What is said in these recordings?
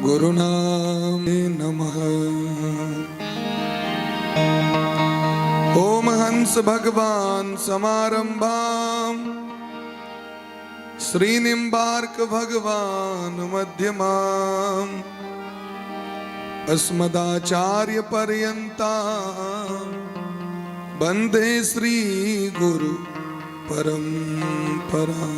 गुरुनाम नमः। ओम हंस भगवान समारंभाम, श्री निम्बार्क भगवान मध्यमाम, अस्मदाचार्य पर्यंताम वंदे श्री गुरु परंपरा।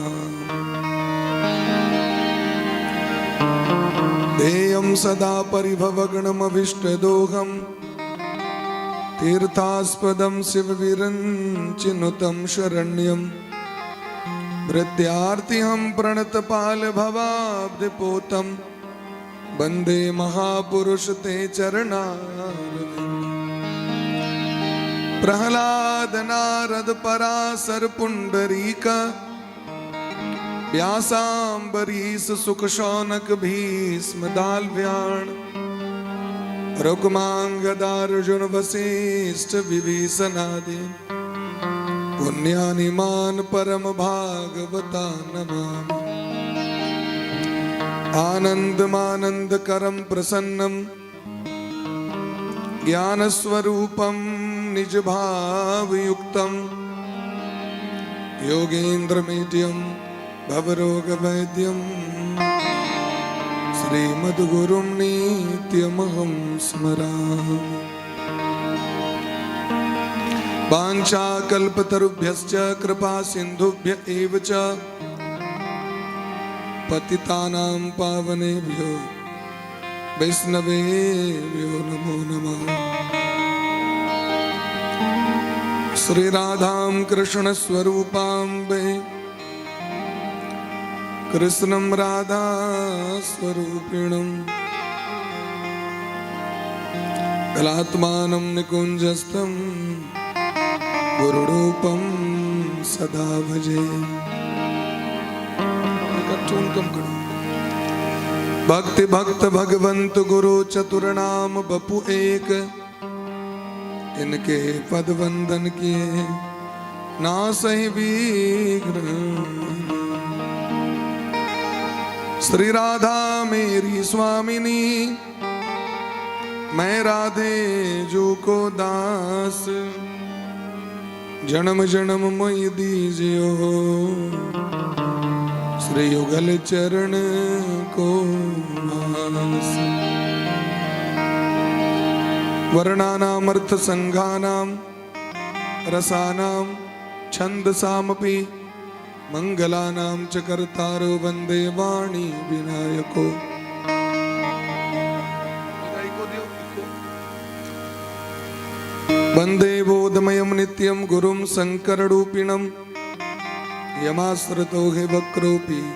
ध्येयं सदा परिभवगणमभीष्टदोहं, तीर्थास्पदं शिवविरञ्चिनुतं शरण्यं, भृत्यार्तिहं प्रणतपालभवाब्धिपोतं, वन्दे महापुरुष ते चरणारविन्दम्। प्रहलाद नारद पराशर पुंडरीक, व्यासाम्बरीश सुख शौनक भीष्म दाल्भ्याण, रुक्मांगदार्जुन वशिष्ठ विभीषणादि, पुण्यानिमान परम भागवता नमामि। आनन्दमानन्दकरं प्रसन्नं, ज्ञानस्वरूपं निजभावयुक्तं, योगेन्द्रमीड्यं भवरोगवैद्यं, श्रीमद्गुरुं नित्यमहं स्मरामि। वाञ्छाकल्पतरुभ्यश्च कृपा सिन्धुभ्य एव च, पतितानां पावनेभ्यो वैष्णवेभ्यो नमो नमः। श्री राधां कृष्ण स्वरूपां, कृष्णं राधा स्वरूपिणम्, कलात्मानं निकुञ्जस्थं, गुरुरूपं सदा भजे। टोन कम करो। भक्ति भक्त भगवंत गुरु चतुर नाम बपु एक, इनके पद वंदन किए ना सही विघ्न। श्री राधा मेरी स्वामिनी, मैं राधे जू को दास, जन्म जन्म मोहि दीजियो श्री युगल चरण को वास। वर्णानाम अर्थ संघानाम रसानाम छंदसामपि, मंगलानां च कर्तारो, वंदे वाणी विनायको। इको दियो, इको। वंदे बोधमयं नित्यं गुरुं शङ्कररूपिणं, यमाश्रितो हि वक्रोऽपि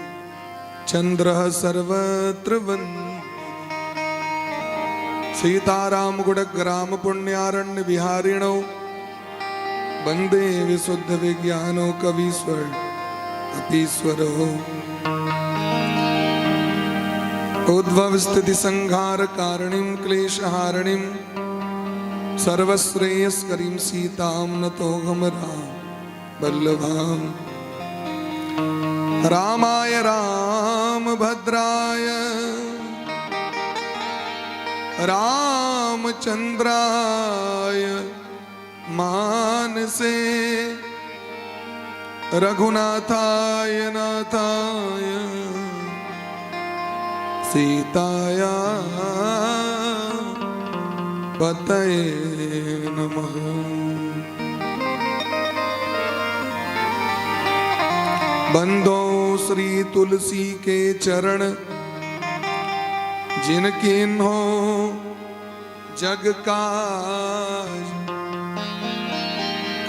चन्द्रः सर्वत्र वन्दे। सीताराम गुणग्राम पुण्यारण्य विहारिणौ, वंदे विशुद्ध विज्ञानो कवीश्वर कपीश्वरो। उद्भव स्थिति संहार कारणीं क्लेशहारिणीं, सर्वश्रेयस्करीं सीतां नतोऽहं राम वल्लभाम्। रामाय राम भद्राय रामचंद्राय मानसे, रघुनाथाय नाथाय सीताया पतये नमः। बंदो श्री तुलसी के चरण, जिन हो जग काज।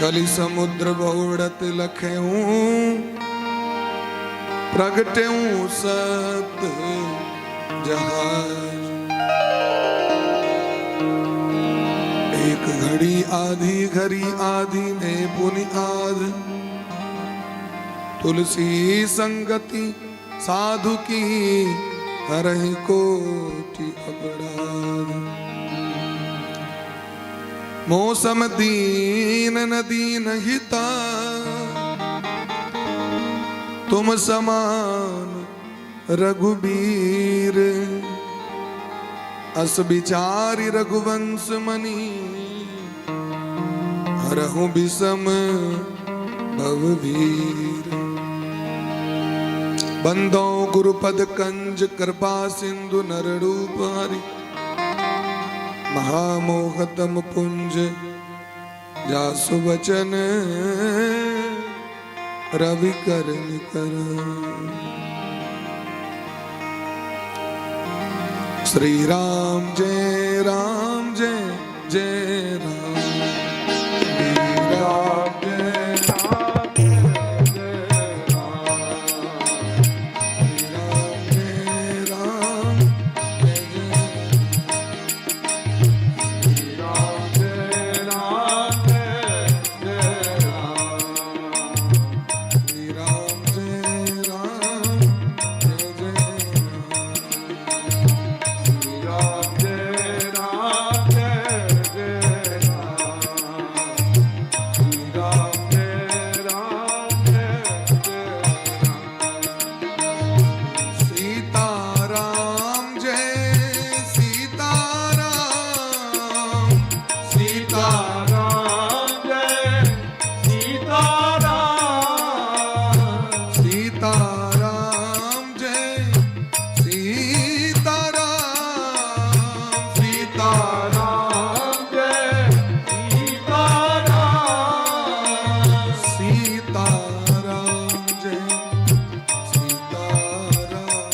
कलि समुद्र बहुड़त लखेऊं, प्रगटेऊं सत जहाज। एक घड़ी आधी घड़ी आधी में पुनि आध, तुलसी संगति साधु की, हरहि कोटि अपराध। मौसम दीन न दीन हिता, तुम समान रघुबीर। अस बिचारि रघुवंश मनी, हरहु विषम भवभीर। बंदो गुरुपद कंज, कृपा सिंधु नर रूप हरि। महामोहतम पुंज, जासु वचन रवि कर कर। श्री राम जय जय राम, श्री राम जय राम जय राम, श्री राम जय राम जय जय, श्री राम जय राम जय जय राम, श्री राम जय राम जय जय राम, श्री राम जय राम जय जय राम, श्री राम जय राम जय जय राम। सीता राम जय सीता राम, सीता રામ જય સીતારામ, सीता राम जय सीता राम, सीता રામ જય સીતારામ, सीता राम जय सीता राम,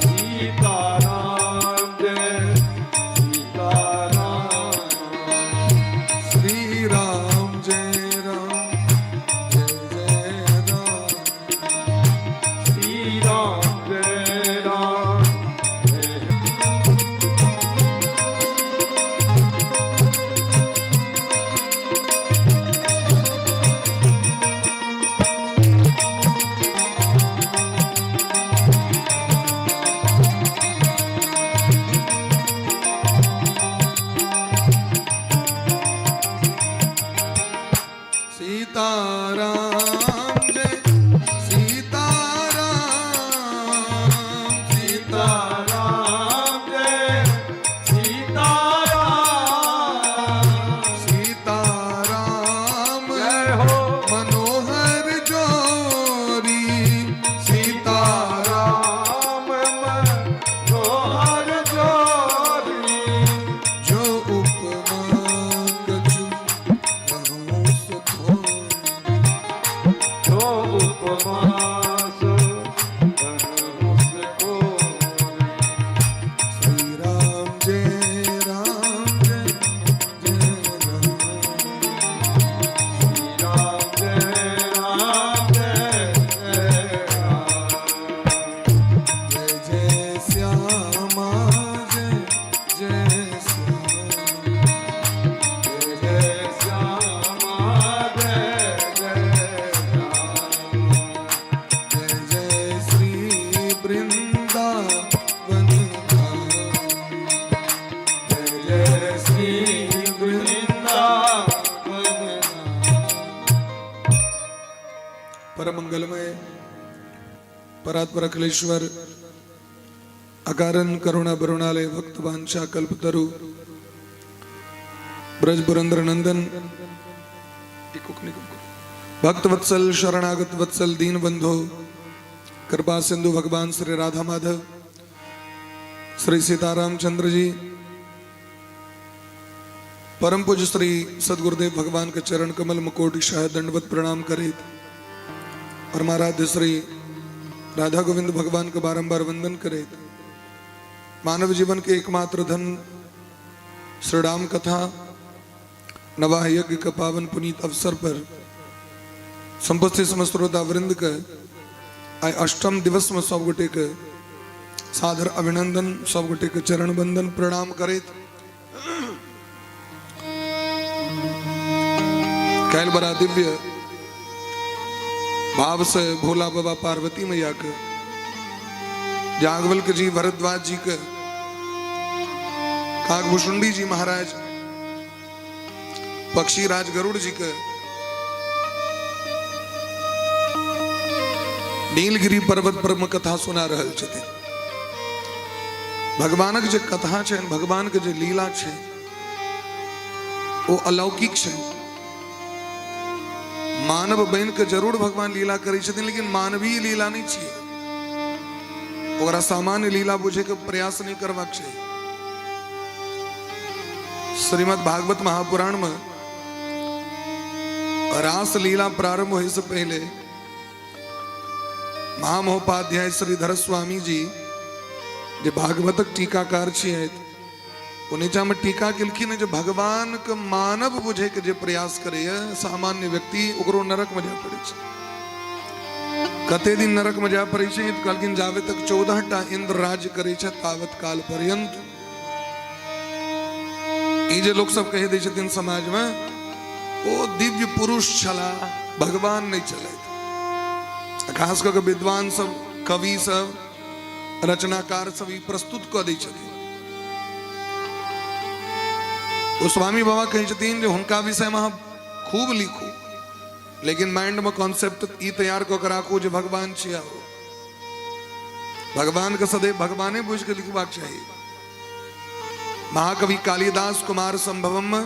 સીતારામ જય સીતારામ, श्री राम जय राम जय जय राम, શ્રી રામ જય રામ જય। सीता राम जय सीता राम, सीता સીતારામ જય સીતારામ, सीता राम જય હો मनोहर जोरी, सीता રામ મનોહર જોરી, जो उपमा कछु कहूँ सो थोरी। જો ઉપમા સો કહું સો। श्री राम जय राम जय जय राम, શ્રી રામ જય રામ જય જય રામ, जय जय श्यामा जय जय श्याम, જય જય શ્યામા જય જય રામ, जय जय श्री वृंदावन धाम, જય જય શ્રી વૃંદાવન। परम मंगलमय परात्पर अखिलेश्वर अकारण करुणा बरुणालय भक्त वांछा कल्पतरु ब्रज पुरंदर नंदन भक्त वत्सल शरणागत वत्सल दीन बंधो कृपा सिंधु भगवान श्री राधा माधव श्री सीताराम चंद्र जी परम पूज्य श्री सदगुरुदेव भगवान के चरण कमल मुकोटि शाह दंडवत प्रणाम करित और महाराज श्री राधा गोविंद भगवान के बारंबार वंदन करे। मानव जीवन के एकमात्र धन श्री राम कथा नवाह यज्ञ के पावन पुनीत अवसर पर समुपस्थित समस्त श्रोता वृंद के आइ अष्टम दिवस में सब गोटे के सादर अभिनंदन, सब गोटे के चरण बंदन प्रणाम करैत काल्हि बड़ा दिव्य भाव से भोला बाबा पार्वती मैया के, याज्ञवल्क्य जी भरद्वाज जी के, काकभूषुंडी जी महाराज, पक्षी राज गरुड़ जी के, नीलगिरी पर्वत पर मे कथा सुना रहल छथिन। भगवानक जे कथा छै, भगवान के जे लीला छै, ओ अलौकिक छै। मानव बनि के जरूर भगवान लीला करै छथिन, लेकिन मानवीय लीला नहि छियै। ओकरा सामान्य लीला बुझे के प्रयास नहि करबाक चाही। श्रीमद् भागवत महापुराण में रास लीला प्रारंभ होय से पहले महामहोपाध्याय श्रीधर स्वामी जी जे भागवतक टीकाकार छियै, ओ नीचा में टीका केलखिन जे भगवान के मानव बुझे के जे प्रयास करैया सामान्य व्यक्ति, ओकरो नरक में जाय पड़ै छै। कते दिन नरक में जाय पड़ै छै? तऽ कहलखिन जाबे तक 14 टा इंद्र राज्य करै छै तावत काल पर्यंत। ई जे लोक सब कहि दै छथिन समाज में, ओ दिव्य पुरुष छला, भगवान नहि छलथि। खास कऽ के विद्वान सब, कवि सब, रचनाकार सब ई प्रस्तुत कऽ दै छथिन। ओ स्वामी बाबा कहै छथिन जे हुनका विषयमे अहाँ खूब लिखू, लेकिन माइंडमे कॉन्सेप्ट ई तैयार कऽ के राखू जे भगवान छिया। ओ भगवान के सदैव भगवाने बुझि के लिखबाक चाही। महाकवि कालिदास कुमार संभवम में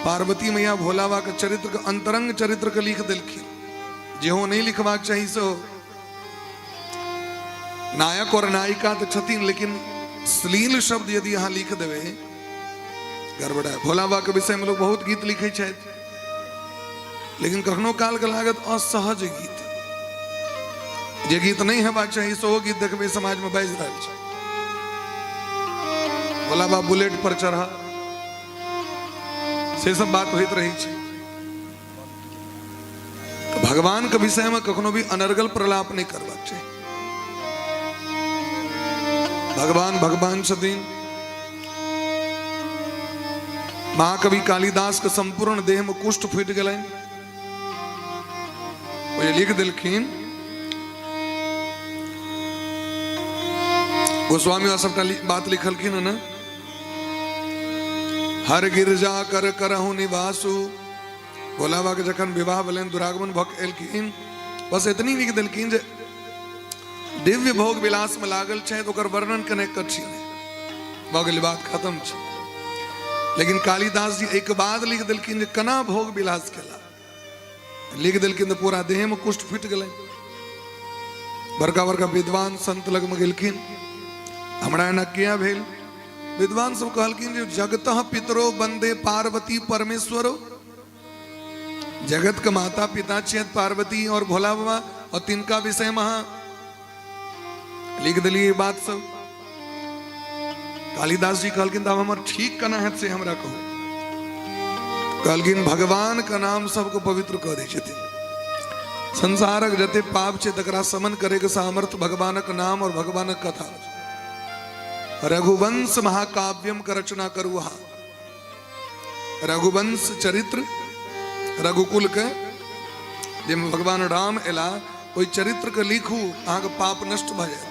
पार्वती मैया भोला बाबा के चरित्र के, अंतरंग चरित्र के लिख देलखिन, जेहो नहीं लिखबाक चाही। सो नायक और नायिका तो छथिन, लेकिन श्लील शब्द यदि अहाँ लिख देबै, गड़बड़ा। भोला बाबा के विषय में लोग बहुत गीत लिखै छथि, लेकिन कखनो काल के लागत असहज गीत, जे गीत नहीं हेबाक चाही सेहो गीत देखबै समाज में बाजि रहल छै। भोला बाबा बुलेट पर चढ़ा, से सब बात होइत रहै छै। तऽ भगवान के विषय में कखनो भी अनर्गल प्रलाप नहीं करबाक चाही। भगवान भगवान छथिन। महाकवि कालिदास के संपूर्ण देह में कुष्ठ फूटि गेलनि। ओ जे लिख देलखिन गोस्वामी सबटा बात लिखलखिन है ने, हर गिरजा कर करहु निवासु। भोला बाबा के जखन विवाह भेलनि, दुरागमन भऽ के एलखिन, बस एतनी लिख देलखिन जे दिव्य भोग विलास में लागल छै, तऽ ओकर वर्णन केनाइ कठिन है। भऽ गेलै, बात खत्म छै। लेकिन कालिदास जी एहिके बाद लिख देलखिन जे केना भोग विलास केला। लिख देलखिन तऽ पूरा देह में कुष्ठ फूटि गेलै। बड़का बड़का विद्वान संत लगमे गेलखिन, हमरा एना किया भेल? विद्वान सब कहलखिन जे जगतः पितरो वंदे पार्वती परमेश्वरो, जगत के माता पिता छियै पार्वती और भोला बाबा, और तिनका विषय में अहाँ लिख दिलियै बात सब। कालिदास जी कहलखिन तऽ आब हमर ठीक केना हेत से हमरा कहू। कहलखिन भगवान के नाम सबके पवित्र कऽ दै छथिन। संसारक जते पाप छै तकरा शमन करे के सामर्थ्य भगवानक नाम और भगवानक कथा। रघुवंश महाकाव्यम के रचना करू अहाँ। रघुवंश चरित्र, रघुकुल के जाहिमे भगवान राम एला, ओहि चरित्र के लिखू, अहाँके पाप नष्ट भऽ जायत।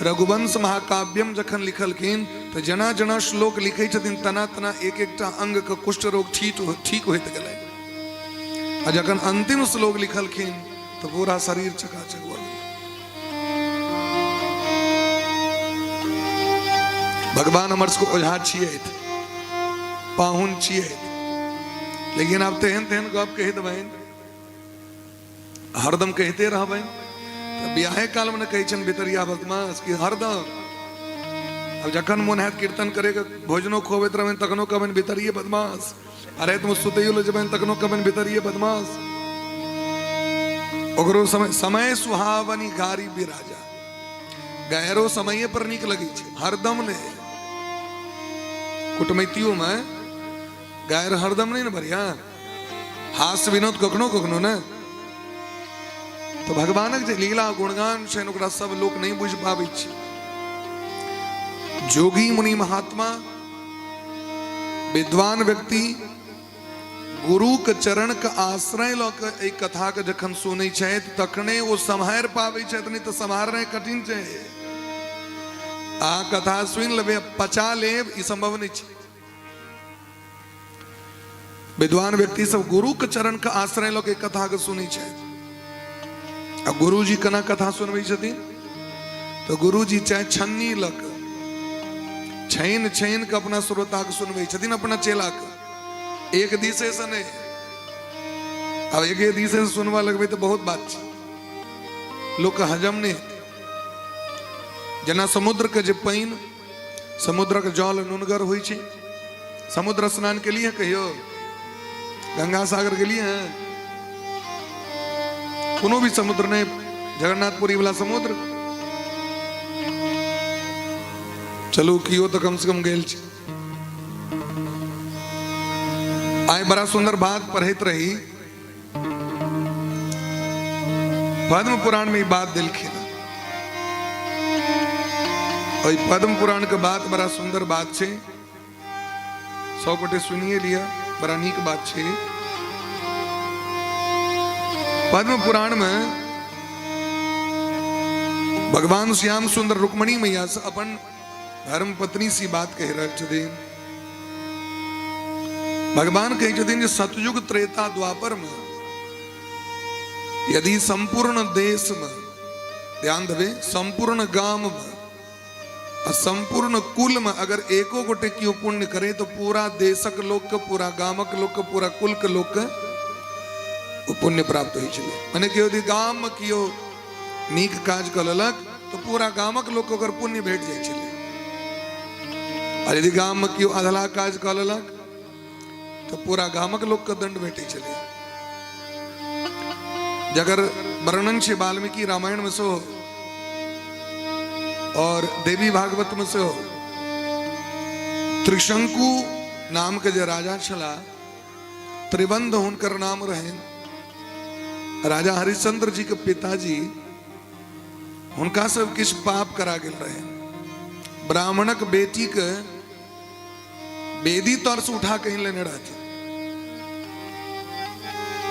रघुवंश महाकाव्यम जखन लिखलखिन तऽ जेना जेना श्लोक लिखै छथिन तना तना एक एकटा अंग के कुष्ठ रोग ठीक ठीक होइत गेलै। आ जखन अंतिम श्लोक लिखलखिन तऽ पूरा शरीर चकाचक भऽ गेल। भगवान हमर सबके ओझा छियै, पाहुन छियै, लेकिन आब तेहन तेहन गप कहि देबनि, हरदम कहिते रहबनि। तऽ बियाहे कालमे ने कहै छनि भितरिया बदमाश कि हरदम। आब जखन मोन हैत कीर्तन करैके, भोजनो खुअबैत रहबनि तखनो कहबनि भितरिये बदमाश, आ रातिमे सुतैयो लए जेबनि तखनो कहबनि भितरिये बदमाश। ओकरो समय समय सुहावनी गारी बिराजा, गहरो समये पर नीक लगै छै, हरदम नहि। कुटमैतियोमे गायर हरदम नहि ने बढ़िया, हास्य विनोद कखनो कखनो ने। तऽ भगवानक जे लीला गुणगान छै ओकरा सब लोक नहि बुझि पाबै छै। जोगी मुनि महात्मा विद्वान व्यक्ति गुरु के चरण के आश्रय लऽ के एहि कथा के जखन सुनै छथि तखने ओ सम्हारि पाबै छथि, नहि तऽ सम्हारनाइ कठिन छै। आ कथा सुनि लेबै पचा लेब ई संभव नहि छै। विद्वान व्यक्ति सब गुरु के चरण के आश्रय लऽ के कथा के सुनै छथि। आ गुरुजी केना कथा सुनबै छथिन तऽ गुरुजी चाहे छन्नी लऽ कऽ छानि छानि कऽ अपना श्रोताके सुनबै छथिन, अपना चेलाके। एक दिशे से नहि। आब एके दिशे से सुनबऽ लगबै तऽ बहुत बात छै, लोकके हजम नहि हेतै। जेना समुद्रके जे पानि, समुद्रक जल नुनगर होइ छै। समुद्र स्नान के लिए कहियो गंगा सागर गेलिए हैं? कोनो भी समुद्र नहीं, जगन्नाथपुरी वाला समुद्र चलू कियो तो कम से कम गेल छी। आइ बड़ा सुंदर बात पढ़ैत रही, पद्म पुराण में ई बात देलखिन। ओहि पद्म पुराण के बात बड़ा सुंदर बात छै, सब गोटे सुनिए लिअ, बड़ा नीक बात छै। पद्म पुराण में भगवान श्याम सुंदर रुक्मणी मैया से अपन धर्म पत्नी सी बात कहि रहल छथिन। भगवान कहै छथिन जे सतयुग त्रेता द्वापर में यदि संपूर्ण देश में, ध्यान देबै, संपूर्ण गाम में आ संपूर्ण कुल में अगर एको गोटे केओ पुण्य करे तो पूरा देशक लोक के, पूरा गामक लोक के, पूरा कुल के लोक के ओ पुण्य प्राप्त होइ छलै। मने केओ यदि गाम में केओ नीक काज कऽ लेलक तऽ पूरा गामक लोक ओकर पुण्य भेट जाइ छलै। आ यदि गाममे केओ अधलाह काज कऽ लेलक तऽ पूरा गामक लोकके दंड भेटै छलै। जकर वर्णन छै वाल्मीकि रामायणमे सेहो और देवी भागवतमे सेहो। त्रिशंकु नामके जे राजा छला, त्रिबंध हुनकर नाम रहनि। राजा हरिश्चंद्र जी के पिताजी, हुनका सब किछु पाप करा गेल रहे। ब्राह्मणक बेटी के वेदी तर से उठा कहीं लेने रहथिन।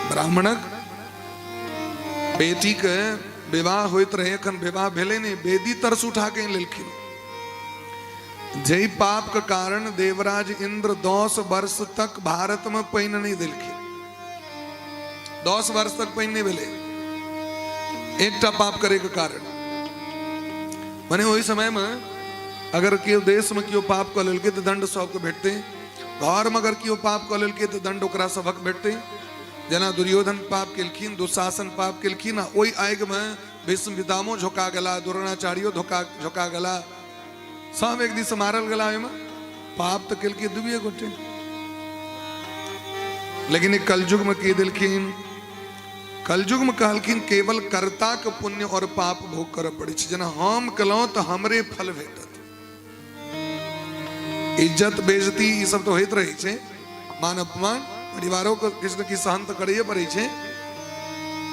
ब्राह्मणक बेटी के विवाह होइत रहे, एखन विवाह भेलै नहि, वेदी तर से उठा के लेलखिन। जै पाप के कारण देवराज इंद्र 10 वर्ष तक भारत में पानि नहीं देलखिन। 10 वर्ष तक पानि नहीं भेलै एकटा पाप करे के कारण। माने ओहि समय में अगर केओ देश में केओ पाप कऽ लेलकै तऽ दंड सबके भेटतै, घर में अगर केओ पाप कऽ लेलकै तऽ दंड ओकरा सभक भेटतै। जेना दुर्योधन पाप केलखिन, दुशासन पाप केलखिन, आ ओहि आगि में भीष्म पितामहो झोका गेला, द्रोणाचार्यो झोका गेला, सब एक दिस मारल गेला। ओहिमे पाप तऽ केलकै दुइए गोटे, लेकिन कलयुग में की देलखिन? कलयुग में कहलखिन केवल कर्ता के पुण्य और पाप भोग करऽ पड़ै छै। जेना हम केलहुँ तऽ हमरे फल भेटत। इज्जत बेइज्जती ई सब तऽ होइत रहै छै, मान अपमान, परिवारों के किछु ने किछु सहन तऽ करैए पड़ै छै,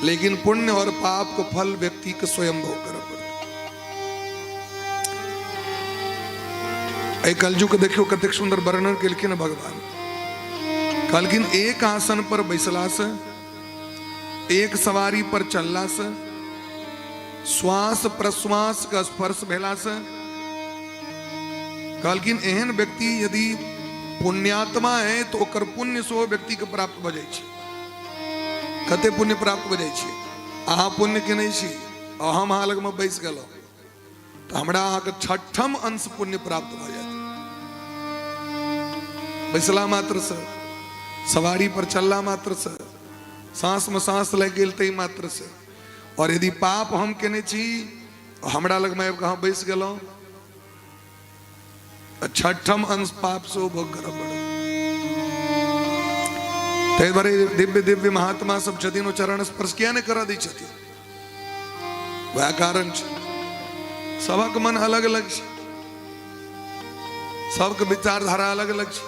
लेकिन पुण्य और पाप के फल व्यक्ति के स्वयं भोग करऽ पड़तै। एहि कलयुग के देखियौ कतेक सुंदर वर्णन केलखिन भगवान। कहलखिन एक आसन पर बैसला से, एक सवारी पर चलला से, श्वास प्रश्वास के स्पर्श भेला से, कहलखिन एहन व्यक्ति यदि पुण्यात्मा है तो ओकर पुण्य सेहो व्यक्ति के प्राप्त भऽ जाइ छै। कते पुण्य प्राप्त भऽ जाइ छै? अहाँ पुण्य केने छी आ हम अहाँ लगमे बैस गेलहुँ तऽ हमरा अहाँके छठम अंश पुण्य प्राप्त भऽ जायत बैसला मात्रसँ, सवारी पर चलला मात्रसँ, साँसमे साँस लागि गेल ताहि मात्रसँ। और यदि पाप हम केने छी, हमरा लगमे आबि कऽ अहाँ बैस गेलहुँ, छठम अंश पाप से भोग करऽ पड़त। ताहि दुआरे दिव्य दिव्य महात्मा सब छथिन, ओ चरण स्पर्श किया नहि करऽ दै छथिन? वएह कारण छै। सबक मन अलग अलग छै, सबके विचारधारा अलग अलग छै।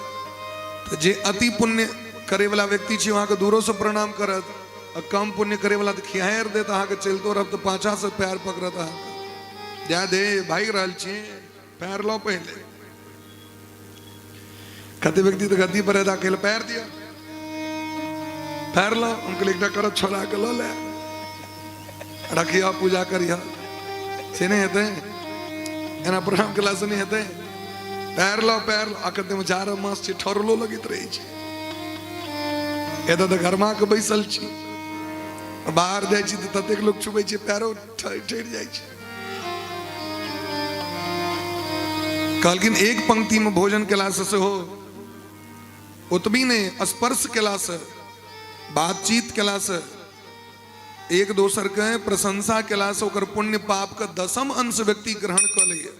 तऽ जे अति पुण्य करे वाला व्यक्ति छै, अहाँके दूरोसँ प्रणाम करत, आ कम पुण्य करे वाला तऽ खिहारि देत अहाँके, चलितो रहब तऽ पाछासँ पैर पकड़त अहाँके, जा दे भागि रहल छी, पैर लो पहिले। कते व्यक्ति तऽ गद्दी पर अदा कहले पैर दिया, पैर लो। हम कहले एकटा करत छोड़ा के लऽ ले, रखिया, पूजा करिया। से नहि हेतै, एना प्रणाम केला से नहि हेतै, पैर लो, पैर लो। आ कते मे 4 मास छै, ठरलो लगैत रहै छै। एतऽ तऽ गरमा के बैसल छी। बाहर जाइ छी तऽ ततेक लोक छुबै छै, पैरो ठहरि जाइ छै। कहलखिन एक पंक्ति में भोजन केलासँ सेहो ओतबी नहि, स्पर्श केलासँ, बातचीत केलासँ, एक दोसर के प्रशंसा केलासँ ओकर पुण्य पाप के दसम अंश व्यक्ति ग्रहण कऽ लैए।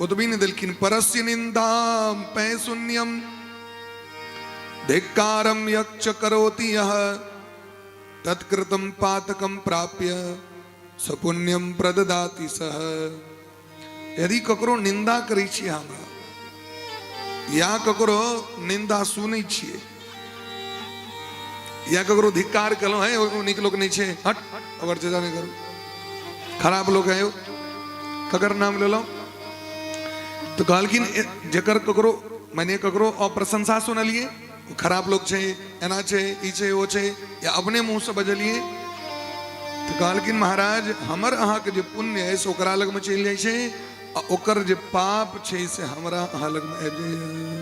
ओतबी नहि देलखिन, परस्य निंदा पैशून्यम धिक्कारम यक्ष करोति यह तत्कृतम पातकम प्राप्य सपुण्यम प्रददाति सह। यदि ककरो निंदा करै छियै हमरा या ककरो निंदा सुनै छियै या ककरो धिक्कार केलहुँ, है ओ नीक लोक नहि छै, हट अगर चर्चा नहि करू, खराब लोक है, ककर नाम लेलहुँ, तऽ कहलखिन जकर ककरो माने ककरो अप्रशंसा सुनलियै, ओ खराब लोक छै, एना छै, ई छै, ओ छै, या अपने मुँहसँ बजलियै, तऽ कहलखिन महाराज हमर अहाँके जे पुण्य अछि से ओकरा लगमे चलि जाइ छै आ ओकर जे पाप छै से हमरा अहाँ लगमे आबि जाइए।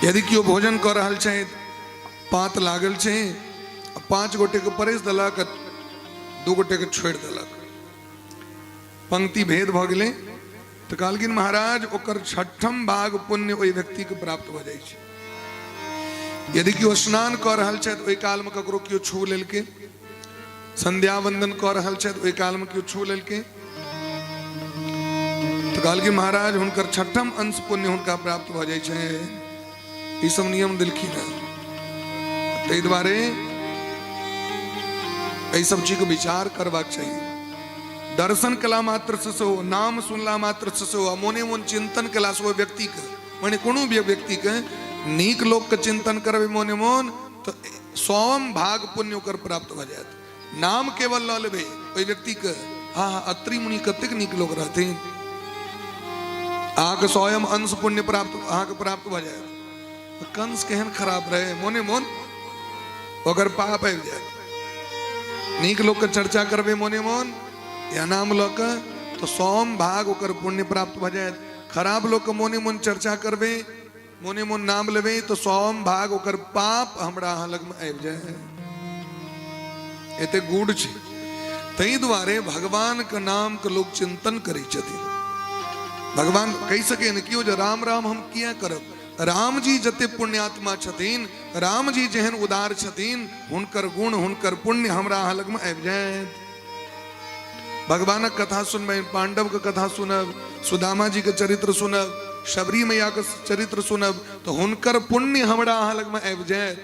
यदि केओ भोजन कऽ रहल छै, पात लागल छै, आ 5 गोटेके परसि देलक, 2 गोटेके छोड़ि देलक, पंक्ति भेद भऽ गेलै, तऽ कहलखिन महाराज ओकर छठम भाग पुण्य ओहि व्यक्तिके प्राप्त भऽ जाइ छै। यदि केओ स्नान कऽ रहल छथि ओहि कालमे ककरो केओ छू लेलकै, संध्या वंदन कऽ रहल छथि ओहि कालमे केओ छू लेलकै, तऽ कहलखिन महाराज हुनकर छठम अंश पुण्य हुनका प्राप्त भऽ जाइ छै। ई सब नियम देलखिन हेँ। ताहि दुआरे एहि सब चीजके विचार करबाक चाही। दर्शन कला मात्र से सेहो, नाम सुनला मात्र से सेहो, आ मोने मोन चिंतन कला से ओहि व्यक्तिके, माने कोनो भी व्यक्तिके नीक लोकके चिंतन करबै मोने मोन तऽ सौम भाग पुण्य ओकर प्राप्त भऽ जायत। नाम केवल लऽ लेबै ओहि व्यक्तिके, हाँ हाँ अत्रि मुनि कतेक नीक लोक रहथिन, अहाँके स्वयं अंश पुण्य प्राप्त अहाँके प्राप्त भऽ जायत। कंस केहन खराब रहे, मोने मोन ओकर पाप आबि जायत। नीक लोकके चर्चा करबै मोने मोन या नाम लऽ कऽ तऽ सौम भाग ओकर पुण्य प्राप्त भऽ जायत। खराब लोकके मोने मोन चर्चा करबै, मोने मोन नाम लेबै तऽ सौम भाग ओकर पाप हमरा अहाँ लगमे आबि जाय। एते गूढ़ छै। ताहि दुआरे भगवानके नामके लोक चिंतन करै छथिन। भगवान कहि सकै ने केओ जे राम राम हम किया करब। राम जी जते पुण्यात्मा छथिन, राम जी जेहन उदार छथिन, हुनकर गुण हुनकर पुण्य हमरा अहाँ लगमे आबि जायत। भगवानक कथा सुनबै, पांडव के कथा सुनब, सुदामा जी के चरित्र सुनब, शबरी मैया के चरित्र सुनब, तऽ हुनकर पुण्य हमरा अहाँ लगमे आबि जायत।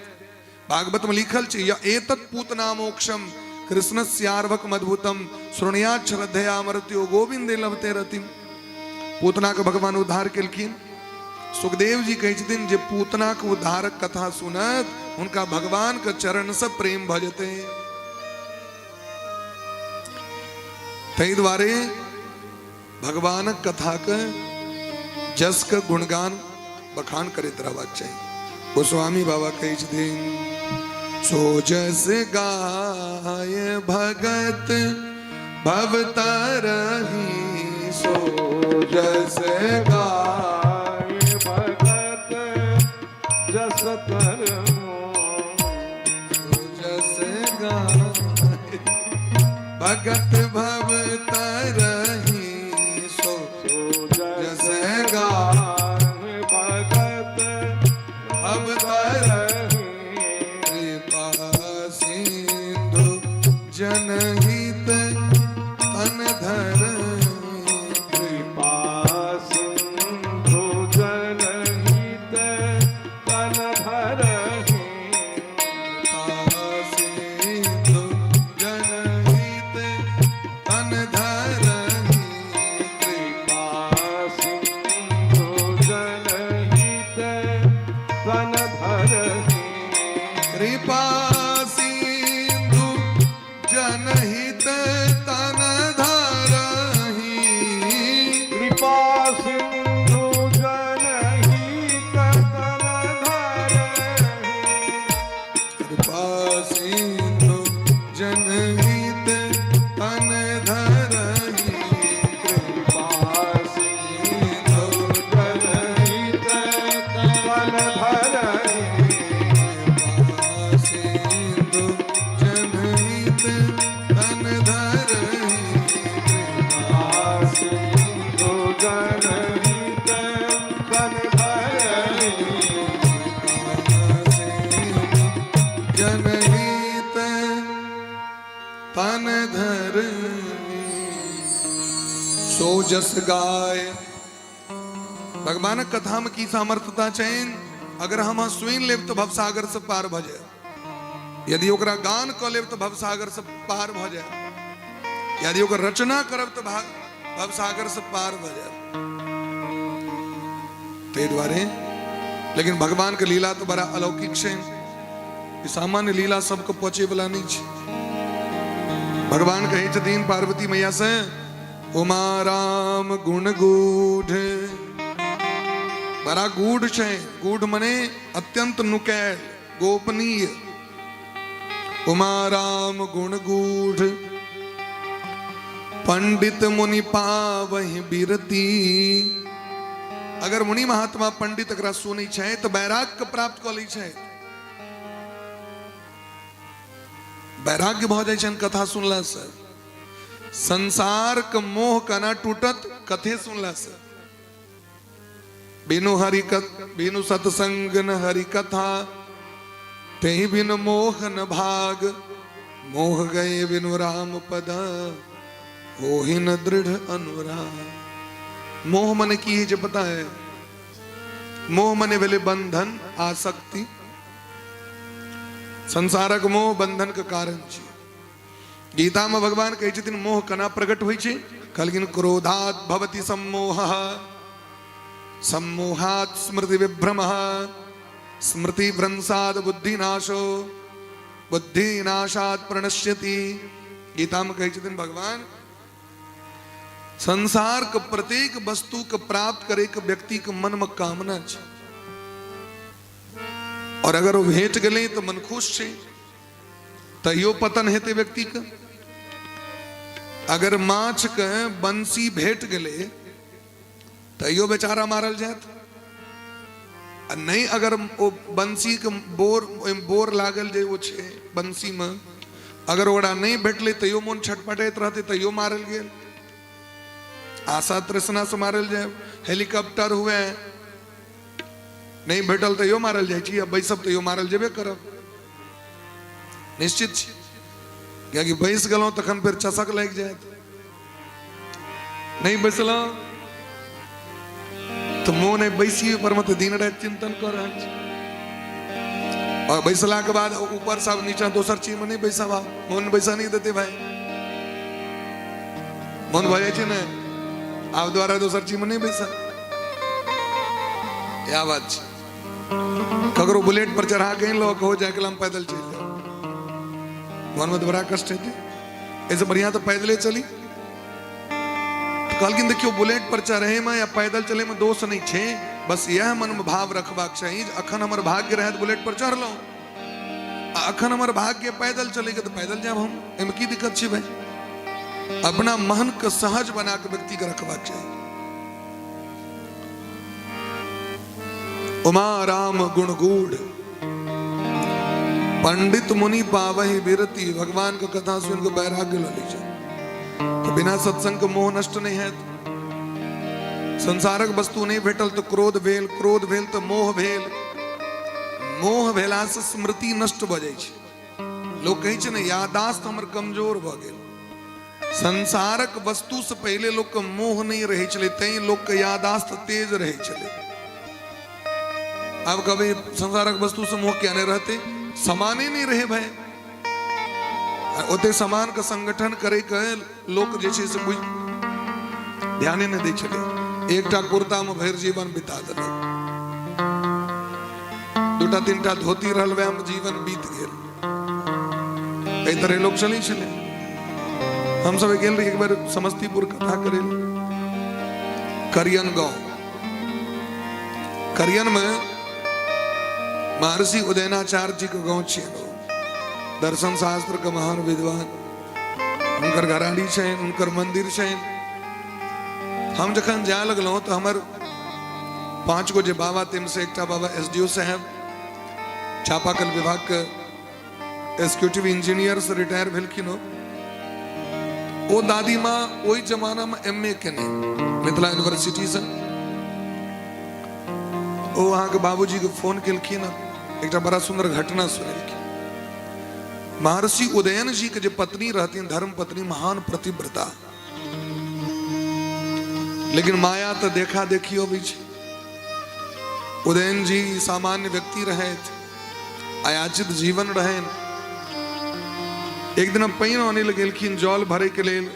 भागवत में लिखल छै, या एतत् पूतना मोक्षम कृष्णस्यार्भक मद्भुतम श्रृणुयात् श्रद्धया मर्त्यो गोविंदे लभते रतिम। पूतना के भगवान उद्धार केलखिन। सुखदेव जी कहै छथिन जे पूतना के उद्धारक कथा सुनत हुनका भगवान के चरण से प्रेम भऽ जेतै। ताहि दुआरे भगवानक कथा के जस के गुणगान बखान करैत रहबाक चाही। गोस्वामी बाबा कहै छथिन, सो जस गाय भगत भवतरही, सो जस गाय भगत जस तरहो, जस गाय भगत भवतरही, सो जस गाय भगत भवतरही, कृपा सिंधु जनहित तन धर, कृपा सिंधु जनहित तन धरहि, कृपा सिंधु जनहित तन धरहि, कृपा सिंधु जनहित तन धरहि, कृपा सिंधु जनहित तन धरहि, कृपा सिंधु जनहित तन धरहि, कृपा सिंधु जनहित तन धरहि, कृपा सिंधु जनहित तन धरहि, कृपा सिंधु सो जस गाय। भगवानक कथामे की सामर्थ्यता छनि, अगर हम अहाँ सुनि लेब तऽ भवसागर से पार भऽ जायब, यदि ओकरा गान कऽ लेब तऽ भवसागर से पार भऽ जायब, यदि ओकर रचना करब तऽ भवसागर से पार भऽ जायब। ताहि दुआरे लेकिन भगवान के लीला तऽ बड़ा अलौकिक छै, ई सामान्य लीला सबके पचे वाला नहि छै। भगवान कहै छथिन पार्वती मैया से, उमा राम गुण गूढ़, बड़ा गूढ़ छै। गूढ़ मने अत्यंत नुकैल, गोपनीय। उमा राम गुण गूढ़, पंडित मुनि पावहि बिरती। अगर मुनि महात्मा पंडित एकरा सुनै छै तऽ वैराग्य के प्राप्त कऽ लै छै, वैराग्य भऽ जाइ छनि कथा सुनला से। संसार के मोह केना टूटत? कथे सुनला से। बिनु हरि बिनु सत्संग न हरि कथा, तेहि बिनु मोह न भाग, मोह गए बिनु राम पद, होहि न दृढ़ अनुराग। मोह मने की है जे पता है? मोह मने भेलै बंधन, आसक्ति। संसारक मोह बंधन के कारण छै। गीता में भगवान कहै छथिन मोह केना प्रकट होइ छै? कहलखिन क्रोधात भवति सम्मोह, सम्मोहात स्मृति विभ्रम, स्मृति भ्रंसाद बुद्धि नाशो, बुद्धि नाशात प्रणश्यति। गीता में कहै छथिन भगवान संसार के प्रत्येक वस्तु के प्राप्त करे के व्यक्ति के मन में कामना छै, और अगर वो भेट गेलै तऽ मन खुश छै, तैयो पतन हेतै व्यक्ति के। अगर माछ के बंसी भेट गेलै तैयो बेचारा मारल जायत, आ नहि अगर ओ बंसी के बोर, ओहिमे बोर लागल जे ओ छै बंसी में, अगर ओकरा नहि भेटलै तैयो मोन छटपटाइत रहतै, तैयो मारल गेल। आशा तृष्णा से मारल जाय। हेलीकॉप्टर हुए नहि भेटल तैयो मारल जाइ छी, आ बैसब तैयो मारल जेबे करब, निश्चित छी। कियाकि बैस गेलहुँ तखन फेर चसक लागि जायत, नहि बैसलहुँ तऽ मोन अइ बैसी पर मे तऽ दिन राति चिंतन कऽ रहल छी। और बैसला के बाद ऊपर सब नीचा दोसर चीज में नहीं बैसब, आब मोन बैसा नहीं देते भाई, मोन भऽ जाइ छै ने आब द्वारा दोसर चीज में नहीं बैसा। इएह बात छै। ककरो बुलेट पर चढ़ा के लो कहो जाके हम पैदल चलि जाओ, मन में तो बड़ा कष्ट हेतै, एहिसँ बढ़िया तऽ पैदले चली। तऽ कहलखिन देखियौ बुलेट पर चढ़े में या पैदल चले में दोष नहीं छै, बस इएह मन में भाव रखबाक चाही जे अखन हमर भाग्य रहत बुलेट पर चढ़लहुँ, आ अखन हमर भाग्य पैदल चलेके तऽ पैदल जायब हम, एहिमे की दिक्कत छै भाई। अपना मन के सहज बना के व्यक्ति के रखबाक चाही। उमा राम गुण गूढ़, पंडित मुनि पावहि विरति। भगवान के कथा सुन के वैराग्य ल लै छै, तो बिना सत्संग के मोह नष्ट नहीं है। संसारक वस्तु नहीं भेटल तो क्रोध भेल, क्रोध भेल तो मोह भेल, मोह भेला से स्मृति नष्ट भ जाइ छै। लोक कहै छै ने यादाश्त हमर कमजोर भऽ गेल। संसारक वस्तु से पहिले लोक के मोह नहीं रहै छलै, तैं लोक के यादाश्त तेज रहै छलै। आब कभी संसारक वस्तु से मोह किया नहीं रहते, समाने नहीं रहे भाई। ओते सामान के संगठन करे के लोक जे छै से बुझ ध्याने नहि दै छलै। एकटा कुर्ता में भरि जीवन बिता देलक, दूटा तीनटा धोती रहल वएह में जीवन बीत गेल। एहि तरह लोक चलै छलै। हम सब गेल रही एक बेर समस्तीपुर कथा करे लए, करियन गांव। करियन में महर्षि उदयनाचार्य जी के गांव छियै। दर्शन शास्त्र के महान विद्वान, हुनकर घराड़ी छनि, हुनकर मंदिर छनि। हम जखन जाय लगलहुँ तऽ हमर 5 गो जे बाबा ताहिमे से एकटा बाबा एस डी ओ साहेब, चापाकल विभाग के एग्जीक्यूटिव इंजीनियर से रिटायर भेलखिन हो। ओ दादी माँ ओहि जमाना में एम ए केने मिथिला यूनिवर्सिटी से। ओ अहाँके बाबूजी के फोन केलखिन, एकटा बड़ा सुंदर घटना सुनेलखिन। महर्षि उदयन जी के जे पत्नी रहथिन, धर्म पत्नी, महान प्रतिव्रता, लेकिन माया तऽ देखा देखी अबै छै। उदयन जी सामान्य व्यक्ति रहथि, अयाचित जीवन रहनि। एक दिन पानि आनै लए गेलखिन जल भरे के लेल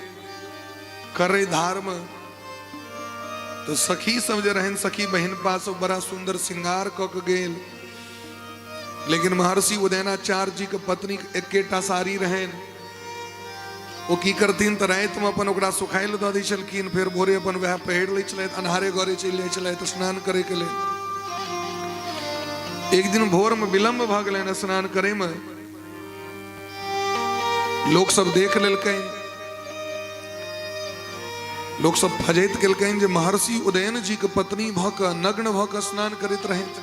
करै धार में, तो सखी सब जे रहनि, सखी बहिनपा सब बड़ा सुंदर श्रृंगार कऽ के गेल। लेकिन महर्षि उदयनाचार्य जी के पत्नी के एकेटा साड़ी रहनि। ओ की करथिन तऽ रातिमे अपन ओकरा सुखाय लए दऽ दै छलखिन, फेर भोरे अपन वएह पहिर लै छलथि, अन्हारे घरे चलि जाइ छलथि स्नान करैके लेल। एक दिन भोरमे विलम्ब भऽ गेलनि स्नान करैमे, लोक सब देख लेलकनि, लोक सब फजैत केलकनि जे महर्षि उदयन जी के पत्नी भऽ कऽ नग्न भऽ कऽ स्नान करैत रहथि,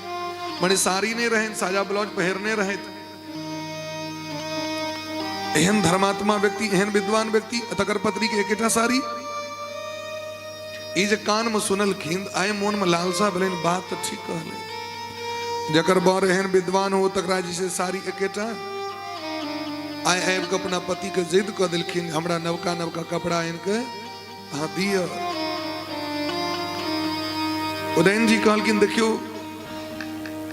मने साड़ी नहि रहनि, साया ब्लाउज पहिरने रहथि। एहन धर्मात्मा व्यक्ति, एहन विद्वान व्यक्ति, तकर पत्नी के एकेटा साड़ी। ई जे कान में सुनलखिन, आइ मोन में लालसा भेलनि, बात तऽ ठीक कहले, जकर बर एहन विद्वान हो तकरा जे छै साड़ी एकेटा। आइ आबि कऽ अपना पति के जिद कऽ देलखिन, हमरा नवका नवका कपड़ा आनि कऽ अहाँ दिअ। उदयन जी कहलखिन, देखियौ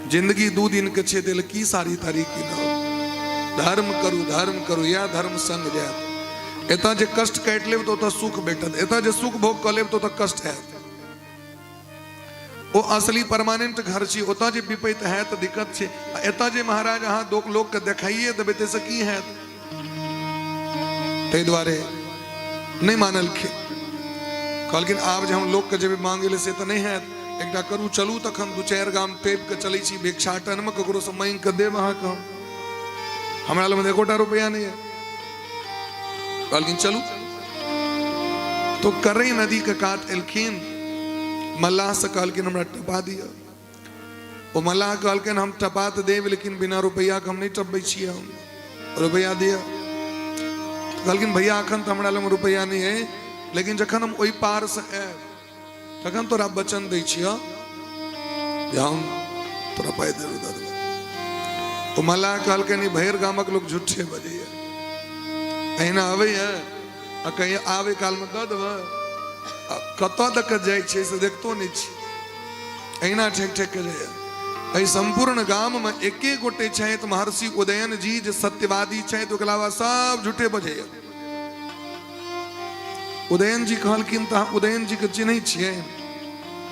जिंदगी 2 दिन के छै, दिल की साड़ी ताड़ी कीनब, धर्म करू, धर्म करू, या धर्म संग जायत। एतऽ जे कष्ट काटि लेब तऽ ओतऽ सुख भेटत, एतऽ जे सुख भोग कऽ लेब तऽ ओतऽ कष्ट हैत। ओ असली परमानेंट घर छी, ओतऽ जे विपैत हैत तऽ दिक्कत छै, आ एतऽ जे महाराज अहाँ लोकके देखाइए देबै ताहिसँ की हैत? ताहि दुआरे नहि मानलखिन, कहलखिन आब जे हम लोकके जेबै मांगे लए से तऽ नहि हैत, एकटा करू चलू तखन 2-4 गाम टपि कऽ चलै छी भिक्षाटनमे, ककरोसँ मांगि कऽ देब अहाँके हम, हमरा लगमे एकोटा रुपैआ नहि यऽ। कहलखिन चलू। तो करई नदी के कात एलखिन, मल्लाह से कहलखिन हमरा टपा दिअ। ओ मल्लाह कहलखिन हम टपा तऽ देब, लेकिन बिना रुपैआ के हम नहि टपबै छियै, हम रुपैआ दिअ। कहलखिन भैया अखन तऽ हमरा लग रुपैआ नहि अइ, लेकिन जखन हम ओहि पार से आयब तखन तोरा वचन दै छियौ जे हम तोरा पाइ देबौ, दऽ देबौ। ओ मल्लाह कहलकनि भरि गामक लोक झूठे बजैया, अहिना अबैया आ कहीं आबै कालमे दऽ देबै, आ कतऽ दऽ कऽ जाइ छै से देखतो नहि छी, अहिना ठेक ठेक के जाइया। एहि सम्पूर्ण गाममे एके गोटे छथि महर्षि उदयन जी जे सत्यवादी छथि, ओकर अलावा सब झूठे बजैया। उदयन जी कहलखिन तऽ अहाँ उदयन जी के चिन्है छियै?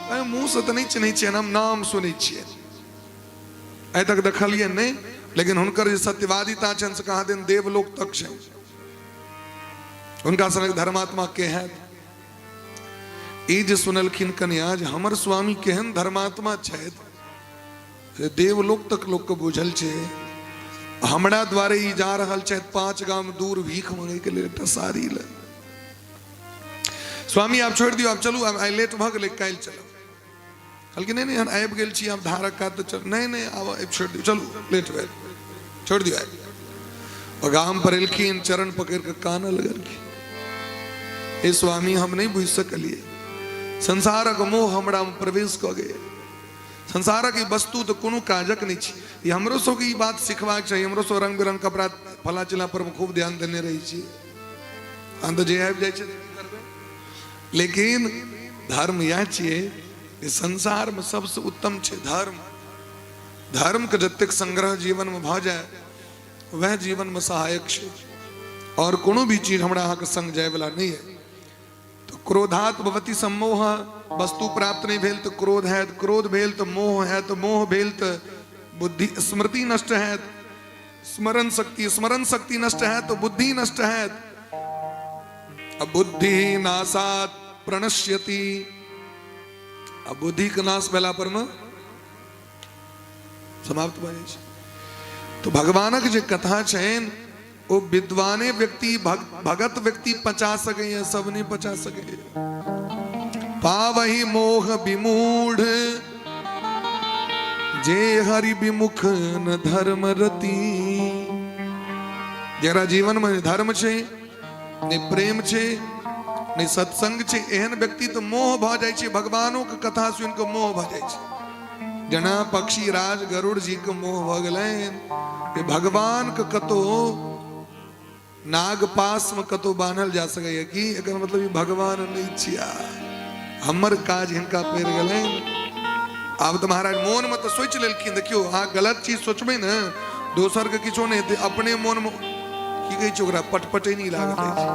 अरे मुँहसँ तऽ नहि चिन्है छियनि, हम नाम सुनै छियै, आइ तक देखलियै नहि, लेकिन हुनकर जे सत्यवादिता छनि से कहाँ दिन देवलोक तक छै, हुनका सनक धर्मात्मा के हैत? ई जे सुनलखिन कन्या जे हमर स्वामी केहन धर्मात्मा छथि, देवलोक तक लोक के बुझल छै, हमरा द्वारे ई जा रहल छथि 5 गाम दूर भीख मांगे के लेल एकटा साड़ी ले। स्वामी आब छोड़ि दियौ, आब चलू, आब आइ लेट भऽ गेलै, काल्हि चलब। कहलखिन नहि नहि, हम आबि गेल छी, आब धारक कात तऽ चल, नहि नहि आब आबि छोड़ि दियौ, चलू लेट भेल, छोड़ि दियौ। आबि गाम पर एलखिन, चरण पकड़ि कऽ कानऽ लगलखिन, हे स्वामी हम नहि बुझि सकलियै, संसारक मोह हमरा मे प्रवेश कऽ गेल, संसारक ई वस्तु तऽ कोनो काजक नहि छै। ई हमरो सबके ई बात सिखबाक चाही। हमरो सब रंग बिरंग कपड़ा फला चिला पर खूब ध्यान देने रहै छी, तहन तऽ जे आबि जाइ छै करबै, लेकिन धर्म इएह छियै जे संसारमे सबसँ उत्तम छै धर्म। धर्मके जतेक संग्रह जीवनमे भऽ जाय वएह जीवनमे सहायक छै, आओर कोनो भी चीज हमरा अहाँके संग जायवला नहि है। तऽ क्रोधात भवति सम्मोह, वस्तु प्राप्त नहि भेल तऽ क्रोध हैत, क्रोध भेल तऽ मोह हैत, मोह भेल तऽ बुद्धि स्मृति नष्ट हैत, स्मरण शक्ति, स्मरण शक्ति नष्ट हैत तऽ बुद्धि नष्ट हैत, आ बुद्धि नाशात प्रणश्यति, आ बुद्धि के नाश भेला पर में समाप्त भऽ जाइ छै। तऽ भगवानक जे कथा छनि ओ विद्वाने व्यक्ति भगत व्यक्ति पचा सकैए, सब नहि पचा सकैए। पावही मोह विमूढ़ जे हरि विमुख न धर्म रति। जकरा जीवन में धर्म छै, नहि प्रेम छै, नहि सत्संग छै, एहन व्यक्ति तऽ मोह भऽ जाइ छै, भगवानों के कथा सुनि कऽ मोह भऽ जाइ छै। जेना पक्षी राज गरुड़ जी के मोह भऽ गेलनि जे भगवान के कतौ नाग पास में कतौ बान्हल जा सकैए की, एकर मतलब ई भगवान नहीं छिया, हमर काज हिनका पड़ि गेलनि। आब तऽ महाराज मोनमे तऽ सोचि लेलखिन, देखियौ अहाँ गलत चीज सोचबै ने, दोसरके किछो नहि हेतै, अपने मोनमे की कहै छै ओकरा, पटपटैनी लागल अछि।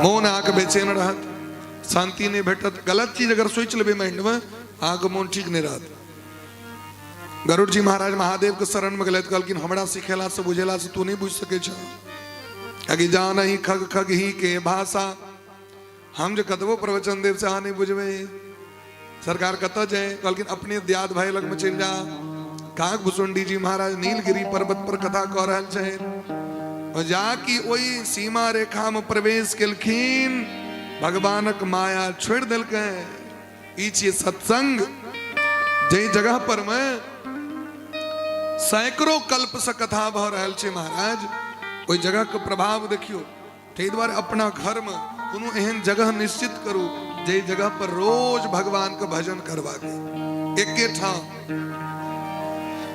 मोन अहाँके बेचैन रहत, शान्ति नहि भेटत। गलत चीज अगर सोचि लेबै माइंडमे, अहाँके मोन ठीक नहि रहत। गरुड़ जी महाराज महादेव के शरण में गेलथि, कहलखिन हमरा सिखेला से बुझेला से तू नहीं बुझ सकै छह, कियाकि जान ही खग खग ही के भाषा। हम जे कतबो प्रवचन देव से अहाँ नहीं बुझबै। सरकार कतऽ जाए? कहलखिन अपने दियाद भाई लग में चलि जा। काक भुसुंडी जी महाराज नीलगिरी पर्वत पर कथा कह रहल छथि। जाकि ओहि सीमा रेखा में प्रवेश केलखिन, भगवानक माया छोड़ि देलकै। ई छियै सत्संग, जाहि जगह पर में सैकड़ों कल्प से कथा भऽ रहल छै महाराज, ओहि जगह के प्रभाव देखियौ। ताहि दुआरे अपना घर में कोनो एहन जगह निश्चित करू जाहि जगह पर रोज भगवान के भजन करबाक, एके ठाम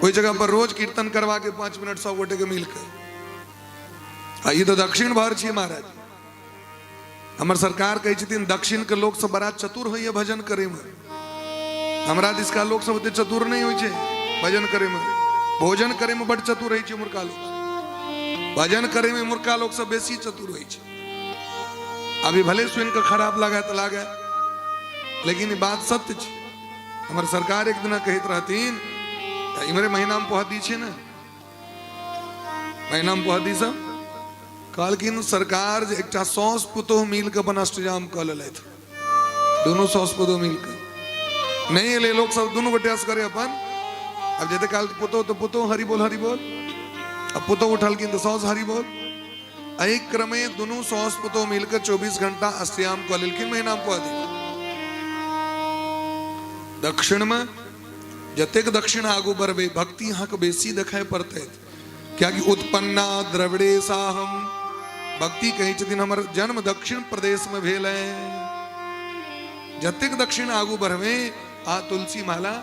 ओहि जगह पर रोज कीर्तन करबाक, 5 मिनट सब गोटे के मिलके। आ ई तऽ दक्षिण भर छियै महाराज। हमर सरकार कहै छथिन दक्षिण के लोक सब बड़ा चतुर होइए भजन करे में, हमरा दिसका लोक सब ओते चतुर नहीं होइ छै भजन करे में। भोजन करे में बड चतुर होइ छै मुर्का लोक, भजन करे में मुर्का लोक सब बेसी चतुर होइ छै। अभी भले सुनि के खराब लगे तऽ लागे, लेकिन ई बात सत्य छै। हमर सरकार एक दिना कहैत रहथिन, इम्हरे महीना में पहुँच दी छै ने, महीना में पहुँच दी सब। कहलखिन सरकार जे एकटा सौस पुतोह मिल के अपन अष्टजाम कऽ लेलथि, दुनू सौस पुतोह मिल के नहीं एलै लोक सब, दुनू गोटे असगरे अपन। आब जते काल पुतोह तऽ पुतोह हरि बोल हरि बोल, आ पुतोह उठलखिन तऽ सौस हरि बोल। एहि क्रमे दुनू सौस पुतोह मिल के 24 घंटा अष्टयाम कऽ लेलखिन महीना में पौधी। दक्षिण में जतेक दक्षिण आगू बढ़बै भक्ति अहाँके बेसी देखाइ पड़तै, कियाकि उत्पन्ना द्रविड़े साहम, भक्ति कहै छथिन हमर जन्म दक्षिण प्रदेश में भेल है। जतेक दक्षिण आगू बढ़बै आ तुलसी माला,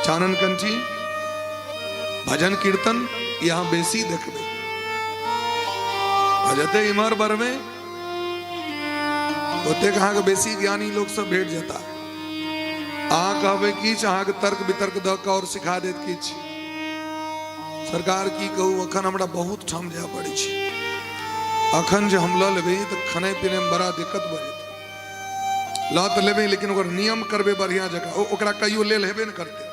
चानन कंठी, भजन कीर्तन यहाँ बेसी देखबै। आ जते इम्हर बढ़बै ओतेक अहाँके बेसी ज्ञानी लोक सब भेट जेता। अहाँ कहबै किछु, अहाँके तर्क वितर्क दऽ कऽ और सिखा देत किछु। सरकार की कहू, अखन हमरा बहुत ठाम जाय पड़ै छै, अखन जे हम लऽ लेबै तऽ खाना पीने में बड़ा दिक्कत भऽ जेतै। लऽ तऽ लेबै लेकिन ओकर नियम करबै बढ़िया जकाँ, ओकरा कहियो लेल हेबे ने करतै।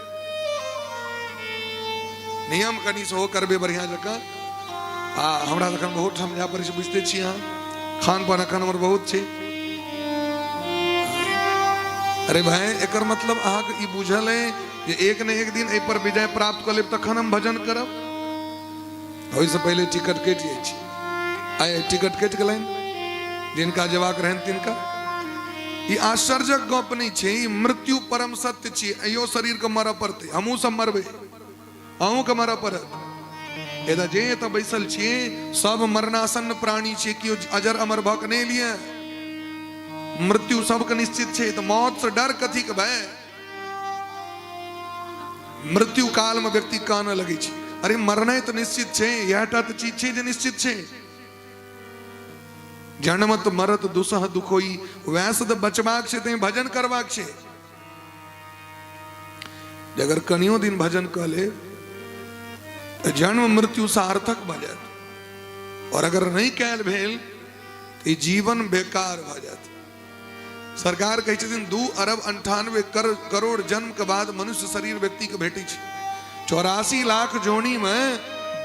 नियम कनि सेहो करबै बढ़िया जकाँ। आ हमरा अखन बहुत ठाम जाय पड़ै छै, बुझिते छी अहाँ, खान पान अखन हमर बहुत छै। अरे भाई, एकर मतलब अहाँके ई बुझल है जे एक ने एक दिन एहि पर विजय प्राप्त कऽ लेब तखन हम भजन करब। ओहिसँ पहिले टिकट कटि जाइ छै। आइ टिकट कटि गेलनि जिनका जेबाक रहनि तिनका। ई आश्चर्यक गप नहि छै, ई मृत्यु परम सत्य छियै। अहियो शरीरके मरऽ पड़तै, हमहूँ सब मरबै, अहूँके मरऽ पड़त। एतऽ जे एतऽ बैसल छियै सब मरणासन्न प्राणी छियै, केओ अजर अमर भऽ कऽ नहि एलियै। मृत्यु सबके निश्चित छै, तऽ मौत से डर कथीके भाय? मृत्यु काल में व्यक्ति कानऽ लगै छै, अरे मरनाइ तऽ निश्चित छै, इएह टा तऽ चीज छै जे निश्चित छै। जन्मत मरत दुसह दुखोई, वएह से तऽ बचबाक छै, तैं भजन करबाक छै। जे अगर कनियो दिन भजन कऽ ले तऽ जन्म मृत्यु सार्थक भऽ जायत, और अगर नहि कयल भेल तऽ ई जीवन बेकार भऽ जायत। सरकार कहै छथिन 2 अरब 98 करोड़ जन्म के बाद मनुष्य शरीर व्यक्ति के भेटै छै। 84 लाख जोनी में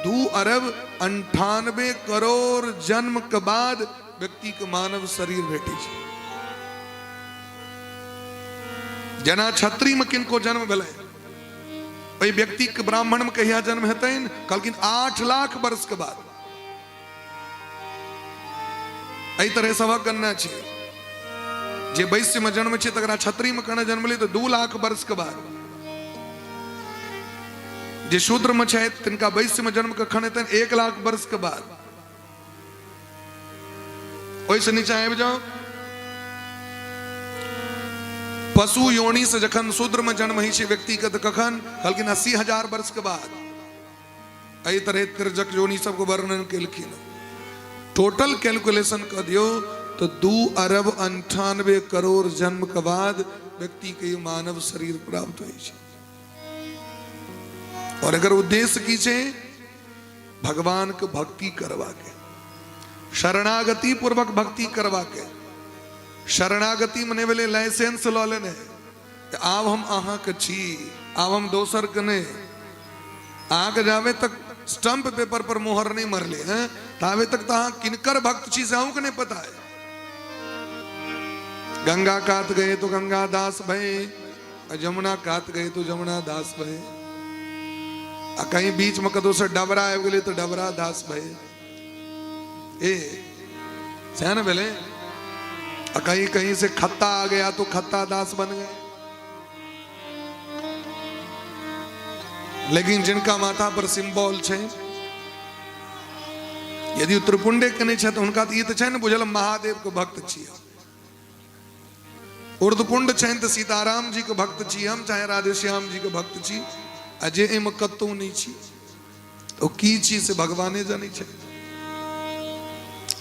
2 अरब 98 करोड़ जन्म के बाद व्यक्ति के मानव शरीर भेटै छै। जेना क्षत्रिय में किनको जन्म भेलै, ओहि व्यक्ति के ब्राह्मण में कहिया जन्म हेतनि? कहलखिन 8 लाख वर्ष के बाद। एहि तरह सबक गणना छै। जे वैश्य में जन्म छै तकरा क्षत्रिय में केना जन्म लै तऽ 2 लाख वर्ष के बाद। जे शूद्र में छै तिनका वैश्य में जन्म कखन हेतनि? 1 लाख वर्ष के बाद। ओहिसँ नीचा आबि जाउ, पशु योनि से जखन शूद्र में जन्म होइ छै व्यक्ति के तऽ कखन? कहलखिन 80,000 वर्ष के बाद। एहि तरह तिरजक योनि सबके वर्णन केलखिन। टोटल कैलकुलेशन कऽ दियौ तऽ 2 अरब 98 करोड़ जन्म के बाद व्यक्ति के ई मानव शरीर प्राप्त होइ छै। और एकर उद्देश्य की छै? भगवान के भक्ति करवा के, शरणागति पूर्वक भक्ति करवा के। शरणागति मने भेलै लाइसेंस लऽ लेने, आब हम अहाँके छी, आब हम दोसर के नहि। अहाँके जाबे तक स्टम्प पेपर पर मोहर नहि मरले हैं, ताबे तक तऽ अहाँ किनकर भक्त छी से अहूँके नहि पता है। गंगा कात गए तो गंगा दास भए, आ जमुना कात गए तो जमुना दास भए, आ कहीं बीच में कतौ से डबरा आबि गेलै तऽ डबरा दास भए। ए सएह ने भेलै? आ कहीं कहीं से खत्ता आ गया तो खत्ता दास बन गए। लेकिन जिनका माथा पर सिंबल छै, यदि ओ त्रिपुंडे के नहि छथि, हुनका तऽ ई तऽ छै ने बुझल, महादेव के भक्त छी हम। उर्दपुंड छनि तऽ सीताराम जी के भक्त छी हम, चाहे राधेश्याम जी के भक्त छी। आ जे एहिमे कतहु नहि छी, ओ की छी से भगवाने जानै छै।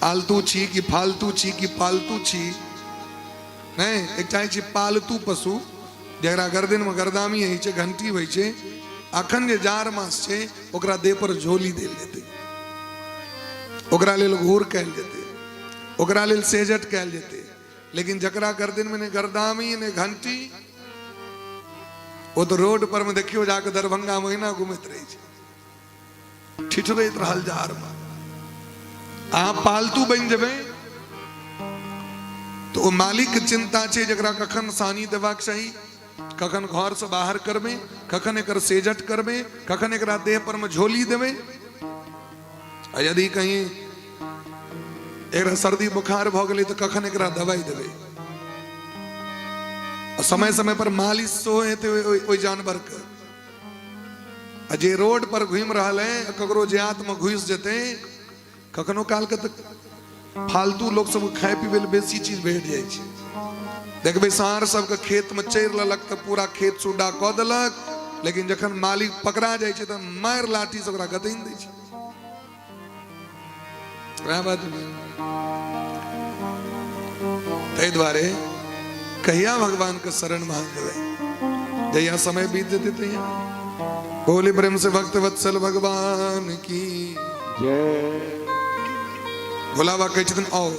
आलतू छी कि फालतू छी कि पालतू छी? नहि, एक चाहै छी पालतू पशु, जकरा गर्दनमे गर्दामी होइ छै, घंटी होइ छै। अखन जे जाड़ मास छै, ओकरा देह पर झोली देल जेतै, ओकरा लेल घूर कयल जेतै, ओकरा लेल सेजट कयल जेतै। लेकिन जकरा गर्दनमे नहि गर्दामी नहि घंटी, ओ तऽ रोड पर मे देखियौ जाके दरभंगा मे ओहिना घुमैत रहै छै, ठिठरैत रहल जाड़मे। अहाँ पालतू बनि जेबै तऽ ओ मालिक के चिंता छै, जकरा कखन सानी देबाक चाही, कखन घर से बाहर करबै, कखन एकर सेजट करबै, कखन एकरा देह पर मे झोली देबै, आ यदि कहीं एकरा सर्दी बुखार भऽ गेलै तऽ कखन एकरा दवाइ देबै, आ समय समय पर मालिश सेहो हेतै ओहि जानवरके। आ जे रोड पर घुमि रहल है, ककरो जातमे घुसि जेतै। कखनो कालके तऽ फालतू लोक सबके खाय पीबै लए बेसी चीज भेट जाइ छै। देखबै साँढ़ सबके खेतमे चरि लेलक तऽ पूरा खेत सुड्डा कऽ देलक, लेकिन जखन मालिक पकड़ा जाइ छै तऽ मारि लाठी से ओकरा गतनि दै छै। वएह बात। ताहि दुआरे कहिया भगवान के शरण में जेबै? जहिया समय बीत जेतै तहिया। बोले प्रेम से भक्त वत्सल भगवान की जय। भोला बाबा कहै छथिन, आओ।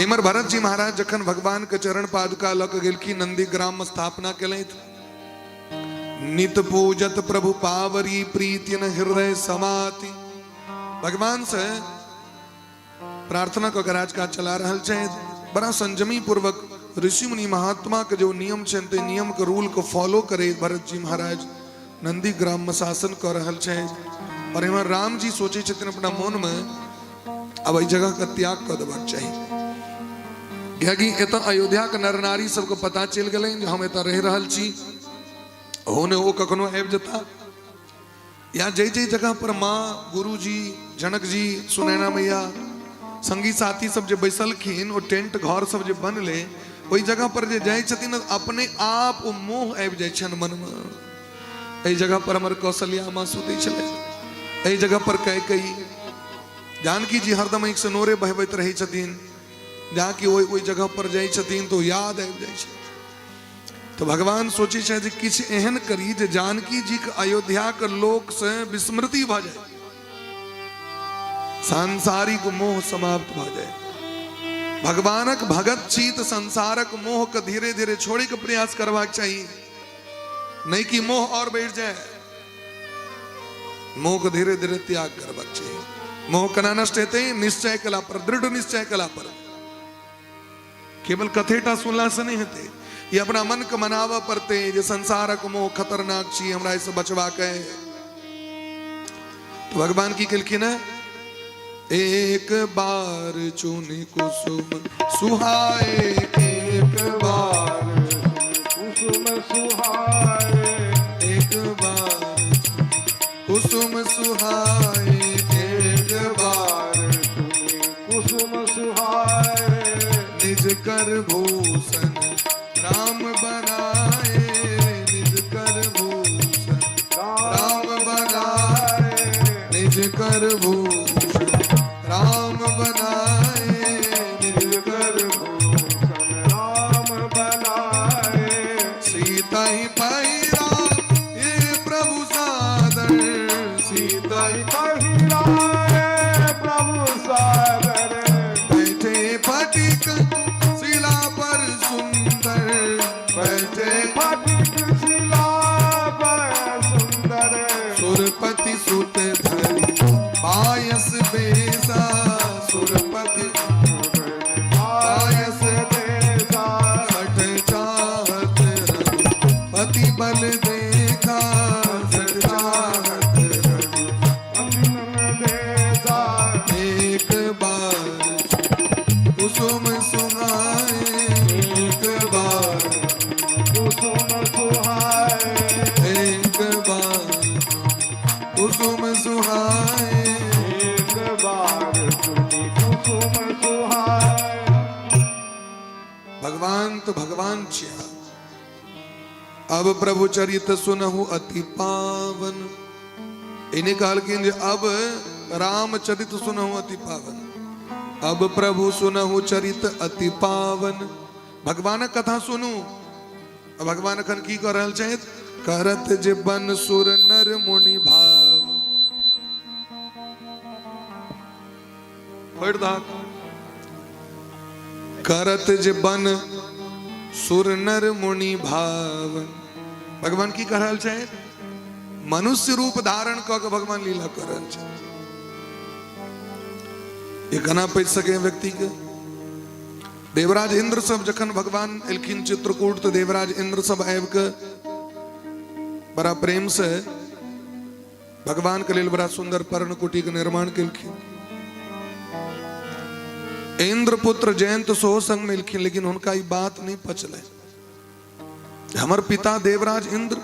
इमर भरत जी महाराज जखन भगवान के चरण पादुका लऽ के गेलखिन, नंदीग्राम में स्थापना केलथि। नित पूजत प्रभु पावरी प्रीति न हृदय समाति। भगवान से प्रार्थना कऽ के राजकाज चला रहल छथि। बड़ा संयमी पूर्वक ऋषि मुनि महात्मा के जो नियम छनि, ताहि नियम के रूल के फॉलो करे भरत जी महाराज नंदीग्राम में शासन कऽ रहल छथि। और इम्हर राम जी सोचै छथिन अपना मोन में, अब एहि जगह के त्याग कऽ देबाक चाही, कियाकि एतऽ अयोध्या के नर नारी सबके पता चलि गेलनि जे हम एतऽ रहि रहल छी। होने ओ कखनो आबि जेता, या जाहि जाहि जगह पर माँ, गुरुजी, जनक जी, सुनैना मैया, संगी साथी सब जे बैसलखिन, ओ टेंट घर सब जे बनलै, ओहि जगह पर जे जाइ छथिन, अपने आप ओ मोह आबि जाइ छनि मनमे। एहि जगह पर हमर कौशल्या माँ सुतै छलै, एहि जगह पर कैकेयी, जानकी जी हरदम आँखि से नोरे बहबैत रहै छथिन। जाकि ओहि ओहि जगह पर जाइ छथिन तऽ ओ याद आबि जाइ छै। तऽ भगवान सोचै छथि जे किछु एहन करी जे जानकी जीके अयोध्याके लोकसँ विस्मृति भऽ जाय, सांसारिक मोह समाप्त भऽ जाय। भगवानक भगत छी तऽ संसारक मोहके धीरे धीरे छोड़ैके प्रयास करबाक चाही, नहि कि मोह और बढ़ि जाय। मोह के धीरे धीरे त्याग करबाक चाही। मोह केना नष्ट हेतै? निश्चय कला पर, दृढ़ निश्चय कला पर। केवल कथेटा सुनला से नहि हेतै, ई अपना मन के मनाबऽ पड़तै जे संसारक मोह खतरनाक छी, हमरा एहिसँ बचबाक है। तो भगवान की केलखिन है? एक बार चुनि कुसुम सुहाए, एक बार कुसुम सुहाए, एक बार कुसुम सुहाए, एक बार चुनि कुसुम सुहाए, निज कर भूषण राम बनाए, निज कर भूषण राम बनाए, निज कर भूषण राम सुरपति सुत धरि पायस बेसा, सुरपति पायस बेसा। सठ चाहत रघुपति बल देखा, सठ चाहत रघुपति देसा। एक बार कुसुम सुहाए, एक बार कुसुम सुहाए। एक बार कुसुम सुहाए। एक बार सुनी कुसुम सुहाए। भगवान तो भगवान छिया। अब प्रभु चरित सुनहु अति पावन। इन्हें कहलखिन जे अब रामचरित सुनहु अति पावन। अब प्रभु सुनहु चरित अति पावन। भगवानक कथा सुनू। आ भगवान अखन की कऽ रहल छथि? करत जे बन सुर नर मुनि भाव। पढ़ि दहक। करत जे बन सुर नर मुनि भाव। भगवान की कऽ रहल छथि? मनुष्य रूप धारण कऽ के भगवान लीला कऽ रहल छथि। ई केना पचि सकै व्यक्ति के? देवराज इंद्र सब जखन भगवान एलखिन चित्रकूट, तऽ देवराज इंद्र सब आबि कऽ बड़ा प्रेम से भगवान के लेल बड़ा सुंदर पर्णकुटी के निर्माण केलखिन। इंद्र पुत्र जयंत सेहो संग में एलखिन, लेकिन हुनका ई बात नहीं पचलै। हमर पिता देवराज इंद्र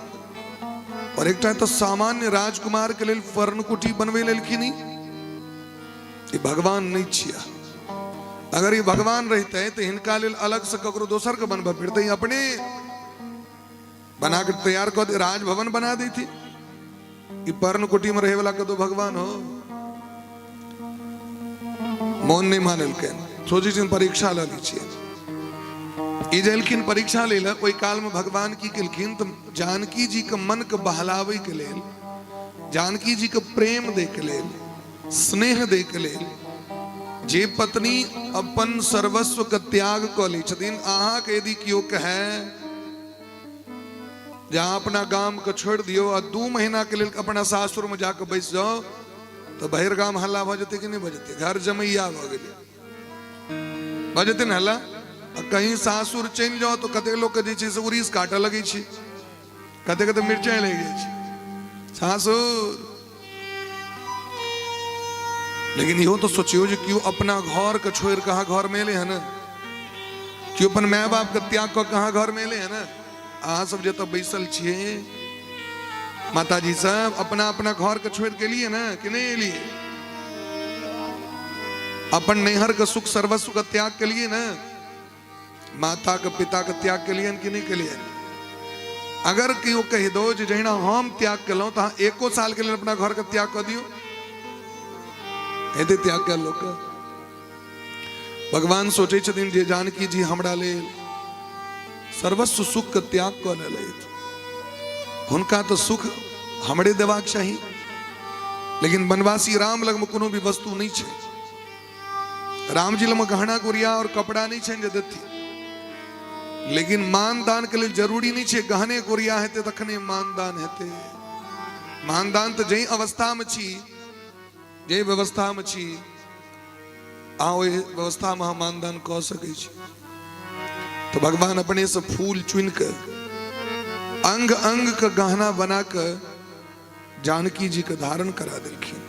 और एकटा तऽ सामान्य राजकुमार के लेल पर्णकुटी बनबै लेलखिन, ई भगवान नहीं छिया। अगर ई भगवान रहिते तऽ हिनका लेल अलग से ककरो दोसर के बनबऽ पड़तै, ई अपने बना के तैयार कऽ दे, राजभवन बना देती। ई पर्णकुटी में रहे वाला कतौ भगवान हो? मोन नहीं मानलकै। सोचै छियन परीक्षा लऽ लै छियै। ई जे एलखिन परीक्षा लै लए, ओहि काल में भगवान की केलखिन तऽ जानकी जी के मन के बहलाबै के लेल, जानकी जी के प्रेम दै के लेल, स्नेह दै के लेल, जे पत्नी अपन सर्वस्व के त्याग कऽ लै छथिन, अहाँके यदि केओ कहै जे अहाँ अपना गाम के छोड़ि दियौ आ 2 महीना के लेल अपना सासुर में जाके बैस जाउ, तऽ भरि गाम हल्ला भऽ जेतै कि नहि भऽ जेतै? घर जमैया भऽ गेलै, भऽ जेतै ने हल्ला? आ कहीं सासुर चलि जाउ तऽ कतेक लोकके जे छै से उड़ीस काटऽ लगै छै, कतेक तऽ मिरचाइ लागि जाइ छै सासुर। लेकिन इहो तऽ सोचियौ जे केओ अपना घर के छोड़ि कऽ अहाँ घरमे एलै हँ ने? केओ अपन माय बाप के त्याग कऽ के अहाँ घरमे एलै हँ ने? अहाँ सब जतऽ बैसल छियै माताजी सब, अपना अपना घर के छोड़ि के एलियै ने कि नहि एलियै? अपन नैहर के सुख सर्वस्व के त्याग केलियै ने? माता के पिता के त्याग केलियन कि नहि केलियन? अगर केओ कहि दो जे जहिना हम त्याग केलहुँ तऽ अहाँ एको साल के लेल अपना घर के त्याग कऽ दियौ, हेतै त्याग कयल लोक? भगवान सोचै छथिन जे जानकी जी हमरा लेल सर्वस्व सुख के त्याग कऽ लेलथि, हुनका तऽ सुख हमरे देबाक चाही। लेकिन वनवासी राम लगमे कोनो भी वस्तु नहि छै। राम जी लगमे गहना गुड़िया और कपड़ा नहि छनि जे देथिन। लेकिन मानदान के लेल जरूरी नहि छै गहने गुड़िया हेतै तखने मानदान हेतै। मानदान तऽ जाहि अवस्थामे छी, जाहि व्यवस्थामे छी, अहाँ ओहि व्यवस्थामे अहाँ मानदान कऽ सकै छी। तऽ भगवान अपने से फूल चुनि कऽ अंग अंग के गहना बना कऽ जानकी जी के धारण करा देलखिन।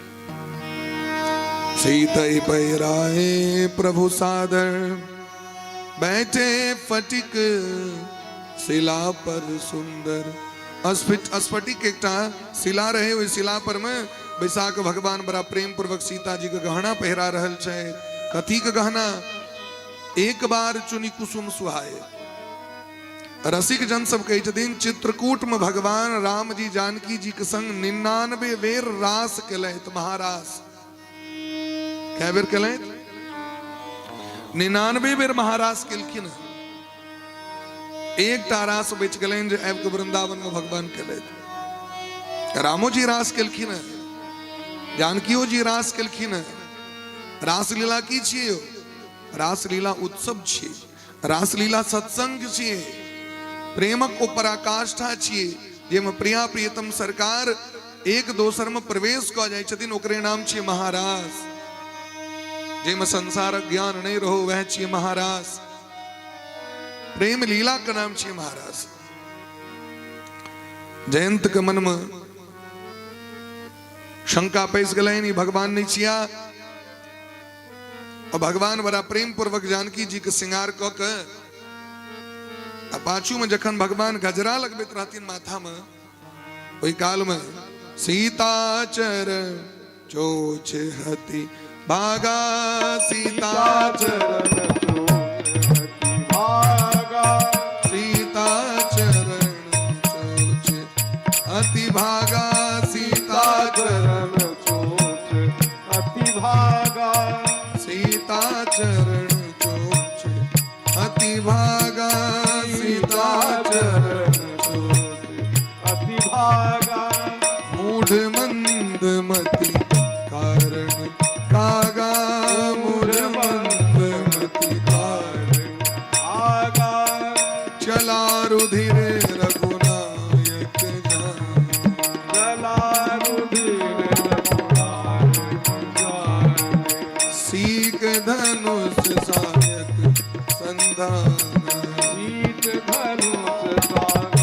सीता पहिराए प्रभु सादर, बैठे फटिक शिला पर सुंदर। स्फटिक एकटा शिला रहे, ओहि शिला पर में बैसा के भगवान बड़ा प्रेम पूर्वक सीता जी के गहना पहिरा रहल छै। कथी के गहना? एक बार चुनी कुसुम सुहाए। रसिक जन सब कहै छथिन चित्रकूट में भगवान राम जी जानकी जी के संग 99 बेर रास केलथि, महारास। कै बेर केलथि? 99 बेर महारास केलखिन। एकटा रास बचि गेलनि जे आबि कऽ वृंदावन में भगवान केलथि। रामो जी रास केलखिन, जानकियो जी रास केलखिन। रासलीला की छियै यौ? रासलीला उत्सव छियै, रासलीला सत्संग छियै, प्रेमक ओ पराकाष्ठा छियै जाहिमे प्रिया प्रियतम सरकार एक दोसर में प्रवेश कऽ जाइ छथिन, ओकरे नाम छियै महारास। जाहिमे संसारक ज्ञान नहि रहो वएह छियै महारास। प्रेम लीला के नाम छियै महारास। जयंत के मन में शंका पैस गेलनि, ई भगवान नहीं छिया। और भगवान बड़ा प्रेम पूर्वक जानकी जी के श्रृंगार क के आ पाछू में जखन भगवान गजरा लगबैत रहथिन माथा में, ओहि काल में सीता चरण चोच हति भागा, सीता चरण चोच हति भागा, सीता चरण चोच अति भागा, सीता चरण चोच अति भागा, सीता चरण चोच अति भागा, सीता चरण चोच अति भागा। मूढ़ मंद मति कारण कागा, मूढ़ मंद मति कारण आगा, चला रुधिर रघुनायक जान, चला रुधिर रघुनायक जान, सीक धनुष सायक संधान, सीत धनुष सायक।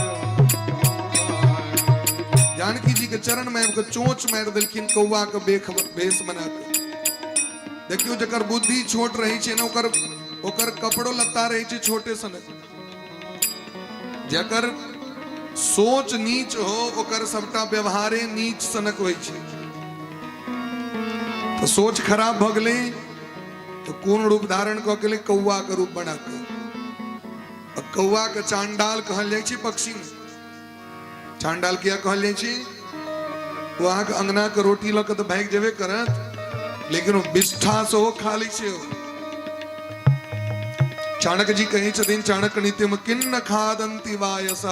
जानकी जी के चरण में आबि के चोंच मारि देलखिन कौआ के बेख भेष बना के। देखियो जकर बुद्धि छोट रहे छै ने, ओकर ओकर कपड़ो लत्ता रहे छै छोटे सनक। जकर सोच नीच हो ओकर सबटा व्यवहारे नीच सनक होइ छै। तऽ सोच खराब भऽ गेलै तऽ कोन रूप धारण कऽ के कौआ के रूप बना के। आ कौआ के चांडाल कहल जाइ छै पक्षी में। चांडाल किया कहल जाइ छै? ओ अहाँके अंगना के रोटी लऽ के तऽ भागि जेबे करत, लेकिन ओ बिष्ठा सेहो खा लै छै। चाणक्य जी कहै छथिन चाणक्य नीति में, किन्न खादंती वायस,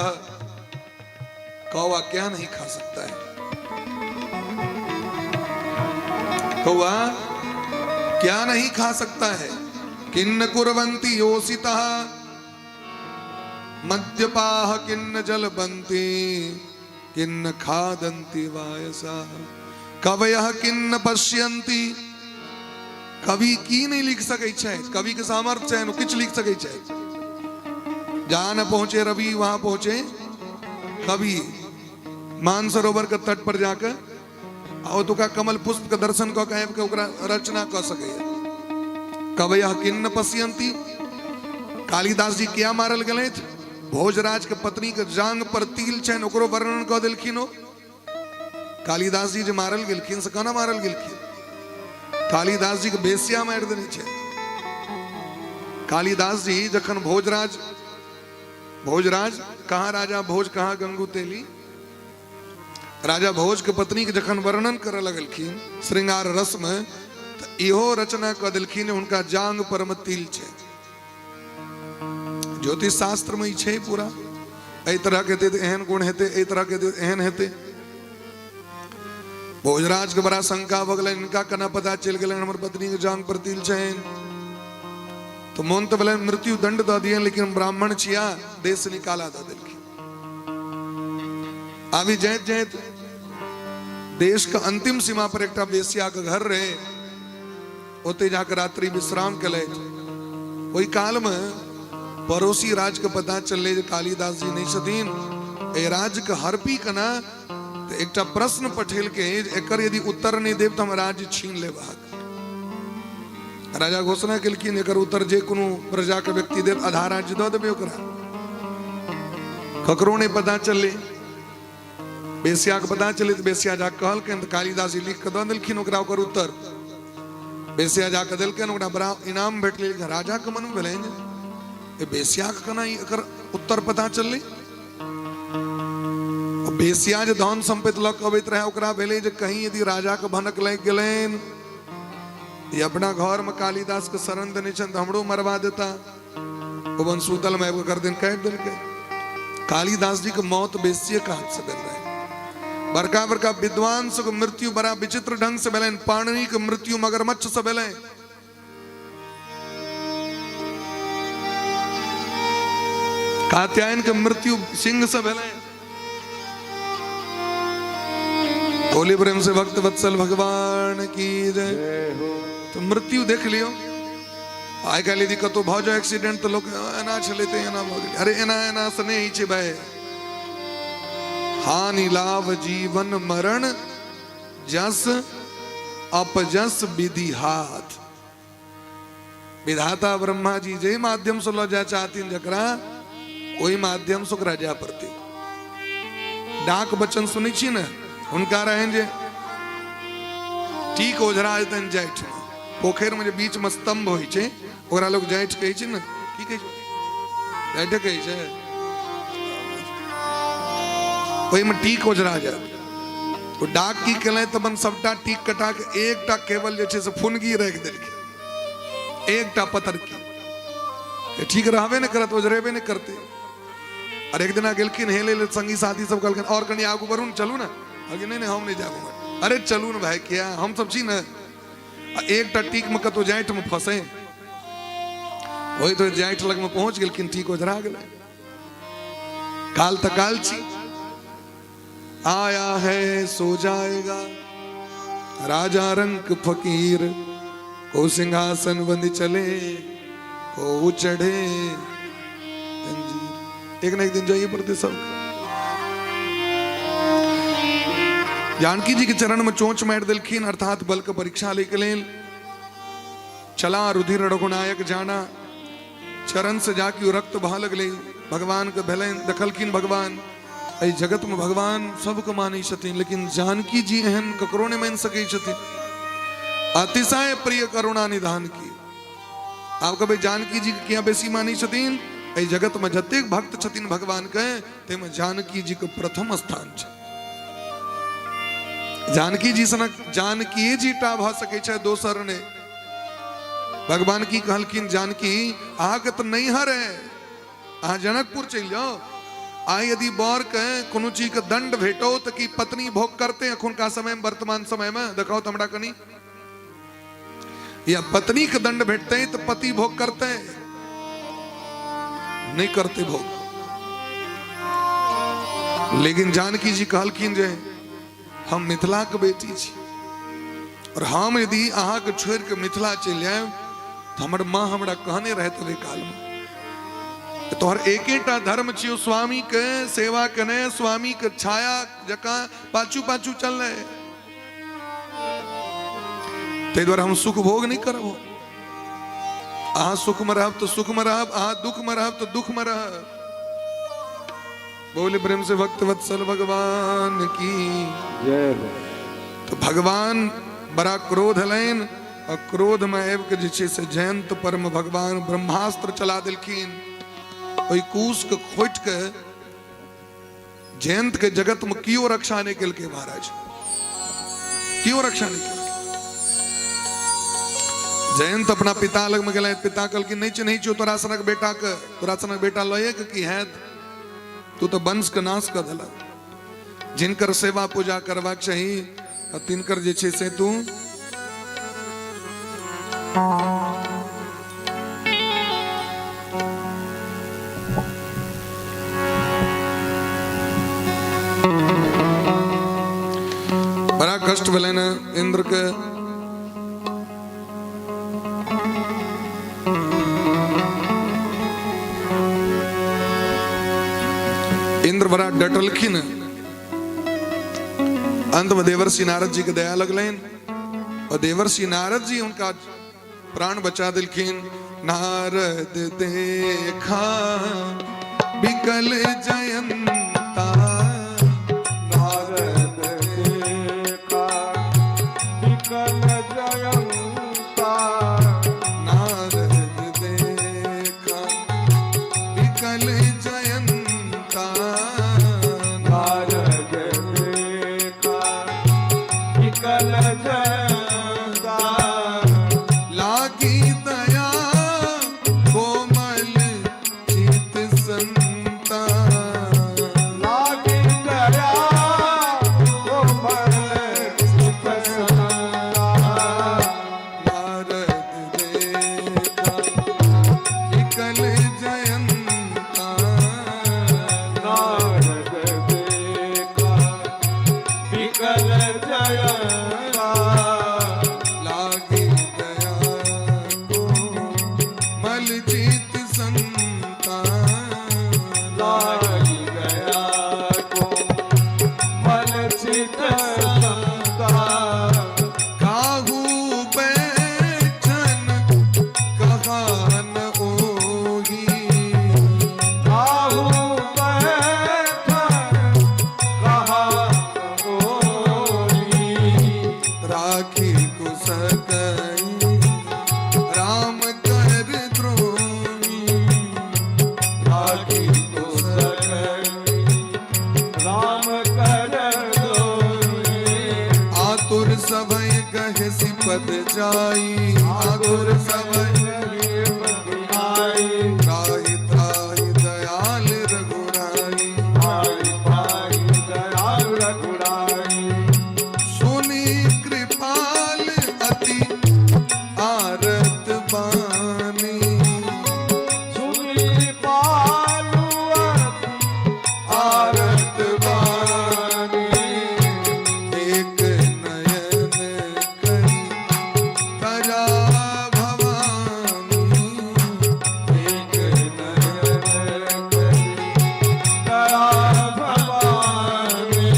कौआ क्या नहीं खा सकता है, कौआ क्या नहीं खा सकता है। किन्न कुर्वन्ति योषितः मद्यपाह किन्न जलबन्ति किन्न खादन्ति वायसा कवयः किन्न पश्यन्ति। कवि की नहीं लिख सकै छै, कवि के सामर्थ्य छै, ओ किछु लिख सकै छै। जहां न पहुंचे रवि वहां पहुंचे कवि। मानसरोवर के तट पर जाके आ ओतुका कमल पुष्प के दर्शन कऽ के आबि के ओकरा रचना कऽ सकैए। कवयः किन्न पश्यन्ति। कालिदास जी किया मारल गेलथि? भोजराज के पत्नी के जांग पर तिल छनि, ओकरो वर्णन कऽ देलखिन ओ। कालिदास जी जे मारल गेलखिन से केना मारल गेलखिन? कालिदास जी के बेसिया मारि देने छै। कालिदास जी जखन भोजराज, भोजराज कहाँ राजा भोज कहाँ गंगू तेली, राजा भोज के पत्नी के जखन वर्णन करऽ लगलखिन श्रृंगार रस में, तऽ इहो रचना कऽ देलखिन हुनका जांग पर में तिल छै। ज्योतिष शास्त्र में ई छै पूरा, एहि तरह के हेतै तऽ एहन गुण हेतै, एहि तरह के हेतै एहन हेतै। भोजराज के बड़ा शंका भऽ गेलनि, हिनका केना पता चलि गेलनि हमर पत्नी के जांग पर तिल छनि। तऽ मोन तऽ भेलनि मृत्यु दंड दऽ दियनि, लेकिन ब्राह्मण छिया, देश निकाला दऽ देलखिन। आबि जाइत जाइत देश के अंतिम सीमा पर एकटा वेश्या के घर रहे, ओते जाके रात्रि विश्राम केलथि। ओहि काल में पड़ोसी राज के पता चललै जे कालिदास जी नहीं छथिन, एहि राज्य के हड़पी केना, तऽ एकटा प्रश्न पठेलकै, एकर यदि उत्तर नहीं देब तऽ हम राज्य छीन लेब अहाँके। राजा घोषणा केलखिन एकर उत्तर जे कोनो प्रजा के व्यक्ति देत आधा राज्य दऽ देबै ओकरा। ककरो नहीं पता चललै। बेसिया के पता चले तऽ बेसिया जा कहलकनि तऽ कालिदास जी लिख कऽ दऽ देलखिन ओकरा ओकर उत्तर। बेसिया जा कऽ देलकनि, ओकरा बड़ा इनाम भेटलै। लेकिन राजा के मन मे भेलनि जे बेसिया के केना एकर उत्तर पता चललै। बेसिया जे धन सम्पत्ति लऽ कऽ अबैत रहै ओकरा भेलै जे कहीं यदि राजा के भनक लागि गेलनि, ई अपना घर मे कालिदास के शरण देने छनि तऽ हमरो मरवा देता। ओ वंशूतल में आबि कऽ गर्दन काटि देलकै। कालिदास जी के मौत बेसिए के हाथ से भेल रहे। बड़का बड़का विद्वान सबके मृत्यु बड़ा विचित्र ढंग से भेलनि। पाणिनि के मृत्यु मगरमच्छ से भेलनि। कात्यायन के मृत्यु सिंह से भेलनि। बोली प्रेम से भक्त वत्सल भगवान की जय। जय हो। तो मृत्यु देख लियो। आइ काल्हि यदि कतहु भऽ जाए एक्सीडेंट तऽ लोक एना छलै तऽ एना भऽ गेलै, अरे एना एना से नहि होइ छै भाय। हानि लाभ जीवन मरण जस अपजस विधि हाथ। विधाता ब्रह्मा जी जाहि माध्यम से लऽ जाय चाहथिन जकरा, ओहि माध्यम से ओकरा जाय पड़तै। डाक बचन सुनै छी ने, हुनका रहनि जे टीक ओझरा जेतनि जाठिमे, पोखरिमे जे बीचमे स्तंभ होइ छै ओकरा लोक जाठि कहै छै ने, की कहै छै? जाठे कहै छै। ओहिमे टीक ओझरा जायत। ओ डाक की केलनि तऽ अपन सबटा टीक कटा के एकटा केवल जे छै से फुनगी राखि देलखिन, एकटा पतरकी। ठीक रहबे नहि करत, ओझरेबे नहि करतै। और एक दिना गेलखिन हेले ले, संगी साथी सब कहलखिन और कनि आगू बढ़ू ने, चलू ने। कहलखिन नहीं नहीं हम नहीं जायब उम्हर। अरे चलू ने भाई, किया हम सब छी ने। आ एकटा टीक में कतौ जाँठ में फंसे ओहि तो जाँठ लग में पहुंच गेलखिन, टीक ओझरा गेलै। काल तऽ काल छी, आया है सो जाएगा राजा रंक फकीर, को सिंहासन बंद चले को चढ़े जंजीर। एक न एक दिन जाइए पड़ते सब। जानकी जी के चरण में चोंच मारि देलखिन, अर्थात बल के परीक्षा ले के लेल। चला रुधिर रघुनायक जाना, चरण से जाके रक्त बहा लगले। भगवान के भेलनि, देखलखिन भगवान। एहि जगत में भगवान सबके मानै छथिन, लेकिन जानकी जी एहन ककरो नहि मानि सकै छथिन। अतिशय प्रिय करुणा निधान की। आब कहबै जानकी जी के किया बेसी मानै छथिन? एहि जगत में जतेक भक्त छथिन भगवान के, ताहिमे जानकी जी के प्रथम स्थान छै। जानकी जी सनक जानकी जी टा भऽ सकै छै, दोसर नहि। भगवान की कहलखिन, जानकी अहाँके तऽ नैहर है, अहाँ जनकपुर चलि जाओ। आइ यदि बर के कोनो चीज के दंड भेटो तऽ की पत्नी भोग करते अखुनका समय में, वर्तमान समय में? देखाओ तऽ हमरा कनी। या पत्नी के दंड भेटते तऽ पति भोग करते? नहीं करते भोग। लेकिन जानकी जी कहलखिन जे हम मिथिला के बेटी छी, और हम यदि अहाँके छोड़ि के मिथिला चलि जायब तऽ हमर माँ हमरा कहने रहत ओहि कालमे, तोहर एकेटा धर्म छियौ, स्वामी के सेवा केने, स्वामी के छाया जकाँ पाछू पाछू चलने। ताहि दुआरे हम सुख भोग नहि करब। अहाँ सुखमे रहब तऽ सुखमे रहब, अहाँ दुखमे रहब तऽ दुखमे रहब। बोले प्रेम से भक्त वत्सल भगवान की जय हो। तो भगवान बड़ा क्रोध हलनि और क्रोध में आबि के जे छै से जयंत परम भगवान ब्रह्मास्त्र चला देलखिन। ओहि कुश के खोटि के जयंत के जगत में कियो रक्षा नहीं केलकै महाराज, कियो रक्षा नहीं केलकै। जयंत अपना पिता लग में गेलै, पिता कहलखिन नहीं चिन्है छियौ तोरा सनक बेटा के, तोरा सनक बेटा लए के की हैत, तू तो वंश के नाश कर देलक। जिनकर सेवा पूजा करबाक चाही आ तिनकर जे छै से तू बड़ा कष्ट भेलनि इंद्र के। इंद्र बड़ा डटलखिन। अंत में देवर्षि नारद जी के दया लगलनि और देवर्षि नारद जी उनका प्राण बचा दिलखिन। नारद देखा बिकल जयंता, नारद देखा बिकल जयंता, नारद देखा बिकल जयंता, नारद देखा बिकल जयंता, लागी दया कोमल चित संता, विकल जयंता। लागे दया को मल चित संता। लागी दया को मल चित संता। काहू बैठन कहा न ओही। काहू बैठन कहा ओही। राखी को सकई राम कर द्रोही। राखी को सकई राम कर द्रोही। आतुर सभय कहे सिपद जाई, आतुर सभय आई। त्राहि त्राहि दयाल रघुराई। आई पाई दयाल रघुराई। सुनी कृपाल अति आरत बानी। सुनी कृपालु आरत बानी। एक नयन करी तरा भवानी। एक नयन करी दया भवानी।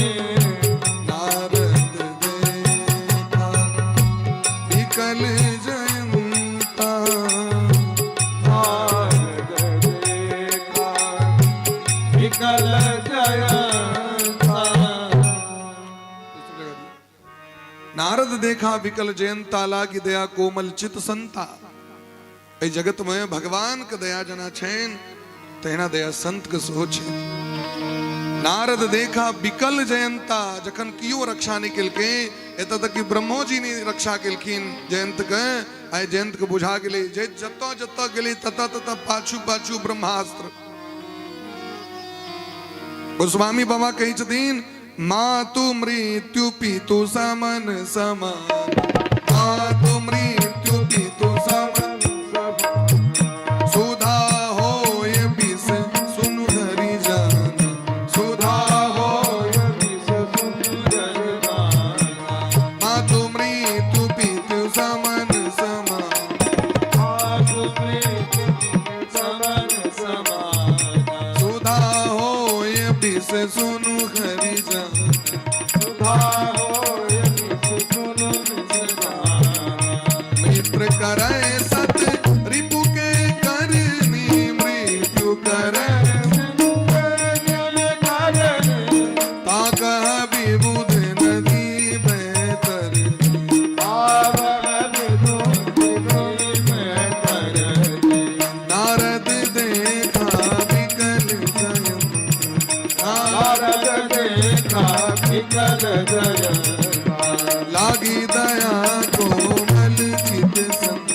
नारद देखा विकल जयंता। नारद देखा विकल जयंता। नारद देखा विकल जयंता, लागी दया कोमल चित संता। एहि जगत में भगवान के दया जना छनि तहिना दया संत के सेहो छै। नारद देखा विकल जयंता, जखन कियो रक्षा नहि केलकै, एतऽ तक कि ब्रह्मोजी नहि रक्षा केलखिन जयंत के, आइ जयंत के बुझा गेलै जे जतऽ जतऽ गेलै ततऽ ततऽ पाछू पाछू ब्रह्मास्त्र। गोस्वामी बाबा कहै छथिन, मातु मृत्यु पितु समन समान, मातु मृत्यु पितु समन सुधा होय विष सुनु हरि जान, सुधा होय मातु मृत्यु पितु समन समान। सुधा होय विष सुनु हरि जान। मित्र करे सत रिपु के करनी, मृत्यु करे ताकह विबुध नदी बैतरनी। नारद देखा विकल जयंत, नारद देखा विकल जयंता। लागी दया कोमल चित संत।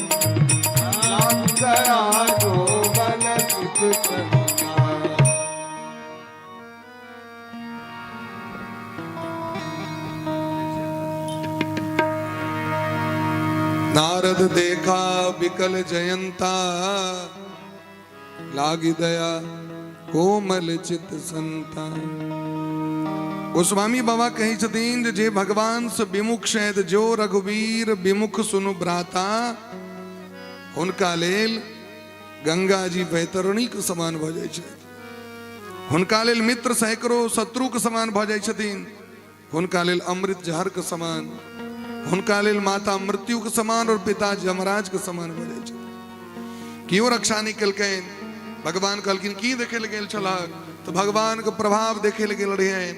दया कोमल चित संता। नारद देखा विकल जयंता, लागी दया कोमल चित संता। गोस्वामी बाबा कहै छथिन जे जे भगवान से विमुख छथि, जो रघुवीर विमुख सुनु भ्राता, हुनका लेल गंगा जी वैतरणीक समान भऽ जाइ छथि। हुनका लेल मित्र सैकड़ो शत्रुके समान भऽ जाइ छथिन। हुनका लेल अमृत जहरके समान, हुनका लेल माता मृत्युके समान और पिता यमराजके समान भऽ जाइ छथिन। केओ रक्षा नहि केलकनि। भगवान कहलखिन, की देखै लए गेल छलह? तऽ भगवानके प्रभाव देखै लए गेल रहियनि।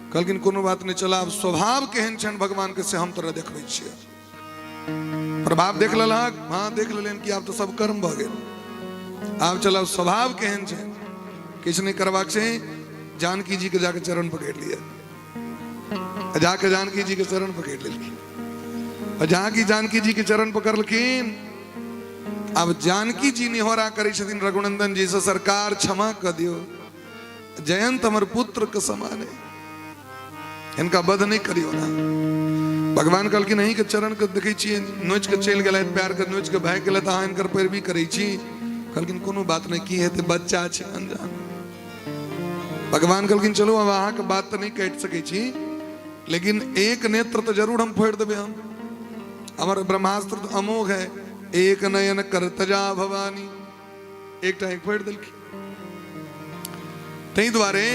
कहलखिन, कोनो बात नहि, चल आब स्वभाव केहन छनि भगवानके से हम तोरा देखबै छियै। प्रभाव देख लेलक? हँ, देख लेलनि कि आब तऽ सब कर्म भऽ गेल, आब चलब स्वभाव केहन छै। किछु नहि करबाक छै, जानकी जी के जाके चरण पकड़ि लिअ। जाके जानकी जी के चरण पकड़ि लेलखिन आ जाके जानकी जी के चरण पकड़लखिन। आब जानकी जी निहोरा करै छथिन रघुनंदन जी से, सरकार क्षमा कऽ दियौ, जयंत हमर पुत्र के समान है, हिनका वध नहि करियौ ना। भगवान कहलखिन, अहीं के चरण के देखै छियै, नोचि के चलि गेलथि, पैर के नोचि के भागि गेलथि, अहाँ हिनकर पैरवी करै छी। कहलखिन, कोनो बात नहि, की हेतै, बच्चा छै अनजान। भगवान कहलखिन, चलू आब अहाँके बात तऽ नहि काटि सकै छी, लेकिन एक नेत्र तऽ जरूर हम फोड़ि देबै। हम हमर ब्रह्मास्त्र तऽ अमोघ है। एक नयन करतजा भवानी, एकटा आँखि फोड़ि देलखिन। ताहि दुआरे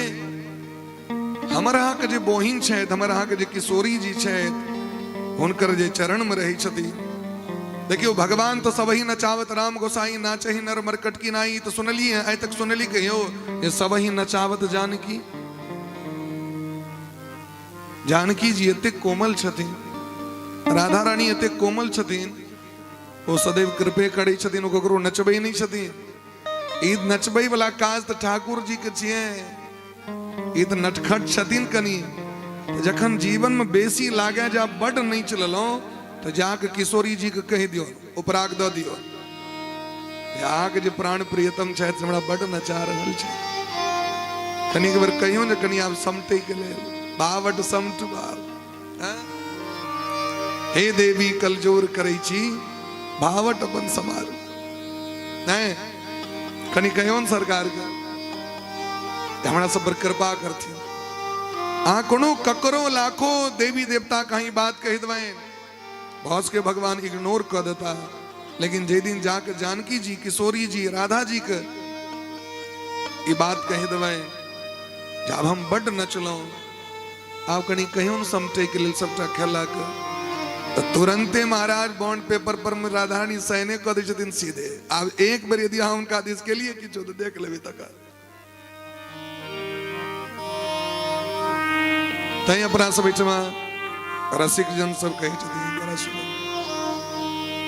हमर अहाँके जे बहिन छथि, हमर अहाँके जे किशोरी जी छथि, हुनकर जे चरणमे रहै छथिन, देखियौ भगवान तऽ सबही नचावत राम गोसाई नाचही नर मरकट की नाई। तऽ सुनलियै आइ तक सुनली कहियो जे सबही नचावत जानकी? जानकी जी एतेक कोमल छथिन, राधा रानी एतेक कोमल छथिन, ओ सदैव कृपे करै छथिन, ओ ककरो नचबै नहि छथिन। ई नचबै वाला काज तऽ ठाकुर जी के छियै, ई तऽ नटखट छथिन कनि। जखन जीवन में बेसी लागे जे आब बड्ड नचि लेलहुँ तऽ जाके किशोरी जी के कहि दियौ, उपराग दऽ दियौ, अहाँके जे प्राण प्रियतम छथि से हमरा बड्ड नचा रहल छै, कनिक बेर कहियौ ने कनि आब समटै के लेल, बावट समटू आब। हे देवी कलजोर करै छी भावट अपन समारू, नहि कनि कहियौ ने सरकार के हमरा सब पर कृपा करथिन। अहाँ कोनो ककरो लाखो देवी देवता कहीं बात कहि देबनि, भऽ सके भगवान इग्नोर कऽ देता, लेकिन जे दिन जाके जानकी जी, किशोरी जी, राधा जी के ई बात कहि देबनि जे आब हम बड्ड नचलहुँ, आब कनि कहियो ने समटे के लेल सबटा खेलक, तऽ तुरंते महाराज बॉन्ड पेपर पर में राधा रानी साइने कऽ दै छथिन सीधे। आब एक बेर यदि अहाँ हुनका दिस केलिए किछो तऽ देख लेबै तकर। तैं अपना सब एहिठमा रसिक जन सब कहै छथिन, बड़ा सुंदर,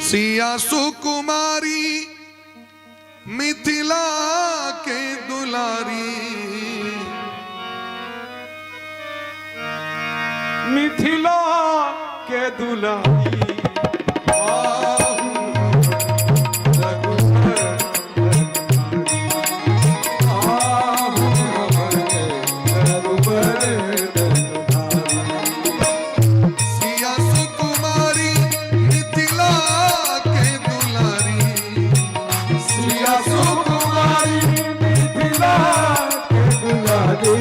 सिया सुकुमारी मिथिला के दुलारी, मिथिला के दुलारी, सिया सुकुमारी मिथिला के दुलारी, सिया सुकुमारी मिथिला के दुलारी,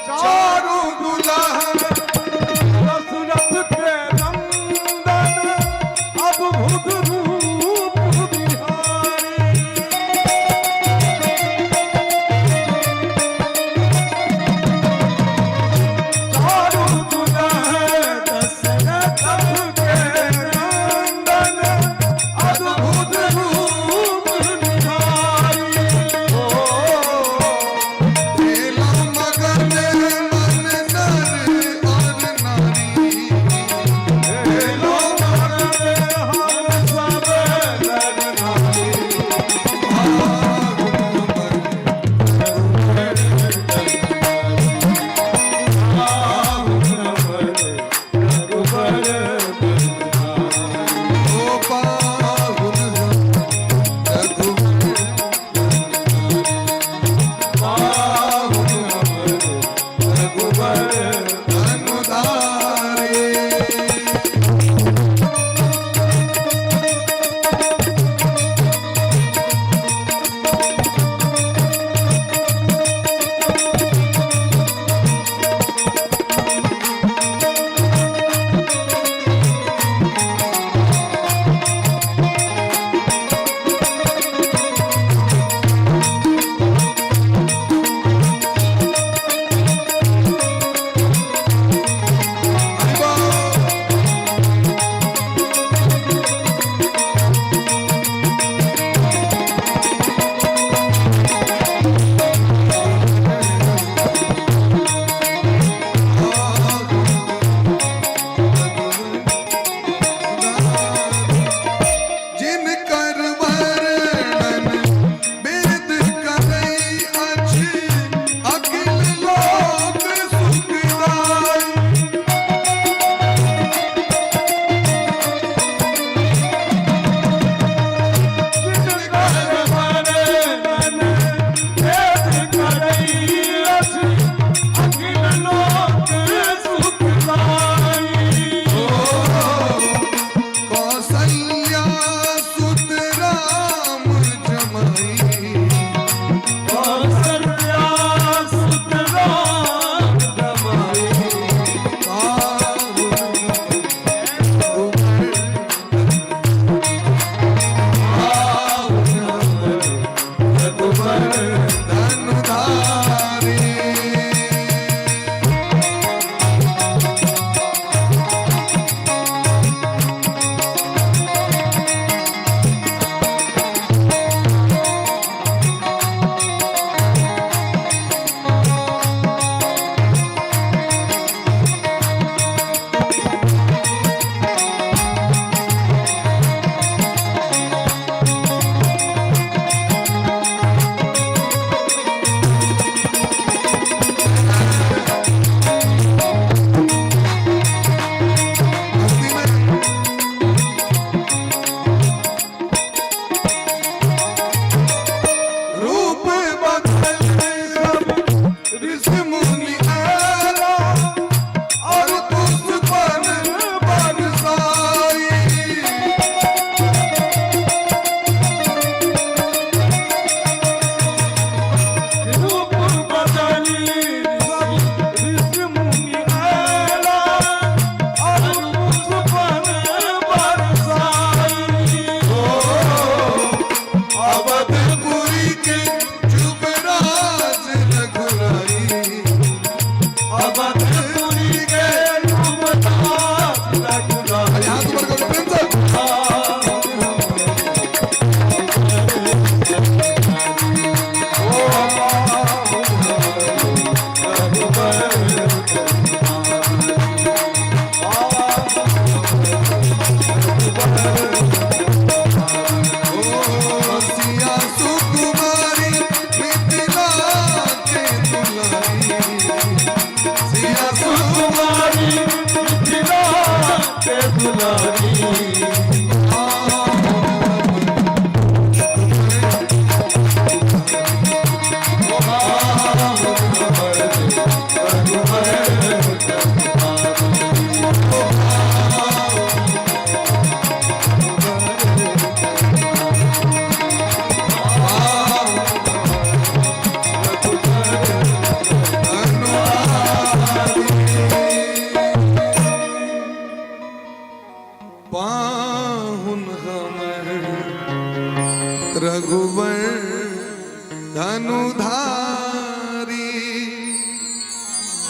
चारू दुल्हन दशरथ के नंदन अद्भुत रूप बिहारी, चारू दुल्हन दशरथ के नंदन अद्भुत रूप बिहारी, ओ भेला मगन मन नर और नारी, हेलो मगन हम सब नर नारी, ओ पाहुन रघुबर, अनुधारे।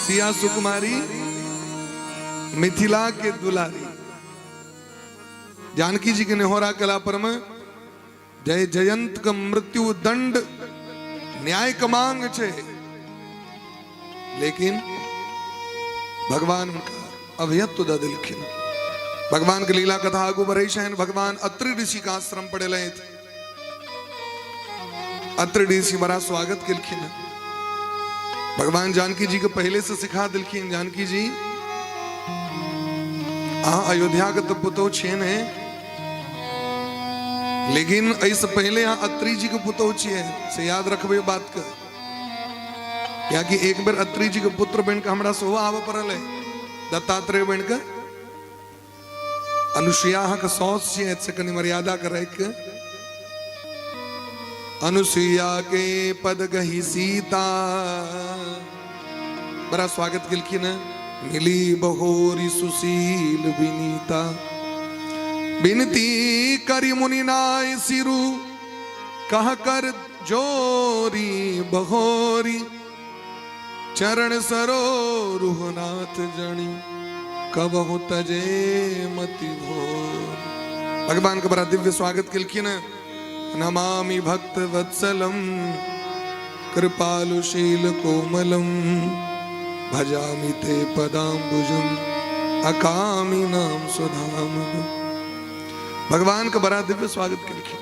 सिया सुकुमारी मिथिला के दुलारी। जानकी जी के नेहोरा कला पर में जय जयंत के मृत्यु दंड न्याय के मांग छे, लेकिन भगवान हुनका अभयत्व दऽ देलखिन। भगवान के लीला कथा आगू बढ़ै छनि। भगवान अत्रि ऋषि के आश्रम पर एलथि। अत्रि ऋषि बड़ा स्वागत केलखिन। भगवान जानकी जी के पहले से सिखा देलखिन, जानकी जी अहाँ अयोध्या के तो पुतोह छियै ने, लेकिन एहिसँ पहले अहाँ अत्रि जी के पुतोह छियै, से याद रखबै बात के। कियाकि एक बेर अत्रि जी के पुत्र बनि कऽ हमरा सेहो आबऽ पड़ल है दत्तात्रेय बनि कऽ। अनुसुईया अहाँके साउस छियै, से कनि मर्यादा के राखि के। अनुसुईया के पद गही सीता, बड़ा स्वागत केलखिन। मिली बहोरी सुशील विनीता, विनती करी मुनि नाय सिरु, कह कर जोरी बहोरी, चरण सरो रुहनाथ जणी, कबहु तजे मति भोर। भगवान के बड़ा दिव्य स्वागत केलखिन। नमामि भक्त वत्सलम कृपालुशील कोमलम, भजामि ते पदाम्बुजम अकामि नाम सुधाम। भगवान के बड़ा दिव्य स्वागत केलखिन।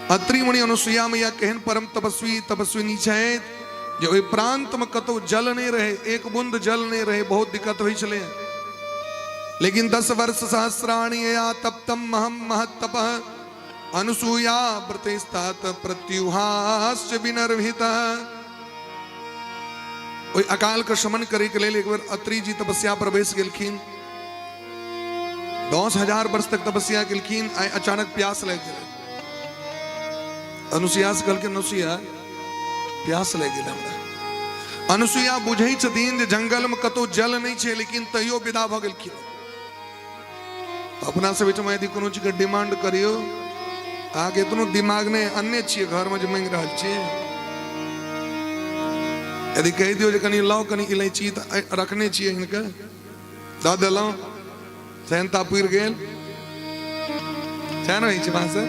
अत्रि मुनि अनुसुईया मैया केहन परम तपस्वी तपस्विनी छथि जे ओहि प्रांत में कतौ जल नहीं रहे, एक बूंद जल नहीं रहे, बहुत दिक्कत होइ छलै। लेकिन 10 वर्ष सहस्राणि या तप्तम अहम महत्तप, अनुसूया व्रतेस्तात प्रत्युहाश्च विनर्भित। ओहि अकाल के शमन करे के लेल एक बेर अत्रि जी तपस्या पर बैस गेलखिन। 10,000 वर्ष तक तपस्या केलखिन। आइ अचानक प्यास लागि गेलै। अनुसुईया से कहलखिन, अनुसुईया प्यास लागि गेल हमरा। अनुसुईया बुझै छथिन जे जंगल में कतौ जल नहि छै, लेकिन तैयो विदा भऽ गेलखिन। अपना सब ओहिठाम यदि कोनो चीजके डिमांड करियौ, अहाँके एतनो दिमाग नहि अन्य छियै घरमे जे मांगि रहल छियै। यदि कहि दियौ जे कनि लाउ कनि इलायची तऽ रखने छियै हिनके दऽ देलहुँ, सेहनता पुरि गेल। सएह ने होइ छै भाषा।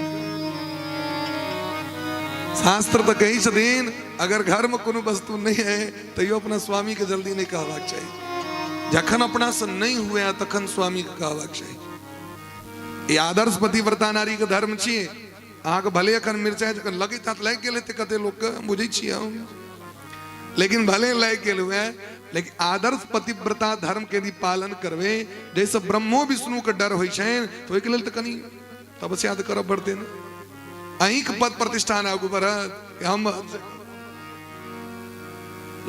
शास्त्र तऽ कहै छथिन अगर घरमे कोनो वस्तु नहि है तैयो अपना स्वामीके जल्दी नहि कहबाक चाही। जखन अपनासँ नहि हुए तखन स्वामीके कहबाक चाही। ई आदर्श पतिव्रता नारीके धर्म छियै। अहाँके भले एखन मिरचाइ जखन लगैत हैत लागि गेल हेतै कते लोकके, बुझै छियै हम, लेकिन भले लागि गेल हुए, लेकिन आदर्श पतिव्रता धर्म के यदि पालन करबै जाहिसँ ब्रह्मो विष्णुके डर होइ छनि, तऽ ओहिके लेल तऽ कनि तपस्या तऽ करऽ पड़तै ने। अहीँके पद प्रतिष्ठान आगू बढ़त। हम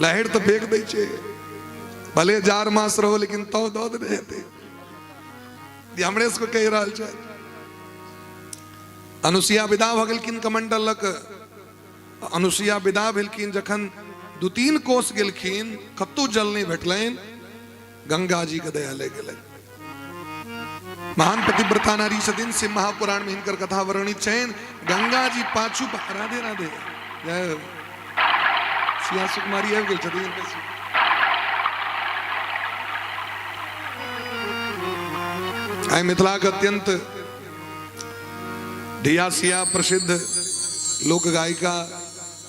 लहरि तऽ फेंक दै छै, भले जार मास रहो, लेकिन तो दऽ देने हेतै। हमरे सबके कहि रहल छै। अनुसुईया विदा भऽ गेलखिन कमंडल लऽ कऽ। अनुसुईया विदा भेलखिन, जखन 2-3 कोस गेलखिन कतौ जल नहि भेटलनि, गंगा जी के दया लागि गेलनि। महान पतिव्रता नारी छथिन, शिव महापुराण में हिनकर कथा वर्णित छनि। गंगा जी पाछू राधे राधे जय सिया सुकुमारी आबि गेल छथिन। आइ मिथिलाक अत्यंत धिया सिया प्रसिद्ध लोक गायिका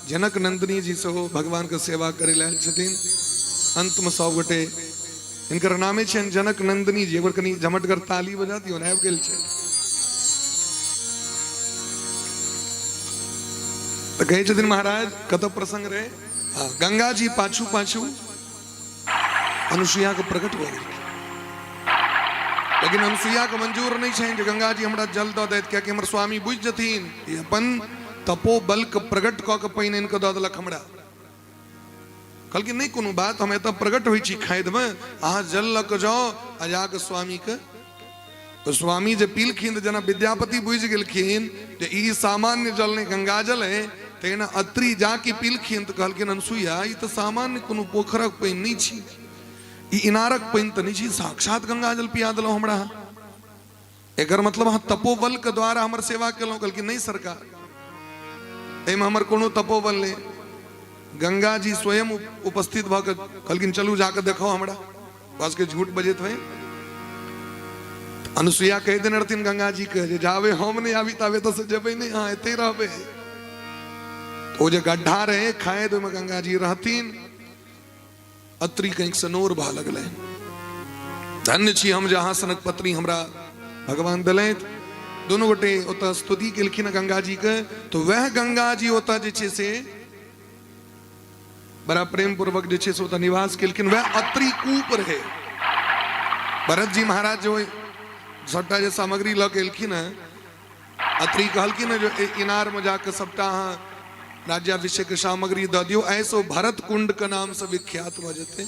जनक नंदिनी जी सेहो भगवान के सेवा करे लए आयल छथिन। अंत में सब गोटे हिनकर नामे छनि जनक नंदिनी जी। एक बेर कनि झमटगर ताली बजा दियौ ने, आबि गेल छै। तऽ कहै छथिन महाराज कतऽ प्रसंग रहे। हाँ, गंगा जी पाछू पाछू अनुसुईया के प्रकट भऽ गेलखिन, लेकिन अनुसुईया के मंजूर नहीं छनि जे गंगा जी हमरा जल दऽ दैत, कियाकि हमर स्वामी बुझि जथिन ई अपन तपोबल के प्रकट कऽ के पानि आनि कऽ दऽ देलक हमरा। कहलखिन नहि कोनो बात, हम एतऽ प्रकट होइ छी खादमे, अहाँ जल लऽ कऽ जाउ आ जाकऽ स्वामीके। तऽ स्वामी जे पीलखिन तऽ जेना विद्यापति बुझि गेलखिन जे ई सामान्य जल नहि गंगा जल है, तहिना अत्रि जाके पीलखिन तऽ कहलखिन अनुसुईया ई तऽ सामान्य कोनो पोखरक पानि नहि छी, ई इनारक पानि तऽ नहि छी, साक्षात गंगा जल पिया देलहुँ हमरा। एकर मतलब अहाँ तपोबल के द्वारा हमर सेवा केलहुँ। कहलखिन नहि सरकार, एहिमे हमर कोनो तपोबल नहि, गंगा जी स्वयं उपस्थित भऽ कऽ कहलखिन चलू जाकऽ देखो हमरा बस के झूठ बजैत होइ। अनुसुईया कहि देने रहथिन गंगा जी के जे जाबे हम नहि आबी ताबे तऽ से जेबै नहि, अहाँ एते रहबै। ओ जे गड्ढा रहे खाए, ओहिमे गंगा जी रहथिन। अत्रि के से नोर बह लगलै, धन्य छी हम जे अहाँ सनक पत्नी हमरा भगवान देलथि। दुनू गोटे ओतऽ स्तुति केलखिन गंगा जी के। तो वएह गंगा जी ओतऽ जे छै से बड़ा प्रेम पूर्वक जे छै से ओतऽ निवास केलखिन। वएह अत्रि कूप रहे। भरत जी महाराज जो सबटा जे सामग्री लऽ के एलखिन हेँ, अत्रि कहलखिन हेँ जे इनार में जाके सबटा अहाँ राज्याभिषेक के सामग्री दऽ दियौ, ऐसे भरत कुंड के नाम से विख्यात भऽ जेतै।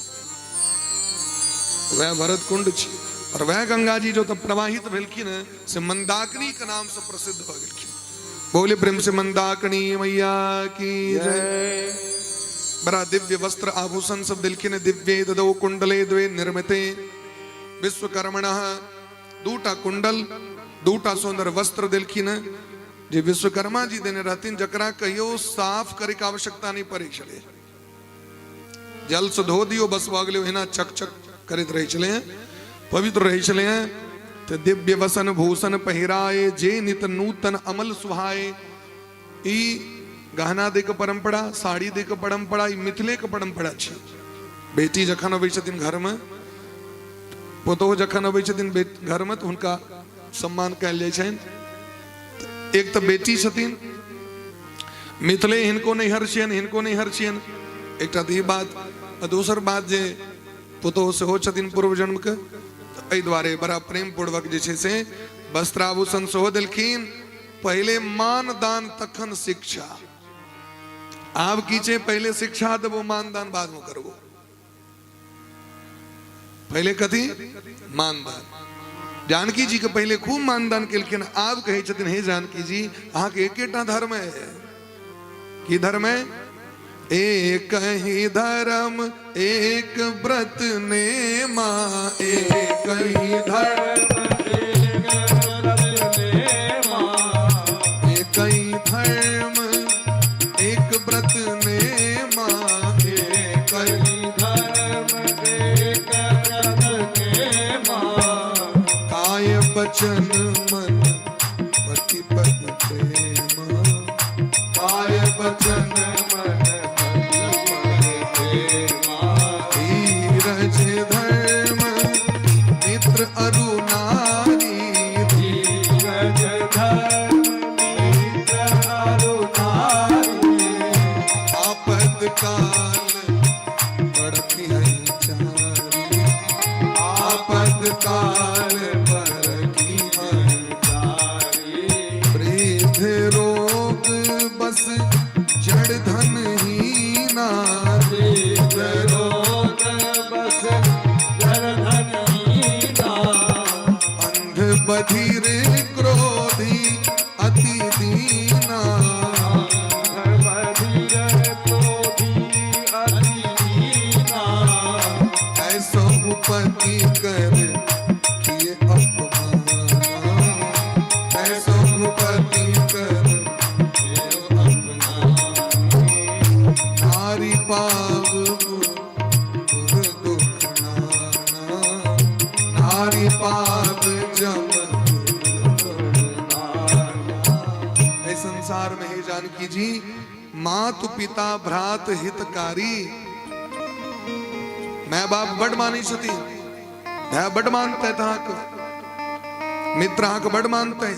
वह भरत कुंड छी और वह गंगा जी जो तब प्रवाहित भेलखिन हेँ से मंदाकिनी के नाम से प्रसिद्ध भऽ गेलखिन। बोले प्रेम से मंदाकिनी मैया की जय। बड़ा दिव्य वस्त्र आभूषण सब दिलखिन। दिव्य ददौ कुंडले द्वे निर्मिते विश्वकर्मण, दूटा कुंडल दूटा सुंदर वस्त्र दिलखिन जे विश्वकर्मा जी देने रहथिन, जकरा कहियो साफ करे के आवश्यकता नहीं पड़े छलै। जल से धो दियो बस भऽ गेलै, ओहिना चक चक करैत रहै छलै, पवित्र रहै छलै। तऽ दिव्य वसन भूषण पहिराए जे नित नूतन अमल सुहाए। ई गहना दै के परंपरा, साड़ी दै के परंपरा, ई मिथिले के परंपरा छै। बेटी जखन अबै छथिन घरमे, पुतोह जखन अबै छथिन घरमे, तऽ हुनका सम्मान कयल जाइ छनि। एक तऽ बेटी छथिन, मिथिले हिनको नैहर छियनि, हिनको नैहर छियनि, एकटा तऽ ई बात, आ दोसर बात जे पुतोह सेहो छथिन पूर्व जन्मके, एहि दुआरे बड़ा प्रेम पूर्वक जे छै से वस्त्राभूषण सेहो देलखिन। पहिले मानदान तखन शिक्षा। आब की छै, पहिले शिक्षा देबो, मानदान बादमे करबो। पहिले कथी मानदान। जानकी जी के पहिले खूब मानदान केलखिन। आब कहै छथिन हे जानकी जी, अहाँके एकेटा धर्म है। की धर्म है? एक ही धर्म एक व्रत नेमा, एक ही धर्म एक ही धर्म एक व्रत नेमा, एक ही धर्म एक व्रत नेमा, काय वचन मन पति पद प्रेमा, काय वचन मन पति पद प्रेमा, धीरज धर्म मित्र अरु नारी, धीरज धर्म मित्र अरु नारी, आपद काल बड़की है चारी, आपद काल बड़की है चारी, वृद्ध रोग बस जड़ धन हीना, वृद्ध रोग बस जड़ धन हीना, अंध बधिर क्रोधी अति दीना, अंध बधिर क्रोधी अति दीना, ऐसो पति कर किए अपमाना, ऐसो पति कर नारी पाप पुर दुख नाना, नारी पाप जम एहि संसार में हे जानकी जी, मातु पिता भ्रात हितकारी। My बाप बड मानै छथिन, भाय बड मानतै अहाँके, मित्र अहाँके बड मानतै,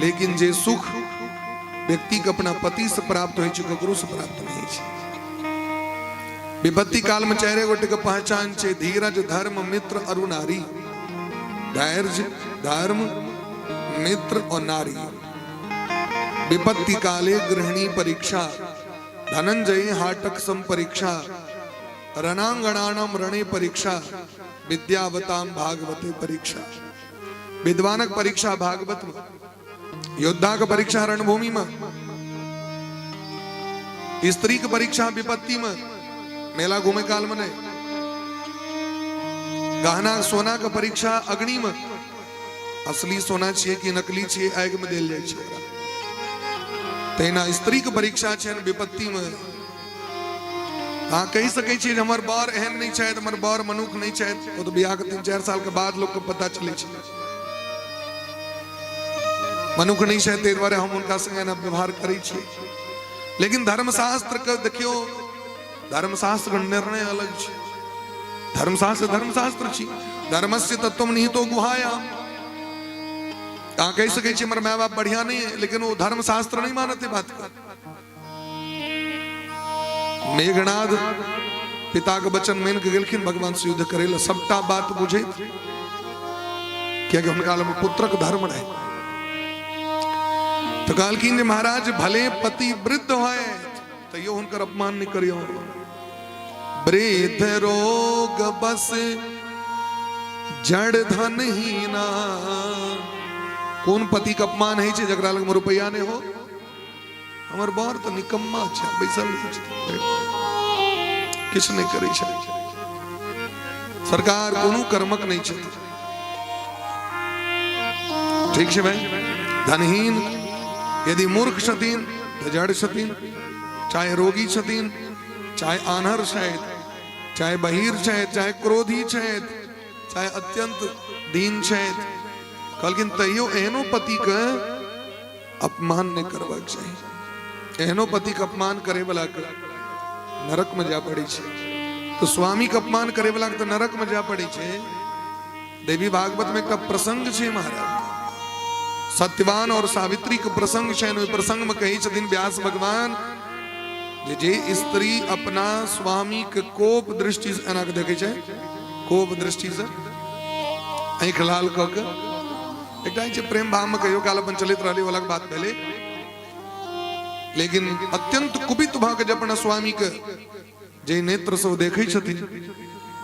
लेकिन जे सुख व्यक्ति के अपना पति से प्राप्त होइ छै ककरो से प्राप्त नहीं होइ छै। विपत्ति काल में चारि गोटे के पहचान छै, धीरज धर्म मित्र अरु नारी। धैर्य धर्म मित्र और नारी। विपत्ति काले गृहिणी परीक्षा, धनंजय हाटक सम परीक्षा, रणांगणानाम रणे परीक्षा, विद्यावताम भागवते परीक्षा। विद्वानक परीक्षा भागवत में, योद्धा के परीक्षा रणभूमि में, स्त्री के परीक्षा विपत्ति में, मेला घूमे काल में नहीं, गहना सोना के परीक्षा अग्नि में, असली सोना छियै कि नकली छियै आगि में देल जाइ छै ओकरा। तहिना स्त्री के परीक्षा छै विपत्ति में। अहाँ कहि सकै छियै जे हमर बर एहन नहि छथि, हमर बर मनुख नहि छथि। ओ तऽ बियाहके 3-4 सालके बाद लोकके पता चलै छै मनुख नहि छथि, ताहि दुआरे हम हुनका संगे एना व्यवहार करै छी। लेकिन धर्मशास्त्र के देखियौ, धर्मशास्त्र के निर्णय अलग छै। धर्मशास्त्र धर्मशास्त्र छी, धर्मस्य तत्व निहितो गुहाया। अहाँ कहि सकै छी हमर माय बाप बढ़िया नहीं है, लेकिन वो धर्मशास्त्र नहीं मानते बात के। मेघनाद पिता के वचन मान के गेलखिन भगवान से युद्ध करे ला, सबटा बात बुझैत, कियाकि हुनका लग पुत्रक धर्म रहे। तो कहलखिन जे महाराज भले पति वृद्ध होय तैयो हुनकर अपमान नहीं करियो। वृद्ध रोग बस जड़ धन हीना। कोन पति के अपमान है जकरा लग में रुपया नहीं हो? हमर बर तऽ निकम्मा छै, बैसल रहै छै, किछु नहि करै छै, सरकार कोनो कर्मक नहि छै। ठीक छै भाई, धनहीन यदि मूर्ख छथिन तऽ जड़ छथिन, चाहे रोगी छथिन, चाहे आन्हर छथि, चाहे बहिर छथि, चाहे क्रोधी छथि, चाहे अत्यंत दीन छथि, कहलखिन तैयो एहनो पतिके अपमान नहि करबाक चाही। एहनो पति के अपमान करे वाला के नरक में जा पड़े छै। तो स्वामी के अपमान करे वाला के तो नरक में जा पड़े छै। देवी भागवत में एक प्रसंग छै महाराज, सत्यवान और सावित्री के प्रसंग छै। ओहि प्रसंग में कहै छथिन व्यास भगवान जे जे स्त्री अपना स्वामी के कोप दृष्टि से एना के देखै छै, कोप दृष्टि से आँखि लाल कऽ के, एकटा होइ छै प्रेम भाव में कहियो काल अपन चलैत रहलै, अलग बात भेलै, लेकिन अत्यंत कुपित भऽ के जे अपना स्वामी के जे नेत्र से ओ देखै छथिन,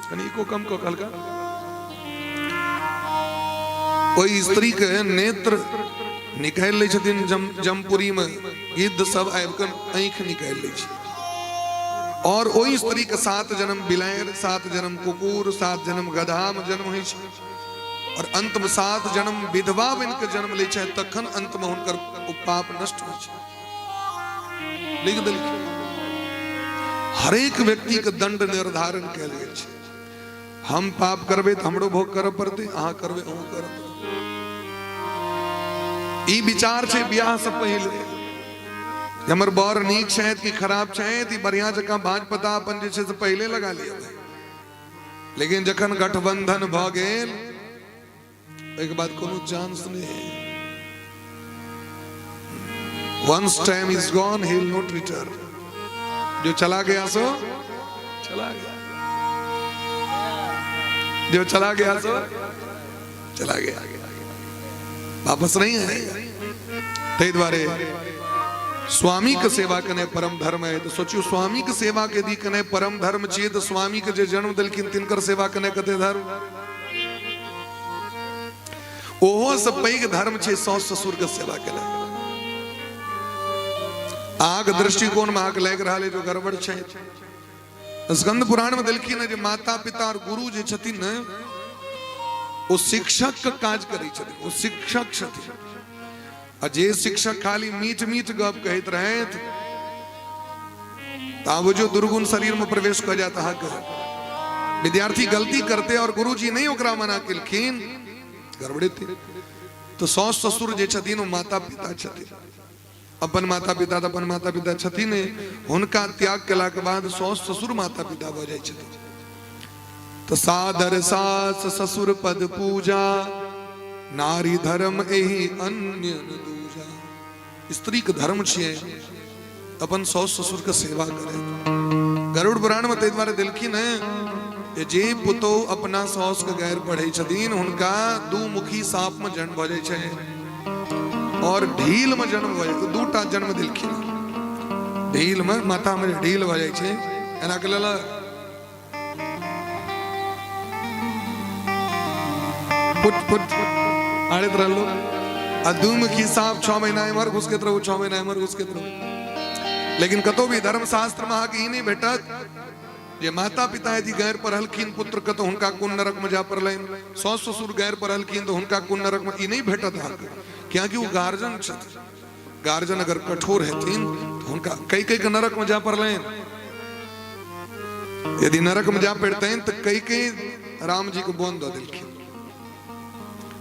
कनि इको कम कऽ कहलका, ओहि स्त्री के नेत्र निकालि लै छथिन। जम जमपुरी में गिद्ध सब आबि कऽ आँखि निकालि लै छै और ओहि स्त्री के 7 जन्म बिलाड़ि, 7 जन्म कुकुर, 7 जन्म गधा में जन्म होइ छै और अंत में 7 जन्म विधवा बन के जन्म लै छै, तखन अंत में हुनकर ओ पाप नष्ट होइ छै। लिख देलखिन हरेक व्यक्ति के दंड निर्धारण कयल गेल छै। हम पाप करबै तऽ हमरो भोग करऽ पड़तै, अहाँ करबै अहूँ करऽ पड़तै। ई विचार छै बियाह से पहिले जे हमर बर नीक छथि कि खराब छथि, ई बढ़िया जकाँ भाँज पता अपन जे छै से पहिले लगा लिअ। लेकिन जखन गठबंधन भऽ गेल ओहिके बाद कोनो चांस नहि है। Once time is gone, he will not return. जो चला गया सो चला गया, जो चला गया सो चला गया, वापस नहीं आएगा। ताहि दुआरे स्वामी के सेवा केनाइ परम धर्म है। तो सोचियो, स्वामी के सेवा के यदि केनाइ परम धर्म छियै तऽ स्वामी के जे जन्म देलखिन तिनकर सेवा केनाइ कते धर्म? ओहो से पैघ धर्म छै सास ससुर के सेवा केनाइ। अहाँके दृष्टिकोण में अहाँके लागि रहल है जो गड़बड़ छै। स्कंद पुराण में देलखिन जे माता पिता और गुरु जे छथिन ने, ओ शिक्षक के काज करै छथिन, ओ शिक्षक छथिन। आ जे शिक्षक खाली मीठ मीठ गप कहैत रहथि तऽ बुझियौ दुर्गुण शरीर में प्रवेश कऽ जायत अहाँके। विद्यार्थी गलती करते और गुरुजी नहीं ओकरा मना केलखिन, गड़बड़ेते। तो सास ससुर जे छथिन ओ माता पिता छथिन। अपन माता पिता तऽ अपन माता पिता छथिन, हुनका त्याग केलाके बाद सास ससुर माता पिता भऽ जाइ छथिन। तऽ सादर सास ससुर पद पूजा, नारी धर्म एहि अन्य न दूजा। स्त्री के धर्म छियै अपन सास ससुर के सेवा करे। गरुड़ पुराण में ताहि दुआरे देलखिन है जे पुतोह अपना सास के गैर पढ़ै छथिन हुनका दू मुखी साप में जन्म भऽ जाइ छै और ढील में जन्म भऽ जाइ छै। दूटा जन्म देलखिन। ढील में माथा में ढील भऽ जाइ छै, एना के लेल पुट पुट आड़ैत रहलो आ दू मुखी साप 6 महीना एम्हर घुसकैत रहू, 6 महीना एम्हर घुसकैत रहू। लेकिन कतौ भी धर्मशास्त्र में अहाँके ई नहि भेटत जे माता पिता यदि गैर पढ़लखिन पुत्र के तऽ हुनका कोन नरक में जा पड़लनि, सास ससुर गैर पढ़लखिन तऽ हुनका कोन नरक में, ई नहि भेटत अहाँके। कियाकि ओ गार्जन छथिन। गार्जन अगर कठोर हेथिन तऽ हुनका कई कई के नरक में जा पड़लनि। यदि नरक में जा पड़तनि तऽ कैकेयी राम जी के बोन दऽ देलखिन।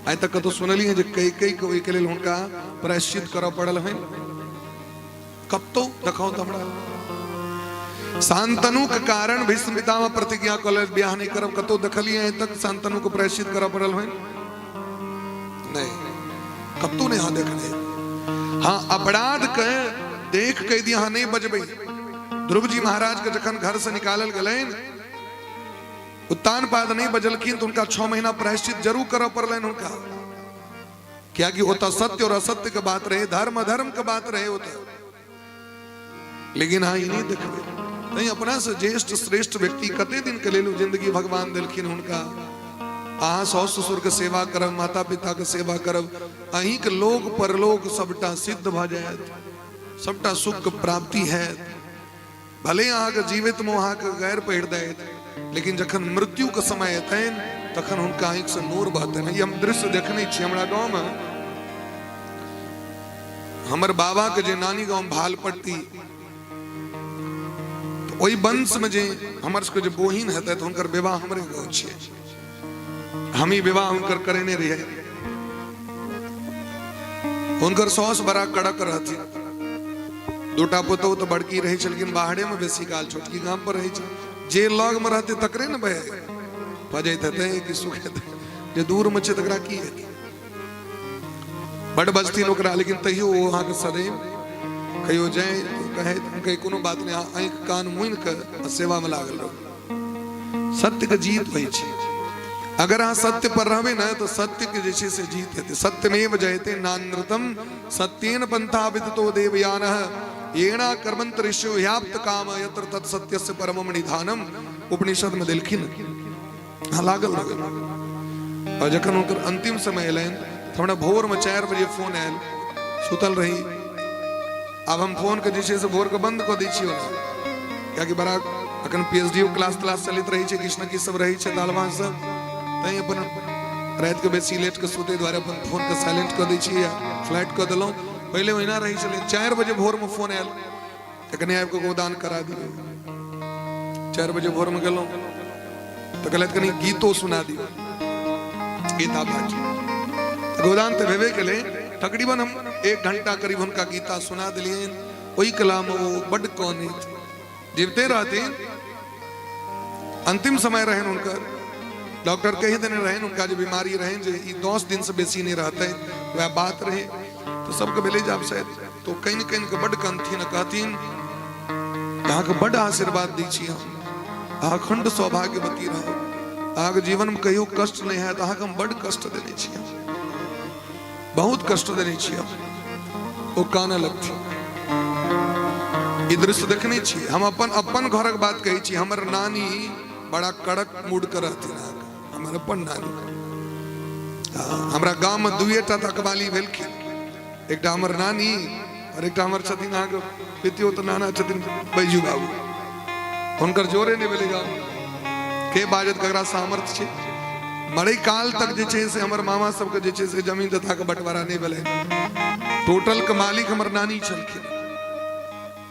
आइ तक कतौ सुनलियै जे कैकेयी के ओहिके लेल हुनका प्रायश्चित करऽ पड़ल हन? कतौ देखाउ तऽ हमरा। शांतनु के कारण भीष्म पितामह प्रतिज्ञा कऽ लेल बियाह नहि करब, कतौ देखलियै आइ तक शांतनु के प्रायश्चित करऽ पड़ल हन? नहि, कतौ नहि अहाँ देखने। हाँ, अपराध के देख के यदि अहाँ नहि बजबै, ध्रुव जी महाराज के जखन घर से निकालल गेलनि, उत्तानपाद नहीं बजलखिन तो उनका 6 महीना प्रायश्चित जरूर करऽ पड़लनि हुनका, कियाकि ओतऽ सत्य और असत्य के बात रहे, धर्म अधर्म के बात रहे ओतऽ। लेकिन अहाँ ई नहीं देखबै। तैं अपना से ज्येष्ठ श्रेष्ठ व्यक्ति कते दिन के लेल जिंदगी भगवान देलखिन हुनका, अहाँ साउस ससुर के सेवा करब, माता पिता के सेवा करब, अहीं के लोक परलोक सबटा सिद्ध भऽ जायत, सबटा सुख के प्राप्ति हैत। भले अहाँके जीवित में अहाँके गैर पहिर दैत, लेकिन जखन मृत्यु के समय एतनि तखन हुनका आँखि से नोर बहतनि। ई हम दृश्य देखने छी हमरा गाँव में। हमर बाबा के जे नानी गाँव भालपट्टी, तऽ ओहि वंश में जे हमर सबके जे बोहिन हेतै तऽ हुनकर विवाह हमरे गाँव छियै, हम ही विवाह हुनकर करेने रहियै। हुनकर साउस बड़ा कड़क रहथिन, दूटा पुतहु तऽ बड़की रहै छलखिन बाहरे में बेसी काल, छोटकी गाम पर रहै छै। जे लग में रहतै तकरे ने बजैत हेतै कि सुख हेतै, जे दूर में छै तकरा की हेतै। बड बजथिन ओकरा, लेकिन तैयो ओ अहाँके सदैव कहियो जाय कहै कहे कोनो बात नहि, अहाँ आँखि कान मुनि कऽ सेवा में लागल रहू। सत्य के जीत होइ छै, अगर अहाँ सत्य पर रहबै ने तऽ सत्य के जे छै से जीत हेतै। सत्यमेव जयते नानृतम सत्येन पंथा विदतो देवयानः येना कर्मंत ऋषियो ह्याप्त काम यत्र तत् सत्यस्य परमं निधानम, उपनिषद में देलखिन। अहाँ लागल रहबै। और जखन हुनकर अंतिम समय एलनि तऽ हमरा भोर में 4 बजे फोन आयल, सुतल रही। आब हम फोन के जे छै से भोर के बंद कऽ दै छियै ओना, कियाकि बड़ा अखन पी एच डी क्लास तलास चलैत रहै छै, किछु ने किछु सब रहै छै दालवा सब, तैं अपन राति के बेसी लेट के सुतै दुआरे अपन फोन के साइलेंट कऽ दै छियै या फ्लाइट कऽ देलहुँ। पहिले ओहिना रहै छलै। 4 बजे भोर में फोन आयल, एखने आबि कऽ गोदान करा दियौ। 4 बजे भोर में गेलहुँ तऽ कहलथि कनि गीतो सुना दियौ, गीता पाठ। गोदान तऽ भेबे केलै, तकरीबन हम 1 घंटा करीब हुनका गीता सुना देलियनि। ओहि कला में ओ बड्ड कनैत जीवते रहथिन, अंतिम समय रहनि हुनकर। डॉक्टर कहि देने रहनि हुनका जे बीमारी रहनि जे ई 10 दिन से बेसी नहि रहतनि, वएह बात रहै। तऽ सबके भेलै जे आब शायद तो कनि कनि के बड्ड कनथिन आ कहथिन अहाँके बड्ड आशीर्वाद दै छी हम, अहाँ अखंड सौभाग्यवती रहब, अहाँके जीवनमे कहियो कष्ट नहि हैत, अहाँके हम बड्ड कष्ट देने छी, हम बहुत कष्ट देने छी हम। ओ कानऽ लगथिन। ई दृश्य देखने छी हम। अपन अपन घरक बात कहै छी, हमर नानी बड़ा कड़क मूड के रहथिन अहाँके, हमर अपन नानी। हमरा गाममे दुइएटा तकवाली भेलखिन, एकटा हमर नानी और एकटा हमर छथिन अहाँके पितियो तऽ नाना छथिन बैजू बाबू। हुनकर जोरे नहि भेलै गाम के बाजत, ककरा सामर्थ्य छै। मरै काल तक जे छै से हमर मामा सबके जे छै से जमीन तथा के बंटवारा नहि भेलै। टोटल के मालिक हमर नानी छलखिन।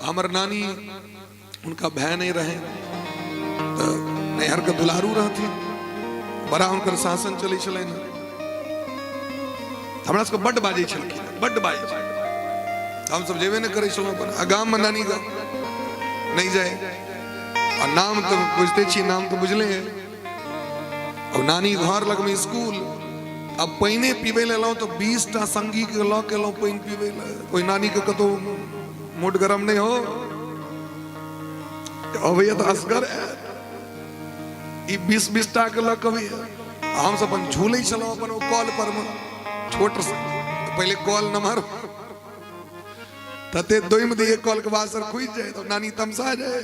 हमर नानी हुनका भाय नहि रहै तऽ नैहर के दुलारू रहथिन, बड़ा हुनकर शासन चलै छलनि। हमरा सबके बड्ड बाजै छलखिन, बड्ड बाजै छलखिन। हमसब जेबे नहि करै छलहुँ अपन आ गाममे नानी गाम नहि जाय। आ नाम तऽ बुझते छियै, नाम तऽ बुझले है। अब नानी घर लगमे स्कूल, अब पानिए पीबै लए एलहुँ तऽ 20टा संगीके लऽ के एलहुँ पानि पीबै लए। ओहि नानीके कतहु मूड गरम नहि हो, अबैया तऽ असगर आयत, ई 20-20टा के लऽ कऽ अबैया। हमसब अपन झूलै छलहुँ अपन ओ कल पर मे, छोट पहिले कल नमहर तते दोइम दिए कल के बासर खुजि जाय तऽ नानी तमसा जाय।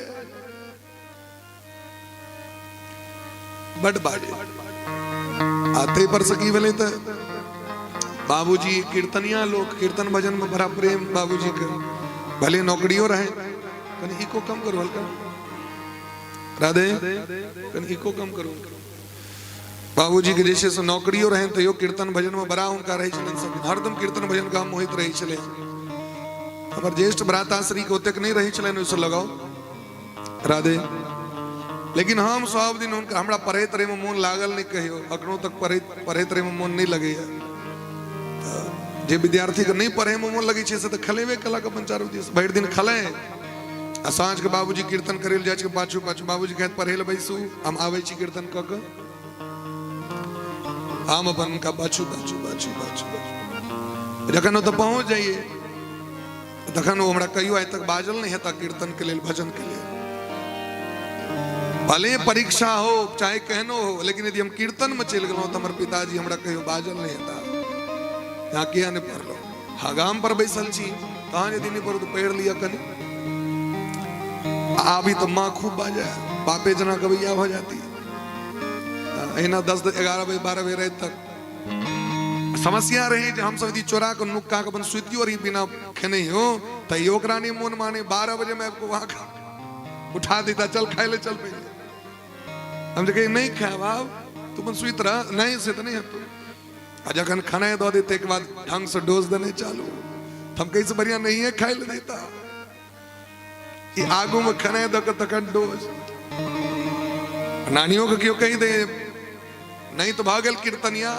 बड बाजे। आ ताहि पर से की भेलै तऽ बाबूजी कीर्तनिया लोक, कीर्तन भजन में बड़ा प्रेम बाबूजी के, भले नौकरियो रहे। कनि इको कम करू हल्का, राधे कनि इको कम करू। बाबूजी के जे छै से नौकरियो रहे तैयो कीर्तन भजन में बड़ा हुनका रहै छलनि, सब हरदम कीर्तन भजन गाम होइत रहै छलै। हमर ज्येष्ठ भ्राताश्री के ओतेक नहि रहै छलनि ओहिसँ लगाव। राधे। लेकिन हम सब दिन हुनका हमरा पढ़ैत रहैमे मोन लागल नहि कहियो, अखनो तक पढ़ैत पढ़ैत रहैमे मोन नहि लगैया। तऽ जे विद्यार्थीके नहि पढ़ैमे मोन लगै छै से तऽ खेलेबे केलक अपन चारू दिस, भरि दिन खेलै आ साँझके बाबूजी कीर्तन करै लए जाइ छै पाछू पाछू, बाबूजी कहैत पढ़ै लए बैसू, हम आबै छी कीर्तन कऽ कऽ। हम अपन हुनका पाछू पाछू पाछू पाछू पाछू जखन ओतऽ पहुँच जाइए तखन ओ हमरा कहियो आइ तक बाजल नहि हेता कीर्तन के लेल, भजन के लेल। भले परीक्षा हो चाहे केहनो हो, लेकिन यदि हम कीर्तन में चलि गेलहुँ तऽ हमर पिताजी हमरा कहियो बाजल नहि हेता, यहाँ किया नहि पढ़लहुँ। हाँ, गाम पर बैसल छी तहन यदि नहि पढ़ू तऽ पढ़ि लिअ कनि। आबी तऽ माँ खूब बाजै, बापे जेना गबैया भऽ जाती। अहिना 10 11 बजे 12 बजे राति तक समस्या रहे जे हमसब यदि चोरा कऽ नुक्का कऽ अपन सुतियो रही बिना खेने हो तैयो ओकरा नहि मोन माने, 12 बजे में आबि कऽ वहाँ उठा देता, चल खाय ले चल पहिले। हम जे कही नहीं खायब आब तू अपन सुति रह, नहीं से तऽ नहीं हेतौ। आ जखन खेनाइ दऽ दे ताहिके बाद ढंग से डोज देने चालू, तऽ हम कही से बढ़िया नहिए खाय ले देता कि आगू में खेनाइ दऽ कऽ तखन डोज। नानियो के केओ कहि दे नहीं तऽ भऽ गेल कीर्तनिया,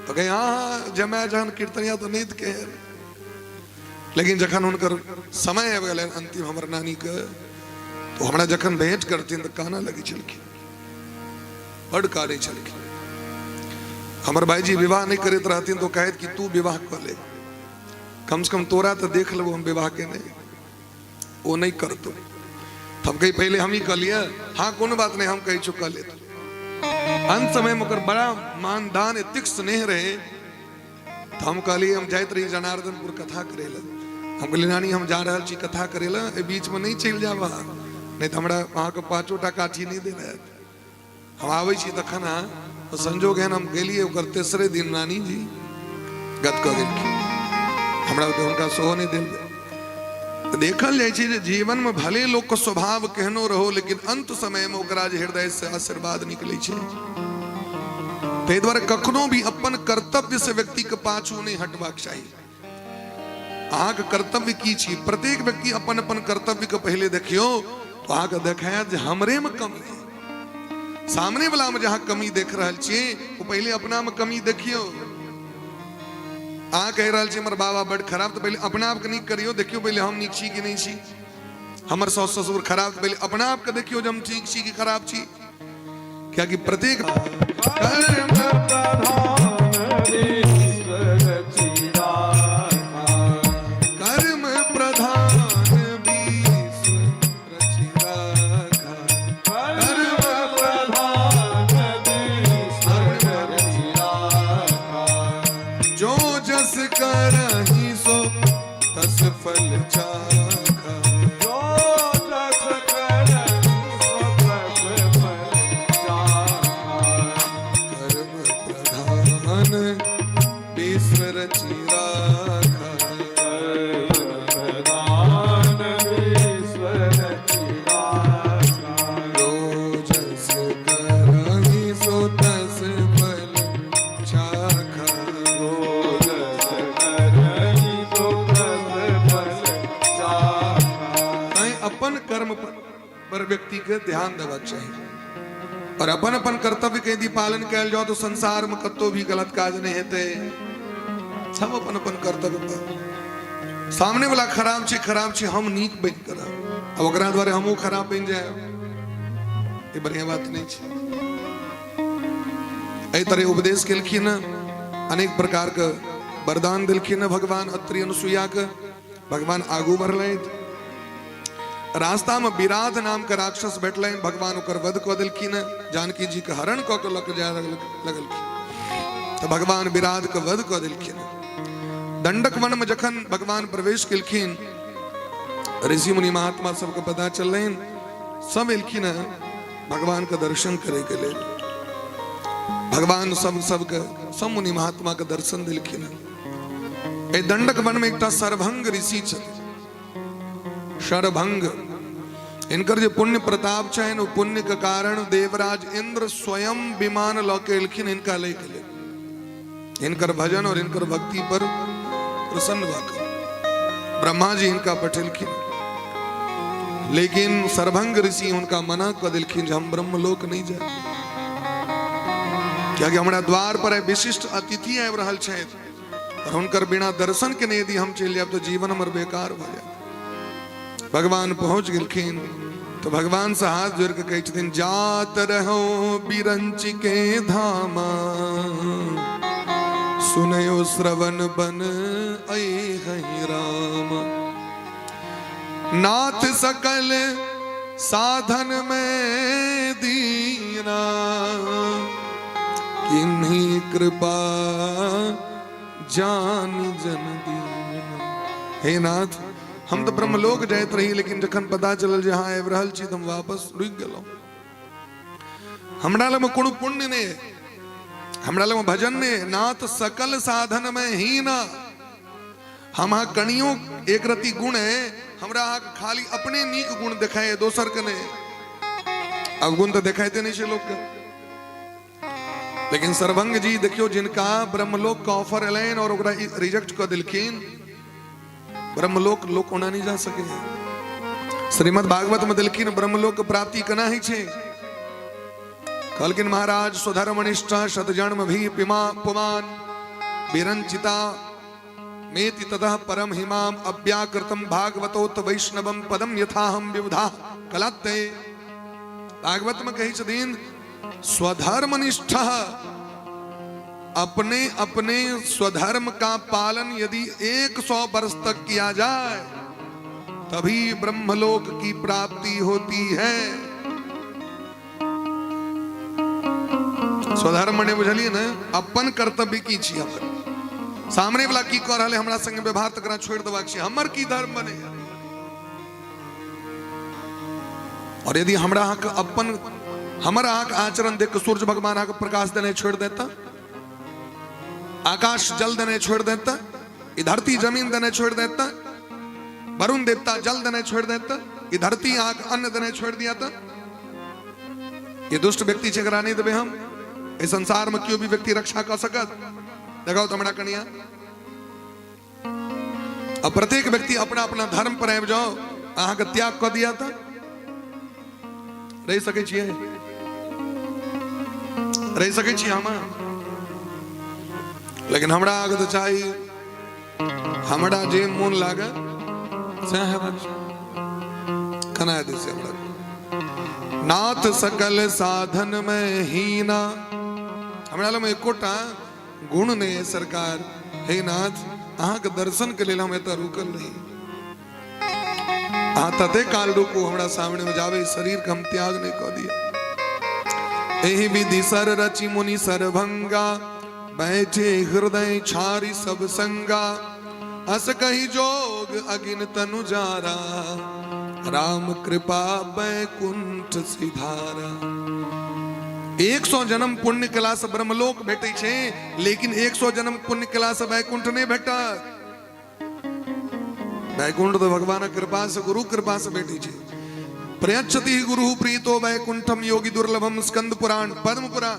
तऽ कहे हाँ हाँ जमाय जहन कीर्तनिया तऽ नहीं तऽ केहन। लेकिन जखन हुनकर समय आबि गेलनि अंतिम हमर नानीके, तो हमरा जखन भेंट करथिन तऽ कानऽ लगै छलखिन, बड कानै छलखिन। हमर भाईजी विवाह नहि करैत रहथिन तऽ ओ कहैत कि तू विवाह कऽ ले, कम से कम तोरा तऽ देख लेबो हम विवाह केने, ओ नहि करतो। हम कही पहले हम ही कह लिया, हाँ कोनो बात नहीं, हम कही छो कह ले। अंत समय में ओकर बड़ा मानदान एतेक स्नेह रहे तो हम कहलिए, हम जाइत रही जनार्दनपुर कथा करे ला, हम कहलिए नानी हम जा रहल छी कथा करे ला, एहि बीच में नहीं चलि जाब अहाँ, नहीं तो हमरा अहाँके 5 टा काठी नहीं देने हैत। हम आबै छी तखन अहाँ, तो संजोग एहन हम गेलियै ओकर तेसरे दिन नानी जी गत कऽ गेलखिन, हमरा ओतऽ हुनका सेहो नहि देल गेल। तऽ देखल जाइ छै जे जीवनमे भले लोकके स्वभाव केहनो रहो, लेकिन अंत समयमे ओकरा जे हृदय से आशीर्वाद निकलै छै। ताहि दुआरे कखनो भी अपन कर्तव्य से व्यक्तिके पाछू नहि हटबाक चाही। अहाँके कर्तव्य की छी, प्रत्येक व्यक्ति अपन अपन कर्तव्य के पहिले देखियौ तो अहाँके देखायत जे हमरे में कमी है। सामने वाला में जहाँ कमी देख रहल छी ओ पहिले अपना में कमी देखियौ। अहाँ कहि रहल छी हमर बाबा बड खराब, तऽ पहिले अपना आपके नीक करियौ, देखियौ पहिले हम नीक छी कि नहि छी। हमर साउस ससुर खराब, तऽ पहिले अपना आपके देखियौ जे हम ठीक छी कि खराब छी। कियाकि प्रत्येक कर्म प्रधान ईश्वर चिराखा, कर्म प्रधान ईश्वर चिराखा, कर्म प्रधान ईश्वर चिराखा, जो जस करही सो तस फल चाखा, जो जस करही सो तस फल चाखा, कर्म प्रधान विश्व रचि राखा, कर्म प्रधान विश्व रचि राखा, जो जस करही सो तस फल चाखा, जो जस करही सो तस फल चाखा। तैं अपन कर्म पर व्यक्ति के ध्यान देबाक चाही और अपन अपन कर्तव्य के यदि पालन कयल जाओ तो संसार में कतौ भी गलत काज नहीं हेतै। सब अपन अपन कर्तव्य पर। सामने वाला खराब छै, खराब छै, हम नीक बनि कऽ रहब, अब ओकरा दुआरे हमहूँ खराब बनि जायब, ई बढ़िया बात नहीं छै। एहि तरह उपदेश केलखिन, अनेक प्रकार के वरदान देलखिन भगवान अत्रि अनुसुईया के। भगवान आगू बढ़लथि, रास्ता में विराध नाम के राक्षस भेटलनि, भगवान ओकर वध कऽ देलखिन, जानकी जी के हरण कऽ के लऽ के जाय लगलखिन तऽ भगवान विराध के वध कऽ देलखिन। दंडक वन में जखन भगवान प्रवेश केलखिन, ऋषि मुनि महात्मा सबके पता चललनि, सब एलखिन हँ भगवान के दर्शन करे के लेल। भगवान सब सबके सब मुनि महात्मा के दर्शन देलखिन हँ। एहि दंडक वन में एकटा सरभंग ऋषि छथिन, शरभंग। इनकर जे पुण्य प्रताप छनि, ओ पुण्य के कारण देवराज इंद्र स्वयं विमान लऽ के एलखिन हिनका लै के लेल। हिनकर भजन और हिनकर भक्ति पर प्रसन्न भऽ कऽ ब्रह्मा जी हिनका पठेलखिन। लेकिन सरभंग ऋषि हुनका मना कऽ देलखिन जे हम ब्रह्मलोक नहि जायब, कियाकि हमरा द्वार पर आइ विशिष्ट अतिथि आबि रहल छथि और हुनकर बिना दर्शन के यदि हम चलि जायब तो जीवन हमर बेकार भऽ जायत। भगवान पहुंच गेलखिन तो भगवान से हाथ जोड़ के कहै छथिन, जात रहो बिरंच के धामा, सुनयो श्रवण बन ऐ राम। नाथ सकल साधन में दीना, किन्हीं कृपा जान जन दीना। हे नाथ, हम तो ब्रह्मलोक जाइत रही, लेकिन जखन पता चलल जे अहाँ आबि रहल छी तऽ हम वापस रुकि गेलहुँ। हमरा लगमे कोनो पुण्य नहि है, हमरा लगमे भजन नहि है। नाथ सकल साधन में हीना, हम अहाँ कनियो एक रति गुण है, हमरा अहाँ खाली अपने नीक गुण देखाय, दोसर के नहीं। अवगुण तो देखाइते नहीं छै लोग के। लेकिन सरभंग जी देखियो, जिनका ब्रह्मलोक के ऑफर एलनि और ओकरा रिजेक्ट कऽ देलखिन, ब्रह्मलोक लोक ओना नहीं जा सके। श्रीमद् भागवत में देलखिन ब्रह्मलोक के प्राप्ति केना होइ छै। कहलखिन महाराज, स्वधर्मनिष्ठा शतजन्म भी पिमा पुमान विरंचिता मेति ततः परम हिमाम अव्याकृतम भागवतोत वैष्णवम पदम यथाहम विबुधा कलाते। भागवत में कही छथिन स्वधर्मनिष्ठ, अपने अपने स्वधर्म का पालन यदि 100 वर्ष तक किया जाए तभी ब्रह्मलोक की प्राप्ति होती है। स्वधर्म मने बुझलिए ने, अपन कर्तव्य की छी, अपन सामने वाला की कह रहल है हमरा संग व्यवहार तकरा छोड़ देबाक छै, हमर की धर्म बने। और यदि हमरा अहाँके अपन हमर अहाँके आचरण देख के सूर्य भगवान अहाँके प्रकाश देने छोड़ देता, आकाश जल देने छोड़ देता, ई धरती जमीन देने छोड़ देता, वरुण देवता जल देने छोड़ देता, ई धरती अहाँके अन्न देने छोड़ दिया था, ये दुष्ट व्यक्ति छै, एकरा नहि देबै हम। एहि संसार में केओ भी व्यक्ति रक्षा कऽ सकत? देखाउ तऽ हमरा कनिया। आ प्रत्येक व्यक्ति अपना अपना धर्म पर आबि जाओ, अहाँके त्याग कऽ दिया तऽ रहि सकै छियै? रहि सकै छियै हम? लेकिन हमरा अहाँके तऽ चाही हमरा जे मोन लागे सएह हेबाक चाही। केना हेतै से हमरा? नाथ सकल साधन में हीना, हमरा लग एकोटा गुण नहीं है सरकार। हे नाथ, अहाँके दर्शन के लेल हम एतऽ रुकल रही, अहाँ तते काल रुकू हमरा सामने में जावे शरीर के हम त्याग नहीं कऽ दिया। एहि विधि सर रचि मुनि सरभंगा, बैठे हृदय छारी सब संगा। अस कही जोग अगिन तनु जारा, राम कृपा बैकुंठ सिधारा। 100 जन्म पुण्य कला से ब्रह्मलोक भेटै छै, लेकिन 100 जन्म पुण्य कला से वैकुंठ नहीं भेटत। वैकुंठ तो भगवान कृपा से, गुरु कृपा से भेटै छै। प्रयच्छति गुरु प्रीतो वैकुंठम योगी दुर्लभम, स्कंद पुराण, पद्म पुराण।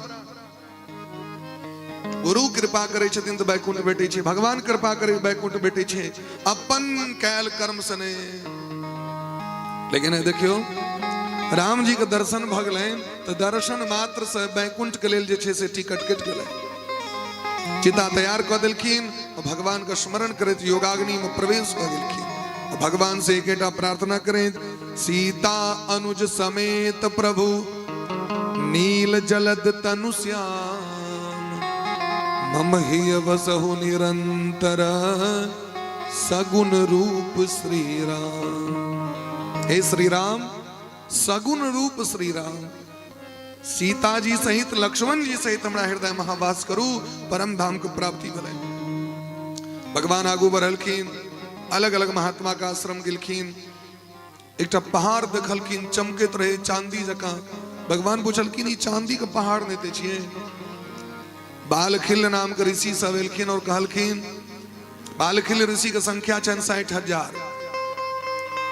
गुरु कृपा करै छथिन तऽ वैकुंठ भेटै छै, भगवान कृपा करै वैकुंठ भेटै छै, अपन कैल कर्म से नहि। लेकिन देखियौ, राम जी के दर्शन भऽ गेलनि तऽ दर्शन मात्र से वैकुंठ के लेल जे छै से टिकट कटि गेलै। चिता तैयार कऽ देलखिन, भगवान के स्मरण करैत योगाग्नि में प्रवेश कऽ गेलखिन। भगवान से एकेटा प्रार्थना करैत, सीता अनुज समेत प्रभु नील जलद तनु श्याम, मम हिय वसहु निरंतर सगुण रूप श्री राम। हे श्री राम, सगुण रूप श्री राम, सीता जी सहित लक्ष्मण जी सहित हमरा हृदय महावास करू। परम धाम के प्राप्ति भेलै। भगवान आगू बढ़लखिन, अलग अलग महात्मा का आश्रम गेलखिन। एकटा पहाड़ देखलखिन, चमकैत रहे चांदी जकाँ। भगवान पुछलखिन, ई चांदी के पहाड़ नहि दै छियै? बालखिल्य नाम के ऋषि सब एलखिन और कहलखिन, बालखिल्य ऋषि के संख्या छनि 60,000।